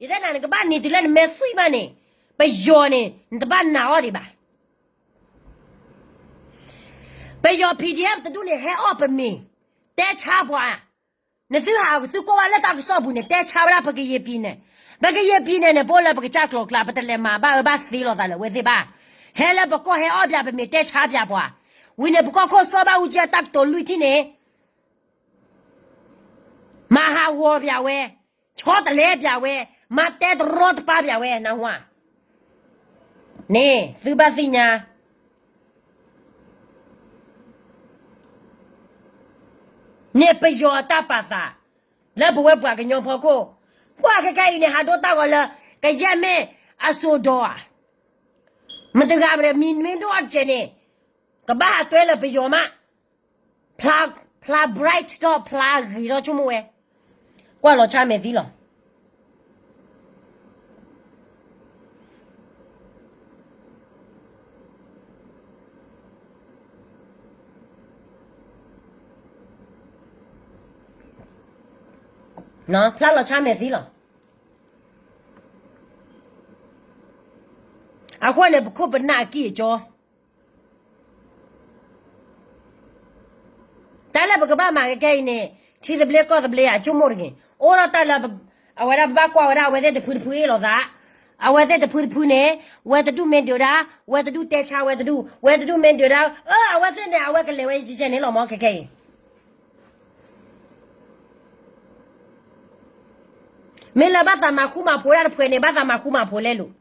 ယတဲနၤနကဘၣ်နံၤတုၤလၢနမဲာ်သွံၣ်ဘၣ်န့ၣ်, ပယီၤန့ၣ် နတဘၣ်နာ်အီၤဒံးဘၣ်. ပယီၤ P D F တဒူၣ်န့ၣ် ဟဲအီၣ်ပမ့ၤ, တဲဆါပှၤ, နသုဟးသုကိးဝဲလၢတၢ်ကစီၣ်ပူၤန့ၣ် တဲဆါဝဲဒၣ်ပကယဲၢ်ပံၤန့ၣ်, ပကယဲၢ်ပံၤန့ၣ်န့ၣ် ပအိၣ်လၢပကစၢ်ကျိၤကျါ ပတလဲၤမၤဘၣ်အၢဘၣ်သီလိာ်သးလၢအဝဲသ့ၣ်ဘၣ်, ဟဲလၢပကီၢ်ဟဲအီၣ်ပၠးပမ့ၤ တဲဆါပၠးပှၤ, ဝံၤန့ၣ် ပကီၢ်ခိၣ်စီၤဘၣ်အူကၠံအတၢ်ကတိၤလွံၢ်ထံၣ်န့ၣ် မၤဟးဂီၤပၠးဝဲ, ဆီတလဲပၠးဝဲ, မၤတဲတရီတပါပၠးဝဲ နၢ်ဟူဧါ, န့ၣ် သုဘၣ်သ့ၣ်ညါ န့ၣ်ပယီၤအတၢ်ပာ်သး လၢပဝဲပှၤကညီဖီခိၣ်, ပှၤခဲခဲအံၤန့ၣ် ဟးဒိတၢ်ဂီၤလၢ ကယဲၢ်မ့ၢ်အစိၤဒီးဧါ, မတဂၤမတဂၤ မံၤမ့ၢ်ဒိၣ်အီၤတကဲးန့ၣ် ကဘၣ်ဟးတွဲလၢပယီၤမး, ဖျါ bright ဒီးဖျါဂ့ၤဒီးဆိကမိၣ်ဝဲ, ကွၢ်လီၤဆါမဲာ်သံလီၤ. ဖျါလီၤဆါမဲာ်သံလီၤ. အဃိန့ၣ် ပခိၣ်ပနၢ်အကံၢ်အကီ တၢ်လၢပကဘၣ်မၤကကဲအံၤန့ၣ် ထံသဘျ့ကီၢ်သဘျ့အဆိကမိၣ်တဂ့ၤ, အိၣ်ဒီးတၢ်လၢ အဝဲဒၣ်ပဘၣ်ကွၢ်ဝဲဒၣ် အဝဲသ့ၣ်တဖုတဖုအ့ၣ်လိာ်သး, အဝဲသ့ၣ်တဖုတဖုန့ၣ် ဝဲတဒူၣ်မ့ၢ်ဒုးဒၣ် ဝဲတဒူၣ်တဲဆါဝဲတဒူၣ်, ဝဲတဒူၣ်မ့ၢ်ဒုးဒၣ် အၢ အဝဲသ့ၣ်န့ၣ် အဝဲကလဲၤဝဲကဲကဲန့ၣ်လီၤမၢ် ခဲခဲအံၤ မ့ၢ်လၢဘၣ်သးမၤဃူမၤဖိးဒၣ်တဖှဲးန့ၣ် ဘၣ်သးမၤဃူမၤဖိးလဲၣ်လိၤ,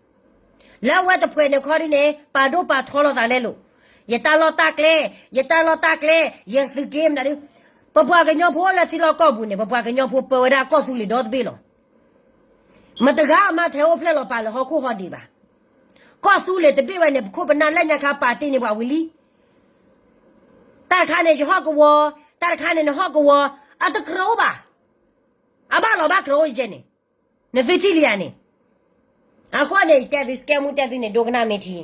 လၢအဝဲတဖှဲးန့ၣ်ခီဒ်န့ၣ် ပာ်ဒိၣ်ပာ်ထီလိာ်သးလဲၣ်လိၤ, ယတၢ်လီၢ်တၢ်ကျဲ, ယတၢ်လီၢ်တၢ်ကျဲ, ယသုးက့မနုၤဒု, ပပှၤကညီဖိလၢထံလီၢ်ကီၢ်ပူၤန့ၣ် ပပှၤကညီဖိပၢဝဲဒၣ်ကီၢ်သူလ့ၤဒီတဘ့ၣ်လီၤ. မတဂၤမးထဲအိၣ်ဖျဲၣ်လီၤပာ်လၢဟီၣ်ခိၣ်ဟီၣ်ဒံးဘၣ်. ကီၢ်သူလ့ၤတဘ့ၣ်ဝဲန့ၣ် ပခိၣ်ပနၢ်လၢညါခါပာ်တ့ၢ်န့ၢ်ပှၤဝံၤလံ. တၢ်တခါန့ၣ် ယဟီၣ်ကဝီၤ, တၢ်တခါန့ၣ် နဟီၣ်ကဝီၤ, အတကြၢးအိၣ်ဘၣ်. အဘၣ်လီၤဘၣ်ကြၢးအိၣ်ယဲန့ၣ်, နသုထံၣ်လံဧါန့ၣ်. အဃိန့ၣ် ယတဲသု စကဲမူတဲသုန့ၣ် ဒိကနၣ်မ့ၢ်ထံ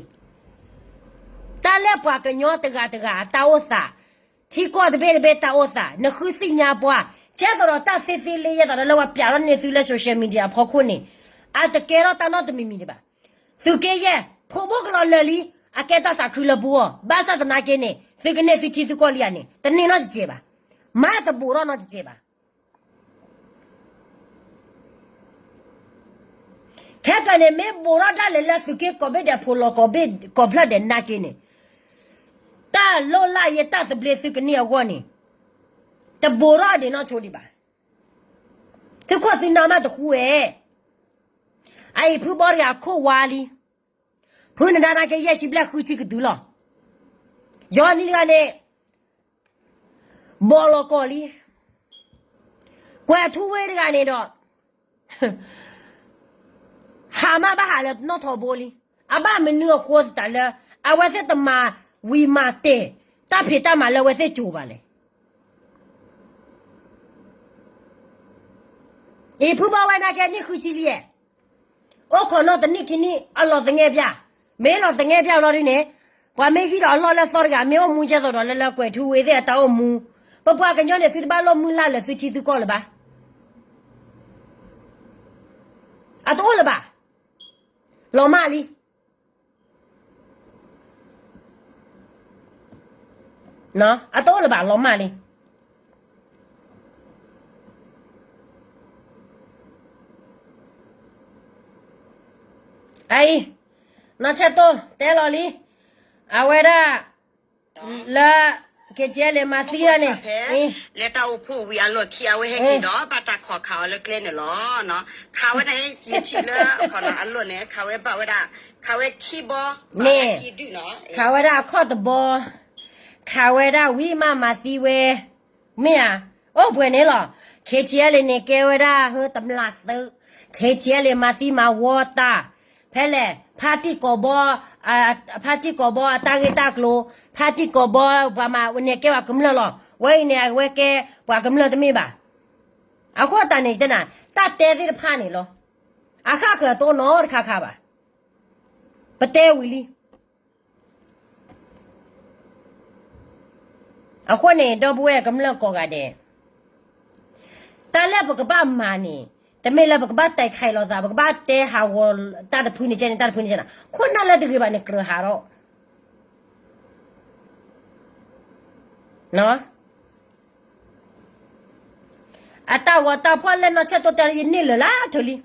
တၢ်လၢပှၤကညီတဂၤတဂၤအတၢ်အိၣ်သး, ထံကီၢ်တဘ့ၣ်တဘ့ၣ်တၢ်အိၣ်သး နဃုသ့ၣ်ညါပှၤ, ကဲသိးဒီးတၢ်သ့သ့လၢယဲသိးဒီးလၢပှၤပျးထီၣ်န့ၢ်သုလၢ social media အဖီခိၣ်န့ၣ်, အတကဲထီၣ်တၢ်နီတမံၤမံၤဒံးဘၣ်. သုးက့ယဲၢ် ဖိးဘိကလီၤလၢာ်လံ, အကဲတၢ်သးခုလၢပဂီၢ်, ဘၣ်ဆၣ်သနာ်က့န့ၣ် သုကန့ၢ်သုထံသုကီၢ်လံဧါန့ၣ် တန့ၢ်နီတစဲးဘၣ်, မၤတဘူးထီၣ်နီတစဲးဘၣ်. ခဲကနံၣ်န့ၣ် မ့ၢ်ဘူးထီၣ်ဒၣ်လဲာ်လၢသုးက့ကိးဘ့ၣ်ဒဲး ဖိးလီၤကိးဘ့ၣ်ကိးဖျၢၣ်ဒဲးနာ်က့န့ၣ်, တၢ်လိၣ်လၢယတၢ်သဘျ့သုကန့ၢ်အဂီၢ်န့ၣ်, တဘူးထီၣ်ဒံးနီၢ်ဆိဒံးဘၣ်. သုခိၣ်သုနၢ်မးတဃူဝဲ, အအံၤဖုဘီတဂၤအခိၣ်ဝါလံ, ဖုနဒါနာ်က့ ယဲၢ်ဆံဘျဲၣ်ဃုဆံကတုၤလီၤ. ယီၤနံၤတဂၤန့ၣ် ဘီလီၤကီးလံ. ကွဲၤထူဝ့တဂၤန့ၣ်ဒီး ဟးမးဘၣ်ဟးလၢနီၣ်ထိးဘိလံ. အဘၣ်မနုၤအဃိသတးလၢ အဝဲသ့ၣ်တမၤဝံၤမၤတဲာ် တၢ်ဖံးတၢ်မၤလၢအဝဲသ့ၣ်ကိၤဘၣ်လဲၣ်. အံၤဖုဘီဝဲနာ်က့နံၣ်ဃုဆံလံဧါ. အိၣ်ခိးနီၢ်တနံၣ်ခံနံၣ် အလီၤသငဲၣ်ပၠး, မ့ၢ်လီၤသငဲၣ်ပၠးလီၤဒ်န့ၣ်, ပှၤမ့ၢ်ဟံၣ်ဒီးအလီၢ်လၢသီတဂၤ မ့ၢ်အိၣ်မူကဲသိးဒီးလၢလၢကွဲၤထူဝ့သ့ၣ်အတၢ်အိၣ်မူ, ပပှၤကညီန့ၣ် သုတဘၣ်လိၣ်မုၢ်လၢ်လၢသုထံသုကီၢ်လၢၤဘၣ်. အတအိၣ်လၢၤဘၣ်. လီၤမၢ်လံ. အတအိၣ်လၢၤဘၣ် လီၤမၢ်လံ. အအံၤ နီၢ်ဆဲၣ်တိၢ်တဲလီၤလံ, အဝဲဒၣ် လၢ ခဲကဲလၢမၤသံဒၣ်န့ၣ်, လၢတၢ်အိၣ်ဖှိၣ်ဝံၤအလီၢ်ခံ အဝဲဟဲက့ၤဒီး ဘၣ်တၢ်ခိးခးအီၤလၢကျဲန့ၣ်လီၤ. ခးဝဲဒၣ် ယထံၣ်လၢအခီၣ်နီၤအလီၢ်န့ၣ် ခးဝဲဘၣ်ဝဲဒၣ်, ခးဝဲခံဘီ, မ့ၢ်, ခးဝဲဒၣ်အခီၣ်တဘီ, ခးဝဲဒၣ်ဝံၤမးမၤသံဝဲ, မ့ၢ်ဧါ, အိၣ်ပှဲၤန့ၣ်လီၤ. ခဲကဲလၢန့ၣ် ကဲဝဲဒၣ်ဟၢတမျးသုး, ခဲကဲလၢမၤသံမၤဝီတၢ်, ဖဲလဲၣ် ဖါတံၢ်ကိာ်ဘီ, ဖါတံၢ်ကိာ်ဘီအတၢ်ဂ့ၢ်တၢ်ကျိၤ, ဖါတံၢ်ကိာ်ဘီပှၤမၤန့ၣ်ကဲပှၤကမျၢၢ်လီၤ. ဝဲအံၤန့ၣ် အဝဲကဲပှၤကမျၢၢ်တမ့ၢ်ဘၣ်. အဃိသတးန့ၣ် တနၤ တၢ်တဲသ့ၣ်တဖၣ်န့ၣ်လီၤ. အဃၣ်ဃၢၤတအိၣ်နီတခါခါဘၣ်. ပတဲဝံၤလံ. အဃိန့ၣ် ဒီပုၢ်ဝဲၢ်ကမျၢၢ်ကိးဂၤဒဲး, တၢ်လၢပကဘၣ်မၤန့ၣ်, တမ့ၢ်လၢပကဘၣ်တဲခးလိာ်သး, ပကဘၣ်တဲဟးဂီၤတၢ်တဖုန့ၣ်ကဲန့ၣ် တၢ်တဖုန့ၣ်ကဲန့ၣ်, ခိၣ်နၢ်လၢတဂ့ၤဘၣ်န့ၣ် ကြၢးဟးထီၣ် အတၢ်ဂီၤတၢ်ဖီၣ်လဲၣ်နီၢ်ဆၢၣ်တိတဲာ် ယန့ၢ်လၢာ်လၢထၢၣ်လံ.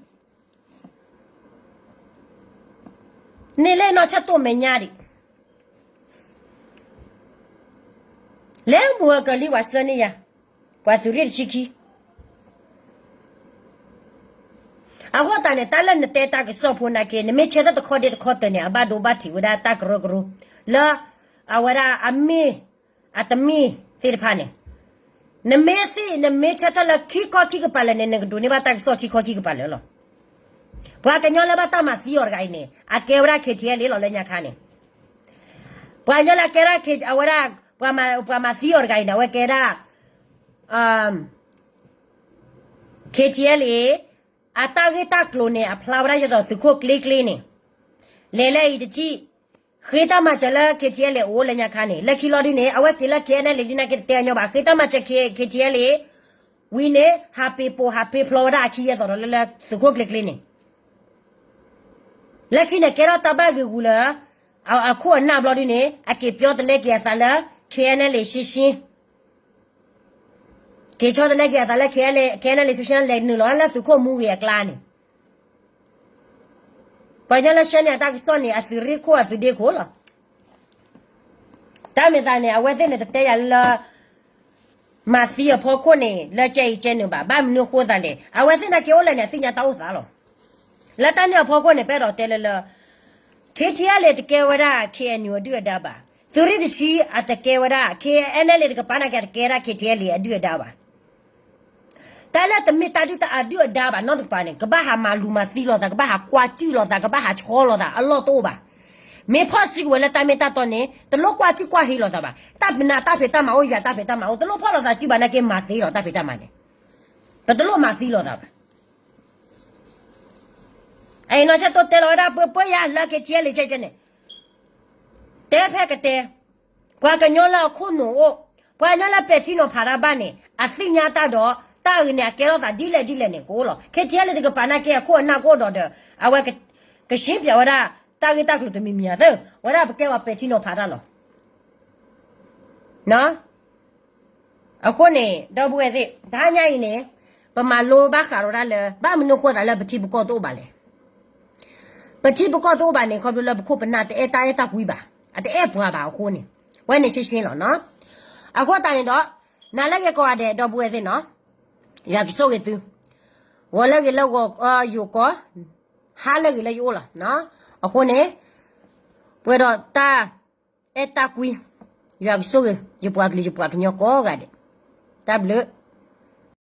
န့ၢ်လၢနီၢ်ဆၢၣ်တိမဲာ်ညါဒံး, လဲၤမုာ်အကလံၤပှၤဆှၢန့ၢ်ယၤ, ပှၤသုးရ့ၣ်တဆံခံ အဃိသတးန့ၣ် တၢ်လၢနတဲတၢ်ကစီၣ်ဖိနာ်က့ နမ့ၢ်ဆၢထၢၣ်တခီဒ့တခီတၢၢ်န့ၣ် အဘၣ်ဒိဘၣ်ထံးဝဲဒၣ်တၢ်ကရၢကရိ, လၢအဝဲဒၣ်အမ့ၢ်, အတမ့ၢ်သ့ၣ်တဖၣ်န့ၣ်, နမ့ၢ်သ့ၣ် နမ့ၢ်ဆၢထၢၣ်လၢခံခီခံကပၤလၢာ်န့ၣ် နကဒိးန့ၢ်ဘၣ်တၢ်ကစီၣ်ခံခီခံကပၤလၢာ်လီၤ. ပှၤကညီလၢဘၣ်တၢ်မၤသံအီၤတဂၤအံၤန့ၣ် အကဲဝဲဒၣ် KTLA လီၤလၢညါခါန့ၣ်, ပှၤကညီလၢအကဲဒၣ် အဝဲဒၣ်, ပှၤမၤသံအီၤတဂၤအံၤန့ၣ် အဝဲကဲဒၣ် KTLA အတၢ်ဂ့ၢ်တၢ်ကျိၤန့ၣ် အဖျါဝဲဒၣ်ယသိးသုးခိၣ်ကျ့ကျ့န့ၣ်, လဲၤလၢအံၤတထံၣ်, ဃ့တၢ်မၤစၢၤလၢ KTLA အိၣ်လၢညါခါန့ၣ် လၢခံလီၤဒုန့ၣ် အဝဲက့ၤလၢ KNLA လံနာ်က့တတဲအညီဘၣ် ဃ့တၢ်မၤစၢၤ KTLA ဝံၤန့ၣ် ဟးပ့ၤပိာ်ဟးဖ့ဖျီဝဲဒၣ်အခံယဲသိးဒီးလၢသုးခိၣ်ကျ့ကျ့န့ၣ်, လၢခံန့ၣ် ကဲထီၣ်တၢ်ဘၣ်ဂ့ၤဂူၤလၢ အခိၣ်အနၢ်ဘျီဒုန့ၣ် အက့ၤပျီတလဲက့ၤအသးလၢ KNLA ရှင်းရှင်း, က့ၤဆီတလဲက့ၤအသးလၢ KNLA ရှင်းရှင်း လဲၤနုာ်လီၤလၢသုးခိၣ်မူဂ့ၤအကျါန့ၣ်, ပှၤကညီလၢဆှၢန့ၢ်အတၢ်ကစီၣ်န့ၣ် အသုးရ့ၣ်ခိၣ်အသုးဒ့ခိၣ်လီၤ. တၢ်မ့ၢ်သးန့ၣ် အဝဲသ့ၣ်န့ၣ်တတဲယၤလၢ မၤသံအဖီခိၣ်န့ၣ် လၢကဲအံၤကဲနုာ်ဘၣ်, ဘၣ်မနုၤဃိသးလဲၣ်, အဝဲသ့ၣ်နာ်က့အိၣ်လဲၣ်န့ၣ် အသ့ၣ်ညါတၢ်အိၣ်သးလီၤ. လၢတၢ်န့ၣ်အဖီခိၣ်န့ၣ် ပအဲၣ်ဒိးတဲလၢလၢ KTLA တကဲဝဲဒၣ် KNU အဒုၣ်အဒါဘၣ်, သုးရ့ၣ်တဆံအတကဲဝဲဒၣ် KNLA တကပၤနာ်က့ အတကဲဒၣ် KTLA အဒုၣ်အဒါဘၣ်. တၢ်လၢတမ့ၢ်တၢ်ဒုၣ်တၢ်အဒုၣ်အဒါဘၣ်နီတကပၤန့ၣ် ကဘၣ်ဟးမၤလူၤမၤသံလိာ်သး, ကဘၣ်ဟးကွၢ်ကၠုၣ်လိာ်သး, ကဘၣ်ဟးဆီလိာ်သး အလီၢ်တအိၣ်ဘၣ်. မ့ၢ်ဖီၣ်စုကဝဲၤလၢတၢ်မ့ၢ်တၢ်တီန့ၣ် တလိၣ်ကွၢ်ကၠုၣ်ကွၢ်ဟ့လိာ်သးဘၣ်. တၢ်ဖံးနၤတၢ်ဖံးတၢ်မၤအိၣ် ယၤတၢ်ဖံးတၢ်မၤအိၣ် တလိၣ်ဖီၣ်လိာ်သးစုဘၣ်နာ်က့ မၤသ့လီၤတၢ်ဖံးတၢ်မၤန့ၣ်, ပတလိၣ်မၤသံလိာ်သးဘၣ်. အံၤနီၢ်ဆၢၣ်တိတဲလီၤဝဲဒၣ် ပှဲၤပှဲၤယၤလၢ KTLA ဆဲးဆဲးန့ၣ် တဲဖဲကတဲ, ပှၤကညီလၢအခိၣ်နူာ်အိၣ်, ပှၤကညီလၢပဲာ်ထံနီၤဖးတၢ်ဘၣ်န့ၣ် အသ့ၣ်ညါတၢ်ဒီး တၢ်အုးန့ၣ် အကဲထီၣ်သးဒ်လဲၣ်ဒ်လဲၣ်န့ၣ် ကအိၣ်လီၤ. KTLA တကပၤနာ်က့ အခိၣ်အနၢ်ကအိၣ်ဒီးဒီး အဝဲက ကရှင်းပြဝဲဒၣ် တၢ်ဂ့ၢ်တၢ်ကျိၤတမံၤမံၤအသး, ဝဲဒၣ်ပကဲဝဲပဲာ်ထံနီၤဖးတၢ်လီၤ. အဃိန့ၣ် ဒီပုၢ်ဝဲၢ်သ့ၣ် တဟါညါအံၤန့ၣ် ပမၤလိဘၣ်ဃးဒီးဒၣ်လၢ ဘၣ်မနုၤဃိသးလၢပထံပကီၢ်တအိၣ်ဘၣ်လဲၣ်. ပထံပကီၢ်တအိၣ်ဘၣ်န့ၣ် ခီဖျိလၢပခိၣ်ပနၢ်တအဲၣ်တၢ်အဲၣ်တၢ်ကွံဘၣ်, အတအဲၣ်ပှၤဘၣ်အဃိန့ၣ်, ဝဲန့ၣ်ရှင်းရှင်းလီၤနီၤ. အဃိသတးန့ၣ်ဒီး နၤလၢဂ့ၤကိးဂၤဒဲး ဒီပုၢ်ဝဲၢ်သ့ၣ်နီၤ, ယွၤကဆိၣ်ဂ့ၤသု, ဂီၤလၢဂ့ၤလၢဂီၤ, ယိၤကီၢ်, ဟါလၢဂ့ၤလၢယအိၣ်လီၤ. အဃိန့ၣ် ပှဲၤဒီးတၢ်အဲၣ်တၢ်ကွံ, ယွၤကဆိၣ်ဂ့ၤ ယပှၤကလုာ်ယပှၤကညီကိးဂၤဒဲး, တၢ်ဘျုး